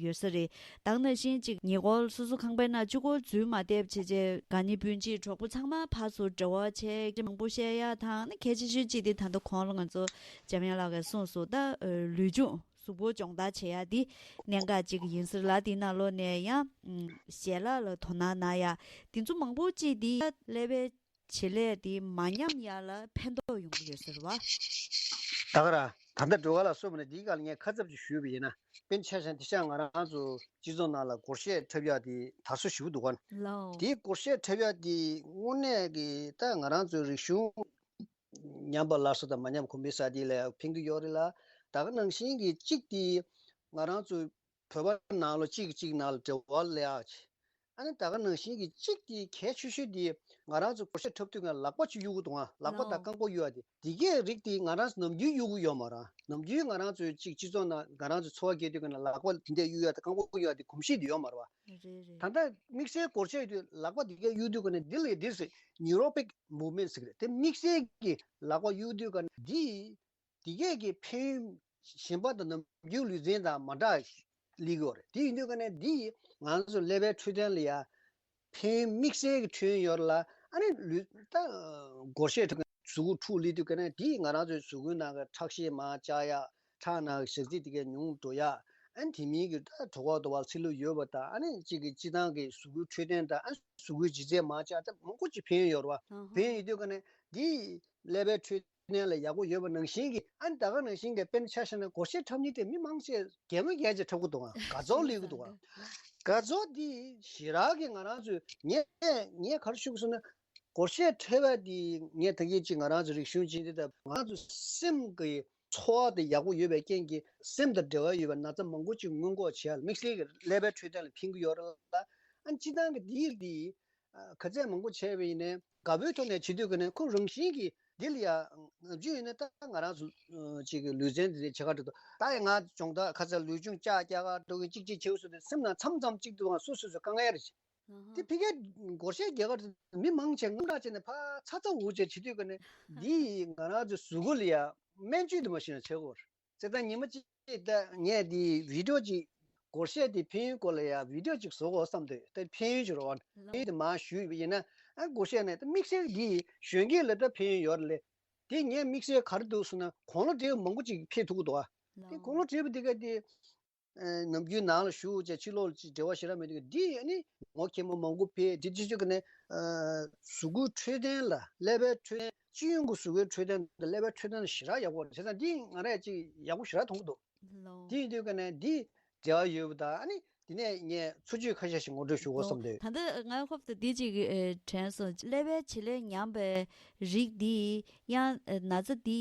ཡོད་ས་རེད། ད་ག་ནང་བཞིན་ཅིག་ཉེ་འཁོར་སོ་སོ་ཁང་པའི་ནང་གཅིག་པོ་འཛུལ་མ་བསྡད་པ་བྱས་བྱས། དགའ་ཉེ་སྤུན་མཆེད་གྲོགས་པོ་ཚང་མ་ཕར་ཚུར་འབྲེལ་བ་བྱས། མང་པོ་བཤད་ཡག་དང་ནི། གལ་ཆེ་ཤོས་གཅིག་དེ་ད་ལྟ་གོང་ལ་ང་ཚོ་འཇམ་དབྱངས་ལགས་ཀྱིས་གསུངས་སོང་། ད་ལུས་སྦྱོང་། གཟུགས་པོ་སྦྱོང་བརྡར་བྱེད་ཡ་འདི་གནད་འགག་ཅིག་ཡིན་ཟེར་ལ། འདི་ནང་ལོགས་ནས་ཡང་ཞལ་ལག་ལ་དོ་སྣང་གནང་ཡ་འདི་ཚོ་མང་པོ་ཅིག་འདི་ཀླད་པའི་བྱེད་ལས་འདི་མ་ཉམས་ཡ་ལ་ཕན་ཐོགས་ཡོང་གི་ཡོད་ཟེར་བ། ད་ག་ར་ད་ལྟ་སྒྲོལ་དཀར་ལགས་གསུངས་པ་ནས་འདིའི་སྒང་ལ་ངས་ཁ་ཚབ་ཅིག་ཞུས་པ་ཡིན་ན། དཔེར་ན་ཆ་བཞག་ན་དེང་སང་ང་རང་ཚོ་སྤྱི་ཚོགས་ནང་ལ་སྒོར་གཞས་འཁྲབ་ཡ་དེ་དར་སྲོལ་ཞེ་པོ་འདུག་ག། ལའོ། དེའི་སྒོར་གཞས་འཁྲབ་ཡ་དེ་དངོས་གནས་ཀྱི་ད་ང་རང་ཚོའི་རིག་གཞུང་ཉམས་པ་སླར་གསོ་དང་མ་ཉམས་གོང་འཕེལ་ཟེར་དེ་ལ་ཕན་གྱི་ཡོད་རེད་ལ། ད་ག་ནང་བཞིན་གྱི་གཅིག་དེ་ང་རང་ཚོ་བོད་པ་ནང་ལོགས་གཅིག་གིས་གཅིག་ནང་ལ་འབྲེལ་བ་སླེབས་ཡག་ཅིག། ཨ་ནི་ད་ག་ནང་བཞིན་གྱི་གཅིག་དེ་གལ་ཆེ་ཤོས་དེ་ང་རང་ཚོ་སྒོར་གཞས་འཁྲབ་དུས་ཀྱང་ལག་པ་ཅིག་གཡུག་གི་འདུག་ཨ། ལག་པ་དང་རྐང་པ་གཡུག་ཡག་དེ་དེ་གའི་རིགས་དེ་ང་རང་ཚོ་ནམ་རྒྱུན་གཡུག་གི་ཡོད་མ་རེད། ནམ་རྒྱུན་ང་རང་ཚོའི་གཅིག་སྤྱི་ཚོགས་ནང་ང་རང་ཚོ་འཚོ་བ་སྐྱེལ་དུས་ཀྱང་ལག་པ་དེ་འདྲ་གཡུག་ཡག་དང་རྐང་པ་གཡུག་ཡག་དེ་གོམས་གཤིས་དེ་ཡོད་མ་རེད་པ། རེད་རེད། ད་ལྟ་དམིགས་བསལ་སྒོར་གཞས་དུས་ལག་པ་དེ་ག་གཡུག་དུས་ཀ་ནས་འདི་ལ་འདི་ཟེར་neuropic movement ཟེར་གི་རེད། དེ་དམིགས་བསལ་གྱི་ལག་པ་གཡུག་དུས་ཀ་ནས་འདི་དེ་གས་ཀྱི་ཕན་ཡོན་གཞན་པ་དང་ནམ་རྒྱུན་ལུས་རྩལ་དང་མ་འདྲ་སླེབས་ཀྱི་ཡོད་རེད། དེ་ཡིན་དུས་ཀ་ནས་འདི་ང་ཚོ་ཀླད་པའི་འཕྲོད་བསྟེན་ལ་ཡ་ཕན་ཡོན་དམིགས་བསལ་གྱི་ཕན་ཡོན་ཡོད་རེད་ལ། ཨ་ནི་ལུས་ད་སྒོར་གཞས་ཐོག་གཟུགས་པོ་འཁྲུག་སླེབས་དུས་ཀ་ནས་འདིས་ང་རང་ཚོའི་གཟུགས་པོའི་ནང་གི་ཁྲག་ཤེད་མར་བཅག་ཡག། ཁྲག་ནང་གི་ཞག་ཚི་དེ་གས་ཉུང་འགྲོ་ཡག། ཨ་ནི་དེ་མིན་གྱི་ད་གྲོད་ཁོག་དང་བ་ཚིལ་ལུ་ཡོད་པ་དང་། ཨ་ནི་གཅིག་གི་སྤྱིར་བཏང་གི་གཟུགས་པོའི་འཕྲོད་བསྟེན་དང་། ཨ་ནི་གཟུགས་པོའི་ལྗིད་ཚད་མར་བཅག་ད་མང་པོ་ཅིག་ཕན་ཡོན་ཡོད་རེད་པ། ཨ་ཧ། ཕན་ཡོན་ཡོད་དུས་ཀ་ནས་འདིས་ཀླད་པའི་འཕྲོད་བསྟེན་ལ་ཡག་པོ་ཡོད་པ་ནང་བཞིན་གྱི། ཨ་ནི་ད་ག་ནང་བཞིན་གྱི་དཔེར་ན་ཆ་བཞག་ན་སྒོར་གཞས་འཁྲབ་མཁན་དེ་མི་མང་ཆེ་གད་མོ་བརྒྱབ་བྱས་འཁྲབ་ཀྱི་འདུག་ཨ། དགའ་ཚོར་སླེབས་ཀྱི་འདུག་ཨ། དགའ་ཚོར་འདི་ཞེ་དྲག་གི་ང་རང་ཚོས་ངས་ངས་ག་རེ་ཞུ་དགོས་ཟེར་ན། སྒོར་གཞས་འཁྲབ་པ་འདི་ངས་ད་གིན་ཅིག་ང་རང་ཚོ་རིག་གཞུང་སྦྱིན་བདེ་དང་ང་རང་ཚོ་སེམས་ཀྱི་ཚོར་བ་དེ་ཡག་པོ་ཡོད་པའི་རྐྱེན་གྱིས་སེམས་དང་འབྲེལ་བ་ཡོད་པའི་ན་ཚ་མང་པོ་ཅིག་སྔོན་འགོག་བྱེད་ཡ་ལ་དམིགས་བསལ་གྱི་ཀླད་པའི་འཕྲོད་བསྟེན་ལ་ཕན་གྱི་ཡོད་རེད་ལ། ཨ་ནི་སྤྱིར་བཏང་གི་འདི་འདི་ཨ་ག་ཚད་མང་པོ་བྱས་པ་ཡིན་ནའི་དགའ་པོའི་ཐོག་ནས་བྱེད་དུས་ཀ་ནས་ཁོ་རང་བཞིན་གྱིས་འདི་ལ་ཡ་ནམ་རྒྱུན་ཡིན་ན་ད་ང་རང་ཚོ་ཅིག་གི་ལུས་རྩལ་འདི་འདྲ་བྱེད་ག་འགྲོ་དུས་ད་ཡ་ང་སྦྱོང་བརྡར་ཁ་ཚ་ལུས་སྦྱོང་ལྕག་རྒྱག་ག་འགྲོ་གི་ཅིག་ཅིག་བྱེད་དུས་སེམས་ནང་མཚམས་མཚམས་ཅིག་ཏུ་སོ་སོ་སོ་དཀའ་ངལ་རེད། ཨ་ཧ། དེ་ཕ་གིའི་སྒོར་གཞས་རྒྱག་གར་མི་མང་ཆེ་དངངས་སྐྲག་བྱས་ནས་ཕར་ཚ་ཚ་འུར་བྱས་བྱེད་དུས་ཀ་ནས་འདི་ཡིས་ང་རང་ཚོའི་གཟུགས་པོ་ལ་ཡ་སྨན་བཅོས་དུ་མ་ཤེས་ན་བྱེད་དགོས་རེད། བྱས་ཙང་ཉི་མ་གཅིག་ད་ངས་འདི་བི་ཌི་ཡོ་ཅིག་སྒོར་གཞས་དེ་ཕན་ཡོན་སྐོར་ལ་ཡ་བི་ཌི་ཡོ་ཅིག་བཟོ་དགོས་བསམ་འདུག་ད་ཕན་ཡོན་ཅིག་རེད་པ། ཕན་ཡོན་དེ་མར་ཞུས་པ་ཡིན་ན། ཨ་སྒོར་གཞས་ནས་ད་དམིགས་བསལ་འདི་གཞོན་སྐྱེས་ལ་ད་ཕན་ཡོན་ཡོད་རེད་ལེ། དེ་ངས་དམིགས་བསལ་ག་རེ་འདུག་ཟེར་ན་དགུང་ལོ་བགྲེས་པོ་མང་པོ་ཅིག་ཕེབས་ཐུབ་ཀྱི་འདུག་ཨ། དེ་དགུང་ལོ་བགྲེས་པོ་དེ་ག་དེ་ནམ་རྒྱུན་ནང་ལ་བཞུགས་བྱས་ཕྱི་ལོགས་ལ་ཅིག་འབྲེལ་བ་ཞེ་དྲག་མེད་དུས་འདི་ཨ་ནི་ངོ་མཁན་མོ་མང་པོ་ཕེབས་འདི་ཅི་ཅི་གི་ནས་གཟུགས་པོའི་འཕྲོད་བསྟེན་ལ་ཀླད་པའི་འཕྲོད་བསྟེན་སྤྱི་ཡོངས་ཀྱི་གཟུགས་པོའི་འཕྲོད་བསྟེན་དང་ཀླད་པའི་འཕྲོད་བསྟེན་ལ་ཞེ་དྲག་ཡག་པོ་རེད། བྱས་ཙང་འདི་ང་རས་ཅིག་ཡག་པོ་ཞེ་དྲག་མཐོང་གི་འདུག་ལོ། དེ་ཡིན་དུས་ཀ་ནས་འདི་འབྲེལ་བ་ཡོད་པ་དང་ཨ་ནི་དེ་ནས་ངས་འཚོ་བཅུད་ཁ་ཤས་ཤིག་ངོ་སྤྲོད་ཞུ་དགོས་བསམ་འདུག་ད་ལྟ་ང་ཧོབ་ཏེ་འདི་ཅིག་དྲན་སོང་། ཀླད་པའི་བྱེད་ལས་ཉམས་པའི་རིགས་འདི་ཡང་ན་ཚ་འདི་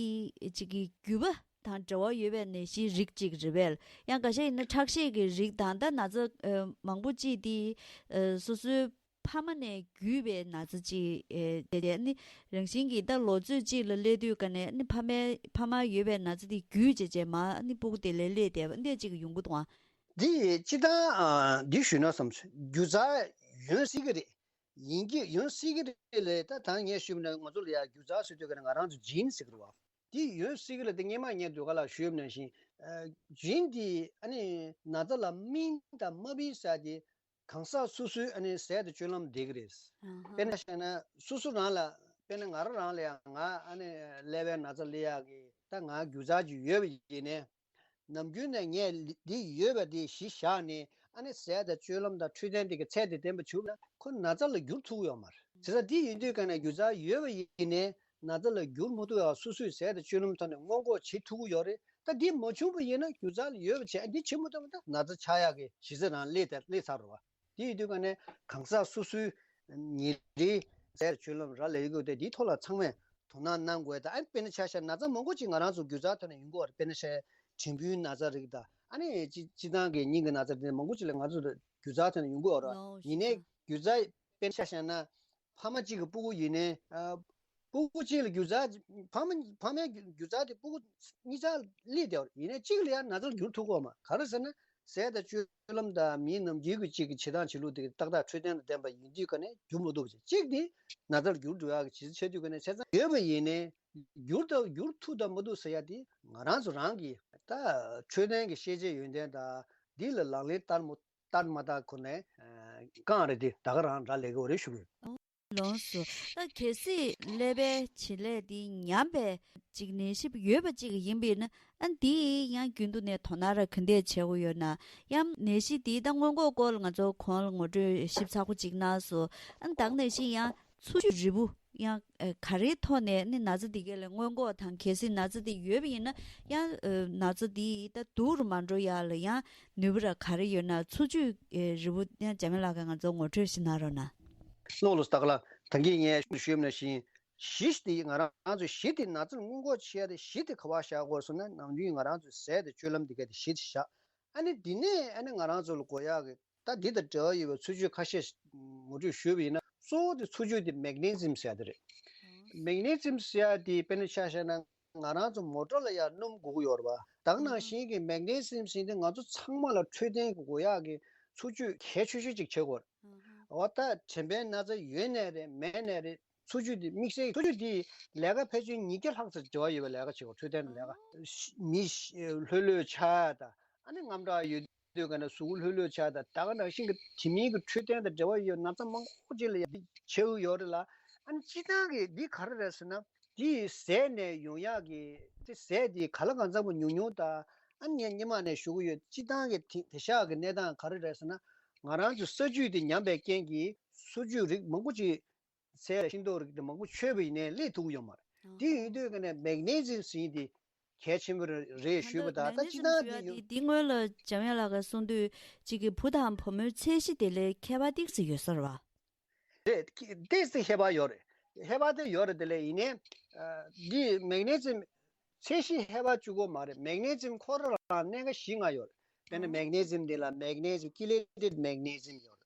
ཅིག་གི་རྒྱུད་པ་དང་འབྲེལ་བ་ཡོད་པའི་ནད་གཞིའི་རིགས་ཅིག་རེད་པས། ཡང་འགའ་ཤས་ཡིན་ན་ཁྲག་ཤེད་ཀྱི་རིགས་དང་ད་ན་ཚ་མང་པོ་ཅིག་འདི་སོ་སོའི་ཕ་མ་ནས་བརྒྱུད་པའི་ན་ཚ་ཅིག་ཨེ་དེ་ནི་རང་བཞིན་གྱིས་ད་ལོ་ཚོད་ཅིག་ལ་སླེབས་དུས་ཀ་ནས་ནི་ཕ་མའི་ཕ་མར་ཡོད་པའི་ན་ཚ་དེ་བརྒྱུད་བྱས་བྱས་མ་ནི་སྤུ་གུ་དེ་ལ་སླེབས་བསྡད་པ་འདི་ཅིག་ཡོང་གི་འདུག་ཨང་། འདི་སྤྱི་བཏང་འདི་ཞུས་ན་བསམ་སོང་། རྒྱུ་རྩ་ཡོང་སྲིད་ཀྱི་རེད། ཡིན་གྱི་ཡོང་སྲིད་ཀྱི་རེད་ལས་ད་ད་ངས་ཞུས་པ་ན་ང་ཚོ་ལ་ཡ་རྒྱུ་རྩ་ཟེར་དུས་ཀ་ནས་ང་རང་ཚོ་ཇིན་ཟེར་གི་རེད་བ། འདི་ཡོང་སྲིད་ཀྱི་རེད། དེ་སྔོན་མ་ངས་ཟློས་གར་ལ་ཞུས་པ་ནང་བཞིན་ཇིན་འདི་ཨ་ནི་ན་ཚ་ལ་སྨིན་དང་མ་སྨིན་ཟེར་དེ་གང་ཟག་སོ་སོའི་ཨ་ནི་ཟས་དང་སྤྱོད་ལམ་འདི་གི་རེད། དཔེར་ན་བཤད་ན་སོ་སོ་རང་ལ་དཔེར་ན་ང་རང་རང་ལ་ཡང་ང་ཨ་ནི་ཀླད་པའི་ན་ཚ་སླེབས་ཡག་གི་ད་ང་རྒྱུ་རྩ་ཅིག་ཡོད་པ་ཡིན་ནའི་ནམ་རྒྱུན་ནས་ངས་འདི་ཡོད་པ་འདི་གཞི་བཞག་ནས་ཨ་ནི་ཟས་དང་སྤྱོད་ལམ་དང་འཕྲོད་བསྟེན་འདི་གི་ཚད་དེ་ལྡན་པ་བྱུང་ན་ཁོ་ན་ཚ་ལ་འགྱུར་ཐུབ་ཀྱི་ཡོད་མ་རེད། བྱས་ཙང་འདི་ཡིན་དུས་ཀ་ནས་རྒྱུ་རྩ་ཡོད་པ་ཡིན་ནའི་ན་ཚ་ལ་འགྱུར་མ་ཐུབ་ཡག་སོ་སོས་ཟས་དང་སྤྱོད་ལམ་ཐོག་ནས་སྔོན་འགོག་བྱེད་ཐུབ་ཀྱི་ཡོད་རེད། ད་འདི་མ་བྱུང་བ་ཡིན་ན་རྒྱུ་རྩ་ལ་ཡོད་པ་བྱས་འདི་བྱེད་མ་ཐུབ་པ་ད་ན་ཚ་ཆགས་ཡག་གི་གཞི་རྩ་རང་སླེབས་ད་སླེབས་ཚར་རེད་བ། དེ་ཡིན་དུས་ཀ་ནས་གང་ཟག་སོ་སོའི་ཉིན་རེའི་ཟས་སྤྱོད་ལམ་རག་ལས་ཡོད་དེ་དེའི་ཐོག་ལ་ཚང་མས་དོ་སྣང་གནང་དགོས། ད་ཨ་ནི་དཔེར་ན་ཆ་བཞག་ན་ཚ་མང་པོ་ཅིག་ང་རང་ཚོ་རྒྱུ་རྩ་ཐོག་ནས་ཡོང་གི་ཡོད་རེད། དཔེར་ན་ཆ་དྲན་འབུའི་ན་ཚ་རིགས་དང་ཨ་ནི་སྤྱི་སྤྱི་བཏང་གི་སྙིང་གི་ན་ཚ་རིགས་མང་པོ་ཅིག་ལ་ང་ཚོ་རྒྱུ་རྩ་ཐོག་ནས་ཡོང་གི་ཡོད་རེད། ཡིན་ནའི་རྒྱུ་རྩ་དཔེར་ན་ཆ་བཞག་ན་ཕ་མ་གཅིག་གི་སྤུ་གུ་ཡིན་ནའི་ཨ། སྤུ་གུ་གཅིག་ལ་རྒྱུ་རྩ་ཕ་མ་ཕ་མའི་རྒྱུ་རྩ་དེ་སྤུ་གུ་གཉིས་ཆར་སླེབས་བསྡད་པ་ཡིན་ནའི་གཅིག་ལ་ཡང་ན་ཚ་འགྱུར་ཐུབ་ཀྱི་ཡོད་མ་རེད། ག་རེ་ཟེར་ན་ཟས་དང་སྤྱོད་ལམ་དང་མིའི་ནམ་རྒྱུན་གྱི་གཅིག་གི་བྱེད་སྟངས་བྱེད་ལུགས་དེ་ཏག་ཏག་འཕྲོད་བསྟེན་དང་ལྡན་པ་ཡིན་དུས་ཀ་ནས་འགྱུར་མི་ཐུབ་པ་བྱས། གཅིག་དེ་ན་ཚ་འགྱུར་འགྲོ་ཡག་གི་བྱེད་ཆེ་དུས་ཀ་ནས་བྱས་ཙང་ཡོད་པ་ཡིན་ནའི་འགྱུར་དང་འགྱུར་ཐུབ་དང་མི་ཐུབ་ཟེར་ཡ་དེ་ང་རང་ཚོ་རང་གི་ད་འཕྲོད་བསྟེན་གྱི་ཤེས་བྱའི་ཡོན་ཏན་དང་འདི་ལ་ལག་ལེན་བསྟར་མོ་བསྟར་མ་བསྟར་ཁོ་ནས་རྐང་རེད་དེ་ད་ག་རང་རག་ལས་ཀྱི་ཡོད་རེད་ཞུ་གི་ཡོད། ལོངས་སུ། ད་གལ་སྲིད་ཀླད་པའི་བྱེད་ལས་འདི་ཉམས་པའི་ཅིག་ནད་གཞི་ཡོད་པ་ཅིག་ཡིན་པས་ན་ཨ་འདི་ཡང་རྒྱུན་དུ་ནས་དོ་སྣང་ར་ག་འདྲས་བྱེད་དགོས་ཡོད་ན། ཡང་ནད་གཞི་འདི་ད་སྔོན་འགོག་སྐོར་ལ་ང་ཚོ་གོང་ལ་ངོ་སྤྲོད་ཞིབ་ཚགས་པོ་ཅིག་གནང་སོང་། ཨ་ད་ག་ནང་བཞིན་ཡང་འཚོ་བཅུད་རིལ་བུ་ཡང་ག་རེའི་ཐོག་ནས་ནི་ན་ཚ་འདི་ག་ལ་སྔོན་འགོག་དང་གལ་སྲིད་ན་ཚ་འདི་ཡོད་པ་ཡིན་ན་ཡང་ན་ཚ་འདི་ད་སྡུག་རུ་མ་འགྲོ་ཡག་ལ་ཡང་ནུས་པ་ར་ག་རེ་ཡོད་ན་འཚོ་བཅུད་རིལ་བུ་ཡང་འཇམ་དབྱངས་ལགས་ཀྱིས་ང་ཚོ་ངོ་སྤྲོད་ཞིག་གནང་རོགས་གནང་། ལགས་ལགས་སོ། ད་ག་ལ་ད་གིན་ངས་ཞུས་པ་ནང་བཞིན་གཞི་དེ་ང་རང་ཚོ་གཞི་དེ་ན་ཚ་སྔོན་འགོག་བྱེད་ཡ་དེ་གཞི་དེ་ག་པར་བཞག་དགོས་ཟེར་ན་ནམ་རྒྱུན་ང་རང་ཚོའི་ཟས་དང་སྤྱོད་ལམ་དེ་ག་དེ་གཞི་དེ་བཞག་ཨ་ནི་དེ་ནས་ཨ་ནི་ང་རང་ཚོ་ལ་དགོས་ཡག་གི་ད་འདི་དང་འབྲེལ་བ་ཡོད་པའི་འཚོ་བཅུད་ཁ་ཤས་ངོ་སྤྲོད་ཞུས་པ་ཡིན་ན་གཙོ་བོ་དེ་འཚོ་བཅུད་དེ་མེག་ནེ་ཛིམ་ཟེར་ཡ་དེ་རེད། མེག་ནེ་ཛིམ་ཟེར་ཡ་དེ་དཔེར་ན་ཆ་བཞག་ན་ང་རང་ཚོ་མོ་ཊ་ལ་ཡང་སྣུམ་དགོས་ཀྱི་ཡོད་རེད་བ། ད་ག་ནང་བཞིན་གྱི་མེག་ནེ་ཛིམ་ཟེར་དེ་ང་ཚོ་ཚང་མ་ལ་འཕྲོད་བསྟེན་གྱི་དགོས་ཡག་གི་འཚོ་བཅུད་གལ་ཆེ་ཤོས་ཅིག་བྱེད་དགོས་རེད། འོ་ད་དྲན་པའི་ན་ཚ་ཡོད་ནའི་རེད་མེད་ནའི་རེད། འཚོ་བཅུད་དེ་དམིགས་བསལ་འཚོ་བཅུད་དེ་ལས་ཀ་ཕལ་ཆེར་ཉིས་བརྒྱ་ལྷག་ཙམ་འབྲེལ་བ་ཡོད་པའི་ལས་ཀ་བྱེད་དགོས། འཕྲོད་བསྟེན་ལས་ཀ་མི་ལྷོད་ལྷོད་ཆགས་དང་ཨ་ནི་དངངས་སྐྲག་ཡོད་དུས་ག་ནས་གཟུགས་ལྷོད་ལྷོད་ཆགས་དང་ད་ག་ནང་བཞིན་གྱི་དེ་མིན་གྱི་འཕྲོད་བསྟེན་དང་འབྲེལ་བ་ཡོད་ན་ཚ་མང་པོ་ཅིག་ལ་ཡང་འདི་བྱེད་ཀྱི་ཡོད་རེད་ལ། ཨ་ནི་སྤྱིར་བཏང་གི་འདི་ག་རེ་རེད་ཟེར་ན་འདི་ཟས་ནས་ཡོང་ཡག་གི་དེ་ཟས་འདི་ག་ལ་གང་འཚམ་པོ་ཉུང་ཉུང་དང་ཨ་ནི་ངས་སྔོན་མ་ནས་ཞུ་གི་ཡོད། སྤྱིར་བཏང་གི་དེ་དེང་སང་གི་གནས་སྟངས་ག་རེ་རེད་ཟེར་ན་ང་རང་ཚོ་ས་རྒྱུས་དེ་ཉམས་པའི་རྐྱེན་གྱིས་འཚོ་བཅུད་རིགས་མང་པོ་ཅིག་ཟས་ལ་ཤིང་ཏོག་རིགས་དེ་མང་པོ་མཆོད་པ་ཡིན་ནའི་སླེབས་ཐུབ་ཀྱི་ཡོད་མ་རེད། དེ་ཡིན་དུས་ཀ་ནས་མེག་ནེ་ཛིམ་ཟེར་དེ་གལ་ཆེན་པོ་རེད་ཞུས་པ་དང་ད་སྤྱིར་བཏང་དེ་ཡོད། འདི་སྔོན་ལ་འཇམ་དབྱངས་ལགས་ཀྱིས་གསུངས་དུས་གཅིག་གི་བུ་དང་བུ་མོའི་ཚད་གཞི་དེ་ལས་ཁྱད་པར་ཏོག་ཙམ་ཡོད་ས་རེད་བ། རེད། ཏོག་ཙམ་ཁྱད་པར་ཡོད་རེད། ཁྱད་པར་དེ་ཡོད་རེད། དེ་ལས་ཡིན་ནའི་འདི་མེག་ནེ་ཛིམ་ཚད་གཞི་ཁྱད་པར་གཅིག་པོ་མ་རེད། མེག་ནེ་ཛིམ་ཁོ་རང་རང་གནད་འགག་བཞི་ལྔ་ཡོད་རེད། དཔེར་ན་མེག་ནེ་ཛིམ་འདི་ལ་མེག་ནེ་ཛིམ་ཀི་ལེ་ཊེཌ་མེག་ནེ་ཛིམ་ཡོད་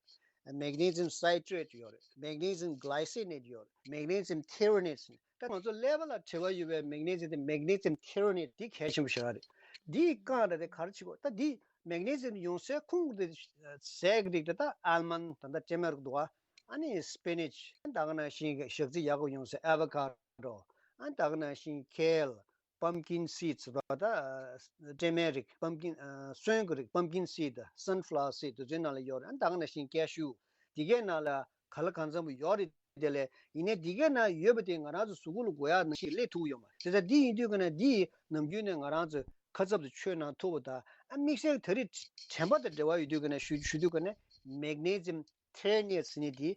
རེད། མེག་ནེ་ཛིམ་སའི་ཊྲེཊ་ཡོད་རེད། མེག་ནེ་ཛིམ་གི་ལའི་སི་ནེཊ་ཡོད་རེད། མེག་ནེ་ཛིམ་ཐེ་རོ་ནེཊ་ཟེར། ད་ང་ཚོ་ཀླད་པ་ལ་འབྲེལ་བ་ཡོད་པའི་མེག་ནེ་ཛིམ་དེ་མེག་ནེ་ཛིམ་ཐེ་རོ་ནེཊ་འདི་གལ་ཆེན་པོ་ཞེ་དྲག་རེད། འདིའི་རྐང་རེད་དེ་ག་རེ་བྱེད་དགོས། ད་འདི་མེག་ནེ་ཛིམ་ཡོང་སའི་ཁུངས་དེ་ཟས་ཀྱི་རིགས་དེ་ད་ཨལ་མོན་ཌི་ད་ལྟ་སྤྲད་མ་རིགས་འདུག་ཨ། ཨ་ནི་སི་པི་ནེཆ་ད་ག་ནང་བཞིན་གྱི་ཞག་རྩི་ཡག་པོ་ཡོང་སའི་ཨེ་ཝ་ཀ་ཌོ། ཨ་ད་ག་ནང་བཞིན་ཁེལ། པམ་ཀིན་སིཌ་ཟེར་བ་ད་སྤྲད་མའི་རིགས། པམ་ཀིན་ཨ་སོན་གྱི་རིགས། པམ་ཀིན་སིཌ་སན་ཕ་ལ་ཝར་སིཌ་དེ་ཚོའི་ནང་ལ་ཡོད་རེད། ཨ་ད་ག་ནང་བཞིན་ཀེ་ཤུ་དེ་གའི་ནང་ལ་ག་ལ་གང་འཚམ་པོ་ཡོད་རེད། དེ་ལས་ཡིན་ནའི་དེ་གའི་ནང་ཡོད་པ་དེ་ང་རང་ཚོ་གཟུགས་པོ་ལ་དགོས་ཡག་ནང་བཞིན་སླེབས་ཐུབ་ཡོད་མ་རེད། དེ་ཚ་འདི་ཡིན་དུས་ཀ་ནས་འདི་ནམ་རྒྱུན་ནས་ང་རང་ཚོས་ ཁ་ཚབ་ཏུ་ཆུ་ནང་ཐུག་པ་དང་། ཨ་དམིགས་བསལ་ད་རེས་དྲན་པ་དང་འབྲེལ་བ་ཡོད་དུས་ཀ་ནས་ཞུ་ཞུ་དུས་ཀ་ནས་མེག་ནེ་ཛིམ་ཐེ་ནེ་ཟེར་ནི་དེ་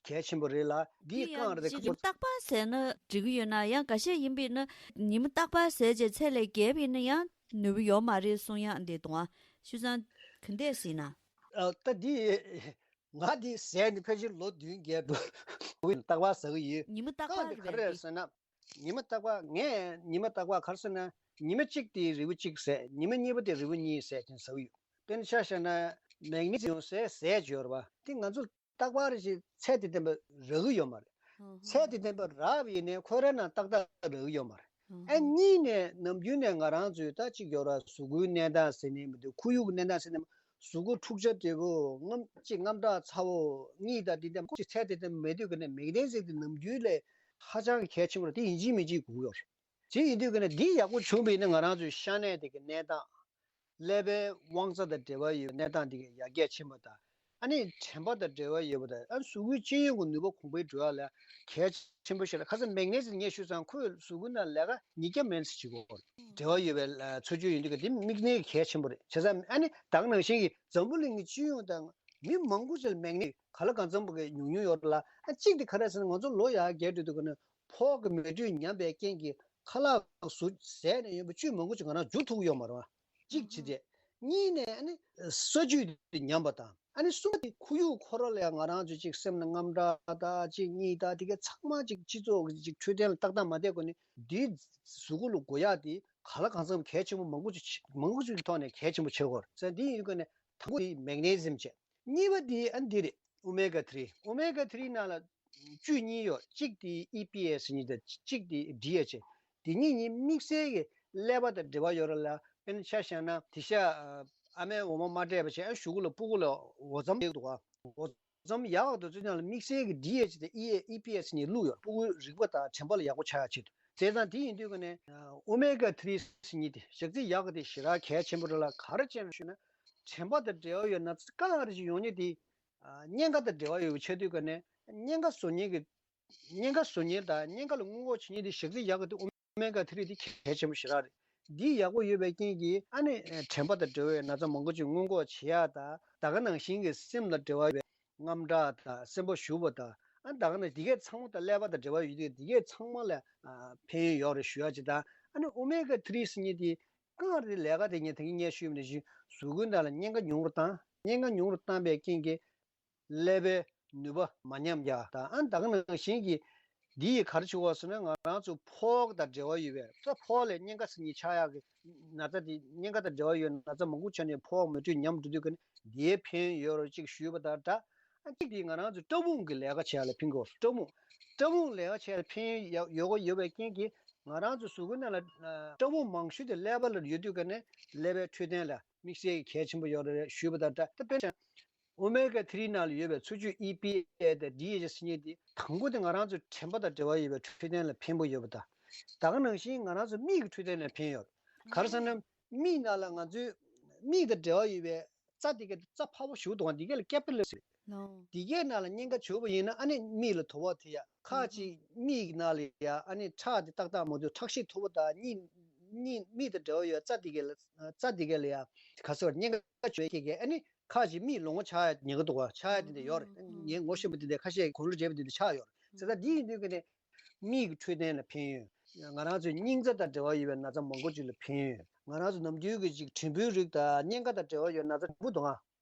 གལ་ཆེན་པོ་རེད་ལ། འདི་འདི་ཡང་རྐང་རེད་ཁ་ཉི་མ་རྟག་པར་ཟས་ན་འགྲིག་གི་ཡོད་ན། ཡང་འགའ་ཤས་ཡིན་པས་ན་ཉི་མ་རྟག་པར་ཟས་བྱས་ཚད་ལས་བརྒལ་བ་ཡིན་ན་ཡང་ནུས་པ་ཡོད་མ་རེད་གསུང་ཡག་འདི་འདུག་ཨ། ཤུ་ཙང་ག་འདྲས་ཟེར་ན། ཨ་ད་འདི་ང་འདི་ཟས་ནི་ཕལ་ཆེར་ལོ་བདུན་བརྒྱད་འགྲོ། རྟག་པར་ཟ་གི་ཡོད། ཉི་མ་རྟག་རྐང་པར་འདི་ག་རེད་རེད་འདི། ཟེར་ན། ཉི་མ་རྟག་པར་ངས་ཉི་མ་རྟག་པར་ག་རེ་ཟེར་ན། ཉི་མ་གཅིག་དེ་རིལ་བུ་གཅིག་ཟས། ཉི་མ་གཉིས་པ་དེ་རིལ་བུ་གཉིས་ཟས་ཀྱང་ཟ་གི་ཡོད། དཔེར་ན་ཆ་བཞག་ན་མེག་ནེ་ཛིམ་ཟས་ཟས་ཅིག་ཡོད་རེད་པ། དེ་ང་ཚོ་རྟག་པར་ཞིག་ཚད་དེ་ལྡན་པ་རག་གི་ཡོད་མ་རེད། ཚད་དེ་ལྡན་པ་རག་པ་ཡིན་ནའི་ཁོ་རང་ནང་ཏག་ཏག་རག་གི་ཡོད་མ་རེད། ཨ་གཉིས་ནས་ནམ་རྒྱུན་ནས་ང་རང་ཚོའི་ད་གཅིག་ཡོད་ར། གཟུགས་པོའི་གནས་སྟངས་ཟེར་ནས་མི་འདུག་ཁོར་ཡུག་གི་གནས་སྟངས་ཟེར་ནས་མི་གཟུགས་པོ་འཁྲུག་ཆ་དོད་པོ། རྔམ་གཅིག་རྔམ་དྲག་ཚ་བོ། གཉིད་དང་དེ་འདྲ་ཁོ་ཅིག་ཚད་དེ་ལྡན་མེད་དུས་ཀ་ནས་མེག་ནེ་ཛིམ་དེ་ནམ་རྒྱུན་ལས་ཧ་ཅང་གི་གལ་ཆེན་པོ་རེད། དེ་ཡིན་གཅིག་མིན་གཅིག་དགོས་ཀྱི་ཡོད་རེད། དེ་ཡིན་དུས་ཀ་ནས་འདི་ཡག་པོ་བྱུང་བ་ཡིན་ན་ང་རང་ཚོའི་ཤ་གནད་དེ་གི་གནས་སྟངས། ཀླད་པའི་དབང་རྩ་དང་འབྲེལ་བ་ཡོད་པའི་གནས་སྟངས་དེ་གི་ཡར་རྒྱས་ཕྱིན་པ་དང་། ཨ་ནི་དྲན་པ་དང་འབྲེལ་བ་ཡོད་པ་དང་། ཨ་གཟུགས་པོའི་སྤྱི་ཡོངས་ཀྱི་ནུས་པ་གོང་འཕེལ་འགྲོ་ཡག་ལ་གལ་ཆེན་པོ་ཞིག་རེད། ཁ་སང་མེག་ནེ་ཛིམ་ངས་ཞུས་ཙང་ཁོས་གཟུགས་པོའི་ནང་ལས་ཀ་ཉིས་བརྒྱ་མན་ཙམ་བྱེད་དགོས། འབྲེལ་བ་ཡོད་པའི་འཚོ་བཅུད་ཡིན་དུས་ཀ་འདི་དམིགས་བསལ་གལ་ཆེན་པོ་རེད། བྱས་ཙང་ཨ་ནི་ད་ག་ནང་བཞིན་གྱི་འཛམ་བུ་གླིང་གི་སྤྱི་ཡོངས་དང་མི་མང་པོ་ཅིག་ལ་མེག་ནེ་ག་ལ་གང་འཚམ་པོ་གི་ཉུང་ཉུང་ཡོད་རེད་ལ། ཨ་གཅིག་དེ་ག་རེ་ཟེར་ན། ང་ཚོ་ལོ་ཡར་རྒྱས་འགྲོ་དུས་ཀ་ནས་ཕོགས་ཀྱི་མེ་དྲོད་ཉམས་པའི་རྐྱེན་གྱིས་ཁ་ལག་གཟུགས་ཟས་ནས་ཡོད་པའི་བཅུད་མང་པོ་ཅིག་ང་རང་འཇུ་ཐུབ་ཀྱི་ཡོད་མ་རེད་པ། གཅིག་བྱས་རྗེས། གཉིས་ནས་ཨ་ནི་ས་བཅུད་དེ་ཉམས་པ་དང་། ཨ་ནི་གསུམ་པ་དེ་ཁོར་ཡུག་ཁོ་རང་ལ་ཡང་ང་རང་ཚོ་གཅིག་སེམས་ནང་དངངས་སྐྲག་དང་གཅིག་གཉིད་དང་དེ་ག་ཚང་མ་གཅིག་སྤྱི་ཚོགས་ཀྱི་གཅིག་འཕྲོད་བསྟེན་ལ་ཏག་ཏག་མ་བསྡད་གོང་ནས་འདི་གཟུགས་པོ་ལ་དགོས་ཡག་དེ་ག་ལ་གང་འཚམ་གལ་ཆེན་པོ་མང་པོ་ཅིག་མང་པོ་ཅིག་གི་ཐོག་ནས་གལ་ཆེན་པོ་བྱེད་དགོས་རེད་ཟེར། འདི་ཡིན་དུས་ཀ་ནས་དང་པོ་དེ་མེག་ནེ་ཛིམ་བྱས། གཉིས་པ་དེ་ཨ་འདི་རེད། ཨོ་མེ་ག་ཐི་རི། ཨོ་མེ་ག་ཐི་རི་ནང་ལ་བཅུད་གཉིས་ཡོད། གཅིག་དེ་ཨི་པི་ཨེ་ཟེར་མཁན་དང་གཅིག་དེ་ཌི་ཨེཆ་ཨེ། དེ་གཉིས་གཉིས་དམིགས་བསལ་གྱི་ཀླད་པ་དང་འབྲེལ་བ་ཡོད་རེད་ལ། དཔེར་ན་ཆ་བཞག་ན་དེང་སང་ཨ་མའི་འོ་མ་མ་སྤྲད་པ་བྱས། ཨ་གཞུག་གུ་ལ་སྤུ་གུ་ལ་འོ་རྫམ་སྤྲད་འདུག་ག་འོ་རྫམ་ཡག་ག་འདུག་ཚོད་ནང་ལ་དམིགས་བསལ་གྱི་ཌི་ཨེཆ་དང་ཨི་ཨེ་ཨི་པི་ཨེ་གཉིས་བླུགས་ཡོད། སྤུ་གུའི་རིག་པ་དང་དྲན་པ་ལ་ཡག་པོ་ཆགས་ཡག་ཆེད་དུ། བྱས་ཙང་དེ་ཡིན་དུས་ཀ་ནས་ཨོ་མེ་ག་ཐི་རི་ཟེར་མཁན་དེ་ཞག་རྩི་ཡག་ག་དེ་ཞེ་དྲག་གལ་ཆེན་པོ་རེད་ལ། ག་རེ་བྱས་ནས་ཞུས་ན། དྲན་པ་དང་འབྲེལ་བ་ཡོད་ན་ཚ་གང་རེ་ཞིག་ཡོང་མཁན་དེ། ཨ་གཉན་ཁ་དང་འབྲེལ་བ་ཡོད་པ་ཆགས་དུས་ཀ་ནས་གཉན་ཁ་བཟོ་མཁན་གྱི་གཉན་ཁ་བཟོ་མཁན་དང་གཉན་ཁ་ལ་སྔོན་འགོག་བྱེད་མཁན་དེ་ཞག་རྩི་ཡག་ག་དེ་ཨོ་མེ་ག་ཐི་རི་དེ་གལ་ཆེན་པོ་ཞེ་དྲག་རེད། འདི་ཡག་པོ་ཡོད་པའི་རྐྱེན་གྱིས་ཨ་ནི་དྲན་པ་དང་འབྲེལ་བའི་ན་ཚ་མང་པོ་ཅིག་སྔོན་འགོག་བྱེད་ཡག་དང་། ད་ག་ནང་བཞིན་གྱི་སེམས་ལ་འབྲེལ་བ་ཡོད་པའི་དངངས་སྐྲག་དང་སེམས་པ་ཞུམ་པ་དང་། ཨ་ད་ག་ནང་འདི་གས་ཚང་མ་དང་ཀླད་པ་དང་འབྲེལ་བ་ཡོད་དུས་འདི་གས་ཚང་མ་ལ་ཨ་ཕན་ཡོན་ཡོད་རེད་ཞུ་ཡག་ཅིག་དང་། ཨ་ནི་ཨོ་མེ་ག་ཐི་རི་ཟེར་མཁན་དེ་གང་རེད་ལས་ཀ་དེ་ངས་ད་གིན་ངས་ཞུས་པ་ནང་བཞིན་གཟུགས་པོའི་ནང་ལ་གཉན་ཁ་ཉུང་རུ་བཏང་། གཉན་ཁ་ཉུང་རུ་བཏང་པའི་རྐྱེན་གྱིས་ཀླད་པའི་ནུས་པ་མ་ཉམས་ཡག་དང་། ཨ་ད་ག་ནང་བཞིན་གྱི་འདི་ཡིས་ག་རེ་བྱེད་དགོས་ཟེར་ན། ང་རང་ཚོ་ཕོགས་དང་འབྲེལ་བ་ཡོད་པའི་ད་ཕོགས་ལས་གཉན་ཁ་ཟེར་མཁན་ཆགས་ཡག་གི་ན་ཚ་དེ། གཉན་ཁ་དང་འབྲེལ་བ་ཡོད་ན་ཚ་མང་པོ་ཆགས་ནས་ཕོགས་མེ་དྲོད་ཉམས་འགྲོ་དུས་ཀ་ནས་འདིའི་ཕན་ཡོན་ཡོད་རེད་ཅིག་ཞུས་པ་དང་འདྲ། ཨ་གཅིག་དེ་ང་རང་ཚོ་སྐྲ་སྦུག་གི་ལས་ཀ་བྱེད་ཡག་ལ་ཕན་གྱི་ཡོད་རེད། སྐྲ་སྦུག་སྐྲ་སྦུག་ལས་ཀ་བྱེད་ཡག་ལ་ཕན་ཡོན་ཡོད་ཡོད་ཡོད་པའི་རྐྱེན་གྱིས་ང་རང་ཚོ་གཟུགས་པོའི་ནང་ལ་ཨ་སྐྲ་སྦུག་མང་ཤོས་དེ་ཀླད་པ་ལ་ཡོད་དུས་ཀ་ནས་ཀླད་པའི་འཕྲོད་བསྟེན་ལ་དམིགས་བསལ་གྱི་གལ་ཆེན་པོ་ཡོད་རེད་ཞུས་པ་དང་འདྲ། ད་དཔེར་ན། ཨོ་མེ་ག་ཐི་རི་ནང་ལ་ཡོད་པའི་འཚོ་བཅུད་ཨི་པི་ཨེ་དང་ཌི་ཨེཆ་ཟེར་མཁན་དེ་དང་པོ་དེ་ང་རང་ཚོ་དྲན་པ་དང་འབྲེལ་བ་ཡོད་པའི་འཕྲོད་བསྟེན་ལ་ཕན་པོ་ཡོད་པ་དང་། ད་ག་ནང་བཞིན་ང་རང་ཚོ་མིག་གི་འཕྲོད་བསྟེན་ལ་ཕན་ཡོད། ག་རེ་ཟེར་ན། མིག་ནང་ལ་ང་ཚོའི་མིག་དང་འབྲེལ་བ་ཡོད་པའི་རྩ་དེ་ག་རྩ་ཕར་པོ་ཞིག་འདུག་ག་འདི་ག་ལ་ཀེ་པི་ལ་རི་ཟེར། ལོ། འདི་གའི་ནང་ལ་གཉན་ཁ་བྱུང་བ་ཡིན་ན་ཨ་ནི་མིག་ལ་དོ་ཕོག་ཐེབས་ཡག་ཁ་ཅིག་མིག་གི་ནང་ལ་ཡ་ཨ་ནི་ཁྲག་དེ་ཏག་ཏག་མ་འདུག་ཁྲག་ཤེད་མཐོ་པོ་དང་གཉིད་གཉིད་མིག་དང་འབྲེལ་བ་ཡོད་རྩ་དེ་ག་ལ་རྩ་དེ་ག་ལ་ཡ་ག་ཟེར་བ་གཉན་ཁ་བྱུང་བའི་ཁྱེད་ཀྱིས་ཨ་ནི། ཁ་ཅིག་མིག་ལོང་བ་ཆགས་ཡག་ཉེན་ཁ་འདུག་ག་ཆགས་ཡག་དེ་འདྲ་ཡོད་རེད། ངས་ངོ་ཤེས་པ་དེ་འདྲ་ཁ་ཤས་གོམས་བགྲོད་བྱས་པ་དེ་འདྲ་ཆགས་ཡོད་རེད། བྱས་ཙང་འདི་ཡིན་དུས་ཀ་ནས་མིག་གི་འཕྲོད་བསྟེན་ལ་ཕན་ཡོན། ང་རང་ཚོའི་སྙིང་རྩ་དང་འབྲེལ་བ་ཡོད་པའི་ན་ཚ་མང་པོ་ཅིག་ལ་ཕན་ཡོན། ང་རང་ཚོ་ནམ་རྒྱུན་གྱི་ཅིག་དྲན་པའི་རིགས་དང་གཉན་ཁ་དང་འབྲེལ་བ་ཡོད་པའི་ན་ཚ་མང་པོ་འདུག་ག་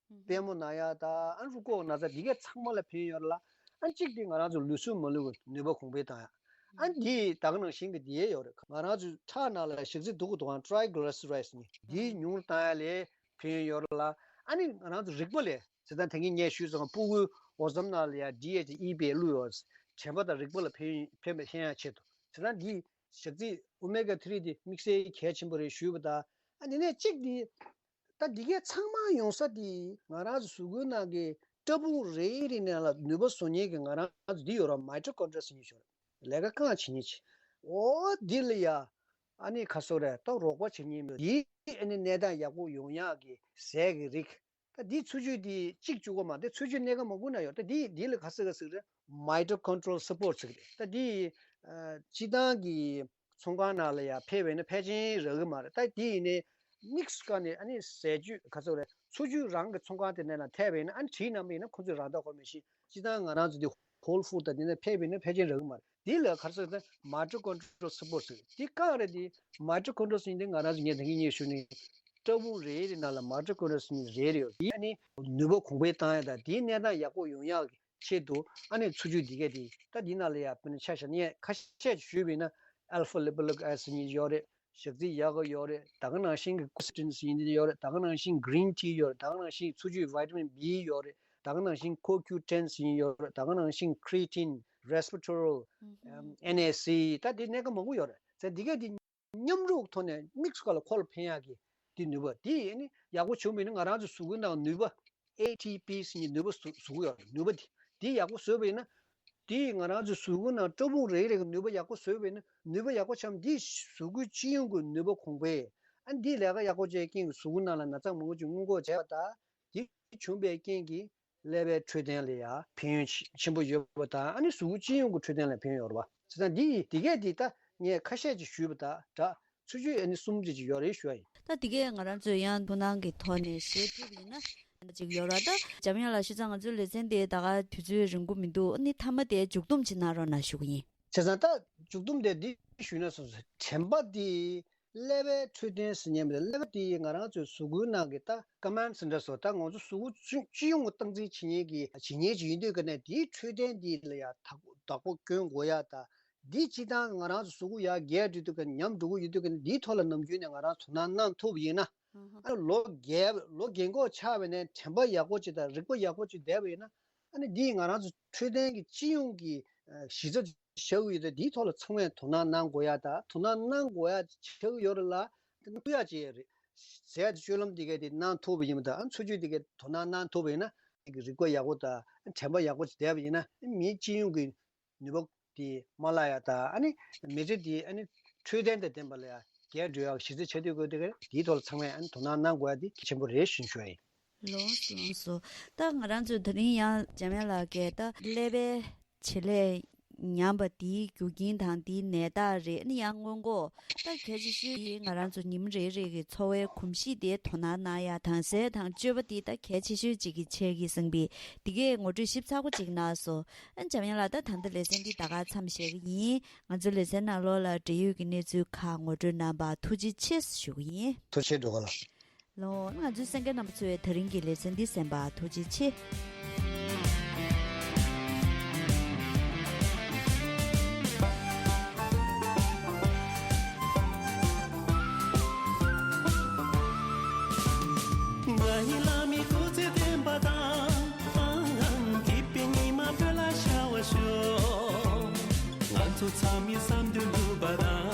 པད་མོ་ན་ཡག་དང་ཨ་རུ་ཀོག་ན་ཚ་འདི་གས་ཚང་མ་ལ་ཕན་ཡོན་ཡོད་རེད་ལ། ཨ་གཅིག་དེ་ང་རང་ཚོ་ལུས་ཟུངས་མ་ལུས་པའི་ནུས་པ་གོང་འཕེལ་བཏང་ཡག་ཨ་འདི་ད་ག་ནང་བཞིན་གྱི་འདི་ཡས་ཡོད་རེད། ང་རང་ཚོའི་ཁྲག་ནང་ལ་ཞག་ཚི་འདུག་གི་འདུག་ག་ཊི་རའི་གི་ལི་སི་རའི་ཌི་ནི་འདི་ཉུང་རུ་བཏང་ཡག་ལ་ཕན་ཡོན་ཡོད་རེད་ལ། ཨ་ནི་ང་རང་ཚོ་རིག་པ་ལ། བྱས་ཙང་ད་གིན་ངས་ཞུས་ཙང་སྤུ་གུའི་འོ་རྫམ་ནང་ལ་ཡ་ཌི་ཨེཆ་ཨི་པི་བླུགས་ཡོད། དྲན་པ་དང་རིག་པ་ལ་ཕན་ཕན་པའི་ཕན་ཡག་ཆེད་དུ། བྱས་ཙང་འདི་ཞག་ཚི་ཨོ་མེ་ག་ཐི་རི་འདི་དམིགས་བསལ་གལ་ཆེན་པོ་རེད་ཞུས་པ་དང་། ཨ་ནི་ནས་གཅིག་འདི་ད་འདི་གས་ཚང་མ་ཡོང་ས་འདི་ང་རང་ཚོ་གཟུགས་པོའི་ནང་གི་སྐྲ་སྦུག་རེ་རེ་ནང་ལ་ནུས་པ་བཟོ་མཁན་གྱི་ང་རང་ཚོ་འདི་ཡོད་ར། མའི་ཊོ་ཀོན་ཌི་ར་ཡ་ཟེར་མཁན་ཞིག་ཡོད་ར། ལས་ཀ་གང་བྱེད་མཁན་ཅིག་འོ་འདི་ལ་ཡ། ཨ་ནི་ཁ་སོ་རེད། ད་རོགས་པ་བྱེད་མཁན་མི་འདི་ཨ་ནི་གནས་སྟངས་ཡག་པོ་ཡོང་ཡག་གི་ཟས་ཀྱི་རིགས། ད་འདི་འཚོ་བཅུད་འདི་གཅིག་བཅུ་གོ་མ་འདི་འཚོ་བཅུད་སྣ་ཁ་མང་པོ་ན་ཡོད། ད་འདི་འདི་ལ་ག་ཟེར་ག་ཟེར་རེད། མའི་ཊོ་ཀོན་ཌི་རི་ཡལ་སི་པོར་ཊི་ཟེར་གི་རེད། ད་འདི་ཨ་སྤྱིར་བཏང་གི་ ཚོང་ཁང་ནང་ལ་ཡང་ཕེབས་པ་ཡིན་ན་ཕལ་ཆེར་རག་གི་མ་རེད། ད་དེ་ཡིན་ནའི་དམིགས་སུ་བཀར་ནས་ཨ་ནི་ཟས་བཅུད་ག་ཚོད་རེད། འཚོ་བཅུད་རང་གི་ཚོང་ཁང་དེ་ནས་ལ་ཐད་པ་ཡིན་ན་ཨ་ནི་བྲིས་གནང་པ་ཡིན་ན་ཁོང་ཚོས་རང་བདག་ཁོ་མི་ཤེས། སྤྱིར་བཏང་ང་རང་ཚོ་འདི་Whole Food་དང་འདི་ནས་ཕེབས་པ་ཡིན་ན་ཕལ་ཆེར་རག་གི་མ་རེད། འདི་ལ་ག་རེ་ཟེར་ན་mitochondrial support་ཟེར། འདི་གང་རེད། འདི་mitochondria་ཟེར་མཁན་འདི་ང་རང་ཚོ་ངས་ད་གིན་ངས་ཞུས་ནས་སྤྲ་ཕུང་རེ་རེ་ནང་ལ་mitochondria་ཟེར་མཁན་རེ་རེ་ཡོད། འདི་ཨ་ནི་ནུས་པ་གོང་འཕེལ་བཏང་ཡ་དང་འདིའི་གནས་སྟངས་ཡག་པོ་ཡོང་ཡག་གི་ཆེད་དུ་ཨ་ནི་འཚོ་བཅུད་འདི་གས་དེ་ད་འདི་ནང་ལ་ཡ་དཔེར་ན་ཆ་བཞག་ན་ཡ་ཁ་ཤས་ཅིག་ཞུས་པ་ཡིན་ན་alpha lipoic acid་ཟེར་མཁན་ཡོད་རེད། ཞག་རྩི་ཡག་ག་ཡོད་རེད། ད་ག་ནང་བཞིན་གྱི་quercetin་ཟེར་མཁན་ཡོད་རེད། ད་ག་ནང་བཞིན་green tea་ཡོད་རེད། ད་ག་ནང་བཞིན་འཚོ་བཅུད་vitamin B་ཡོད་རེད། ད་ག་ནང་བཞིན་co Q ten་ཟེར་མཁན་ཡོད་རེད། ད་ག་ནང་བཞིན་creatine, resveratrol, ཨམ་NAC་ད་དེ་སྣ་ཁ་མང་པོ་ཡོད་རེད། ཙང་འདི་གས་དེ་མཉམ་རུབ་ཐོག་ནས་དམིགས་སུ་བཀར་ལ་ཁོ་ལ་ཕན་ཡག་གི་དེ་ནུས་པ་དེ་ཨ་ནི་ཡག་པོ་བྱུང་བ་ཡིན་ན་ང་རང་ཚོ་གཟུགས་པོའི་ནང་ནུས་པ་A T P་ཟེར་མཁན་ནུས་པ་བཟོ་བཟོ་གི་ཡོད་རེད། ནུས་པ་དེ་དེ་ཡག་པོ་བཟོས་པ་ཡིན་ན་དེ་ང་རང་ཚོ་གཟུགས་པོའི་ནང་སྤྲ་ཕུང་རེ་རེ་གི་ནུས་པ་ཡག་པོ་བཟོས་པ་ཡིན་ན་ནུས་པ་ཡག་པོ་ཆགས་འདི་གཟུགས་པོའི་སྤྱི་ཡོངས་ཀྱི་ནུས་པ་གོང་འཕེལ། ཨ་འདི་ལས་ཀ་ཡག་པོ་བྱས་རྐྱེན་གྱིས་གཟུགས་པོ་ནང་ལ་ན་ཚ་མང་པོ་ཅིག་སྔོན་འགོག་བྱས་པ་དང་དེ་བྱུང་བའི་རྐྱེན་གྱིས་ཀླད་པའི་འཕྲོད་བསྟེན་ལ་ཡང་ཕན་ཡོན་ཆེ་ཆེན་པོ་ཡོད་པ་དང་ཨ་ནི་གཟུགས་པོ་སྤྱི་ཡོངས་ཀྱི་འཕྲོད་བསྟེན་ལ་ཕན་ཡོན་ཡོད་རེད་པ། བྱས་ཙང་འདི་ཡིས་འདི་གས་འདི་ད་ངས་ཁ་ཤས་ཅིག་ཞུས་པ་དང་འདྲ་ཚུལ་ཆུད་ཨ་ནི་གསུམ་ཅིག་ཅིག་ཡོད་རེད་ཞུ་བ་ཡིན། ད་འདི་གས་ང་རང་ཚོས་ཡང་ཐུགས་སྣང་གི་ཐོག་ནས་བཞེས་ཐུབ་ཡིན་ན་ཅིག་ཡོད་ར། ད་འཇམ་དབྱངས་ལགས་ཞུ་ཙང་ང་ཚོའི་ལེ་ཚན་དེ་ད་ག་དུས་ཚོད་རིང་པོ་མི་འདུག་ཨ་ནི་མཐའ་མ་དེ་མཇུག་བསྡོམས་ཅིག་གནང་རོགས་གནང་ཞུ་གི་ཡིན། བྱས་ཙང་ད་མཇུག་བསྡོམས་དེ་འདི་ཞུས་ན་སོང་ཙང་དྲན་པ་འདི་ཀླད་པའི་འཕྲོད་བསྟེན་ཟེར་མཁན་མེད། ཀླད་པ་དེ་ང་རང་ཚོའི་གཟུགས་པོའི་ནང་གི་ད་ཀ་མན་ཟེར་འདྲ་སོགས་ད་ང་ཚོ་གཟུགས་པོ་སྤྱི་སྤྱི་ཡོངས་ཀྱི་སྟངས་འཛིན་བྱེད་མཁན་གྱི་བྱེད་མཁན་ཅིག་ཡིན་དུས་ཀ་ནས་དེའི་འཕྲོད་བསྟེན་འདི་ལ་ཡང་བདག་པོ་བདག་པོ་སྐྱོན་དགོས་ཡ་ད་འདི་སྤྱི་བཏང་ང་རང་ཚོ་གཟུགས་པོ་ཡར་རྒྱས་འགྲོ་དུས་ཀ་ཉམས་འགྲོ་གི་ཡོད་དུས་ཀ་ནས་འདིའི་ཐོག་ལ་ནམ་རྒྱུན་ནས་ང་རང་ཚོ་དོ་སྣང་གནང་ཐུབ་པ་ཡིན་ན་ཨ་ནི་ལོ་རྒས་ལོ་རྒས་འཁོགས་ཆགས་པ་ནས་དྲན་པ་ཡག་པོ་ཅིག་དང་རིག་པ་ཡག་པོ་ཅིག་བསྡད་པ་ཡིན་ན་ཨ་ནི་འདིས་ང་རང་ཚོ་འཕྲོད་བསྟེན་གྱི་སྤྱི་ཡོངས་ཀྱི་གཞི་རྩ་ཆགས་ཀྱི་ཡོད་དེ་འདིའི་ཐོག་ལ་ཚང་མས་དོ་སྣང་གནང་དགོས་ཡ་ད་དོ་སྣང་གནང་དགོས་ཡ་ཆགས་ཀྱི་ཡོད་རེད་ལ་ཐུབ་ཡ་ཅིག་ཡོད་རེད། ཟས་དང་སྤྱོད་ལམ་འདི་གས་དེ་གནང་ཐུབ་པ་ཡིན་པ་དང་འཚོ་བཅུད་འདི་གས་དོ་སྣང་གནང་ཐུབ་པ་ཡིན་ན་རིག་པ་ཡག་པོ་དང་དྲན་པ་ཡག་པོ་ཅིག་བསྡད་པ་ཡིན་ན་མིའི་སྤྱི་ཡོངས་ཀྱི་ནུས་པ་དེ་མ་བརླག་ཡ་དང་ཨ་ནི་མི་ཚེ་དེ་ཨ་ནི་འཕྲོད་བསྟེན་དང་ལྡན་པ་ལ་ཡ་རྒྱས་འགྲོ་ཡ་གཞི་རྩ་ཆགས་དུས་དགོས་དེ་གས་དེའི་ཐོག་ལ་ཚང་མས་ཨ་ནི་དོ་སྣང་གནང་དགོས་ཡ་དེ་གལ་ཆེན་པོ་རེད་ཞུ་ཞུ་ཡ་ཡིན། ལོངས་སུ་ལོངས་སུ། ད་ང་རང་ཚོས་ད་རིང་ཡང་འཇམ་དབྱངས་ལགས་ཀྱིས་ད་ཀླད་པའི་བྱེད་ལས་ཉམས་པ་དེའི་རྒྱུ་རྐྱེན་དང་དེའི་ནད་རྟགས་རེད། ཨ་ནི་ཡང་སྔོན་འགོག་ད་གལ་ཆེ་ཤོས་དེ་ང་རང་ཚོ་ཉིན་རེ་རེ་གི་འཚོ་བའི་གོམས་གཤིས་དེ་དོ་སྣང་གནང་ཡ་དང་ཟས་དང་སྤྱོད་པ་དེ་ད་གལ་ཆེ་ཤོས་གཅིག་གི་ཆེད་ཀྱི་གསུངས་པས་དེ་གས་ངོ་སྤྲོད་ཞིབ་ཚགས་པོ་གཅིག་གནང་སོང་། ཨ་འཇམ་དབྱངས་ལགས་ད་ད་ལྟ་ལེ་ཚན་འདི་ད་ག་མཚམས་བཞག་གི་ཡིན། ང་ཚོའི་ལེ་ཚན་ནང་ལོགས་ལ་འབྲེལ་ཡོད་ཀྱི་གནས་ཚུལ་ཁག་ངོ་སྤྲོད་གནང་བར་ཐུགས་རྗེ་ཆེ་ཞུ་གི་ཡིན། ཐུགས་རྗེ་ཆེ་འགྲོ་ག་ལ། ལོ། ང་ཚོའི་གསན་མཁན་རྣམ་པ་ཚོས་ད་རིང་གི་ལེ་ཚན་འདི་གསན་པར་ཐུགས་རྗེ་ཆེ། ང་ཡི་བླ་མའི་སྐུ་ཚེ་བརྟན་པ་དང་། ཨང་ཨང་། སྐྱིད་པའི་ཉི་མ་བོད་ལ་ཤར་བར་ཤོག་ང་ཚོ་ཚང་མའི་བསམ་དོན་འགྲུབ་པ་དང་།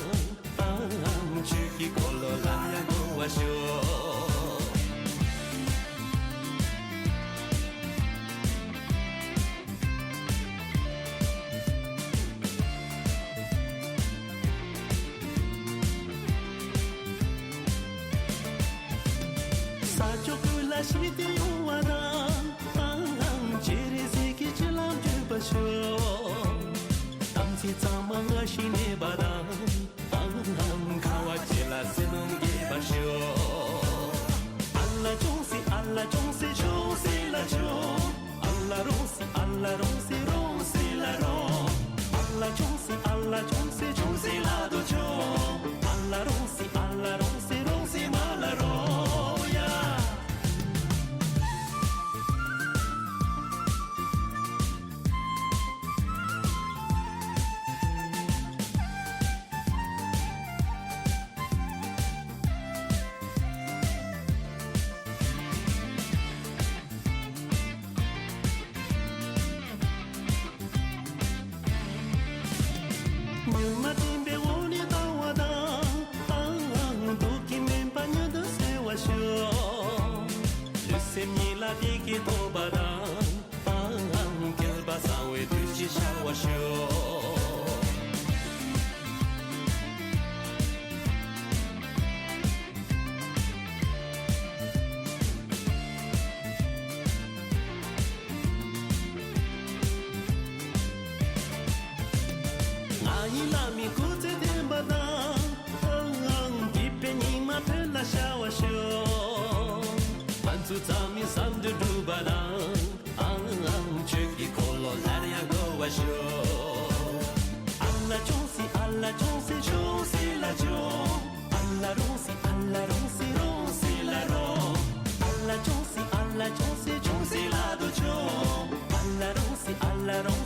ཨང་ཨང་། ཆོས་ཀྱི་འཁོར་ལོ་ལམ་ཡང་བསྐོར་བར་ཤོག་ས་ཕྱོགས་ཀུན་ལ་ཞི་བདེ་ཡོང་བ་དང་། ཨང་ཨང་། སྤྱན་རས་གཟིགས་ཀྱི་སྤྱན་ལམ་བརྒྱུད་པར་ཤོག་དམ་ཚིག་གཙང་མ་སྔར་བཞིན་གནས་པ་དང་། ཨང་ཨང་། འཁར་བ་བཅས་ལ་བསོད་ནམས་རྒྱས་པར་ཤོག་ཨ་ལ་ཅུང་ཟད། ཨ་ལ་ཅུང་ཟད། ཅུང་ཟད་ལ་ཅུང་། ཨ་ལ་རུང་ཟད། ཨ་ལ་རུང་ཟད། རུང་ཟད་ལ་རུང་། ཨ་ལ་ཅུང་ཟད། ཨ་ལ་ཅུང་ཟད། ཅུང་ཟད་ལ་དོ་ཅུང་། ཨ་ལ་རུང་ཟད། ཨ་ལ་རུང་ཟད། རུང་ཟད་མ་ལ་རུང་ཡ། ཉོན་མ་སྤྲིན་པའི་འོག་ནས་བཏང་བ་དང་། ཨང་ཨང་། སྡུག་གིས་མུན་པ་མྱུར་དུ་སེལ་བར་ཤོག་ལུས་སེམས་གཉིས་ལ་བདེ་སྐྱིད་ཐོབ་པ་དང་། ཨང་ཨང་། བསྐལ་པ་གསང་བའི་དུས་ཀྱི་ཤར་བར་ཤོག་ང་ཡི་བླ་མའི་སྐུ་ཚེ་བརྟན་པ་ དང་། ཨང་ཨང་། བསྡུས་པའི་སྙིགས་མ་ཕུད་ལ་ཤར་བར་ཤོག། ང་ཚོ་ཚང་མའི་བསམ་འདུན་འགྲུབ་པ་དང་། ཨང་ཨང་། ཆོས་ཀྱི་འཁོར་ལོ་སླར་ཡང་རྒོལ་བར་ཤོག། ཨ་ལ་ཆུང་སྲིད། ཨ་ལ་ཆུང་སྲིད། ཆུང་སྲིད་ལ་ཆུང་། ཨ་ལ་རུང་སྲིད། ཨ་ལ་རུང་སྲིད། རུང་སྲིད་ལ་རུང་། ཨ་ལ་ཆུང་སྲིད། ཨ་ལ་ཆུང་སྲིད། ཆུང་སྲིད་ལ་དུ་ཆུང་། ཨ་ལ་རུང་སྲིད། ཨ་ལ་རུང་།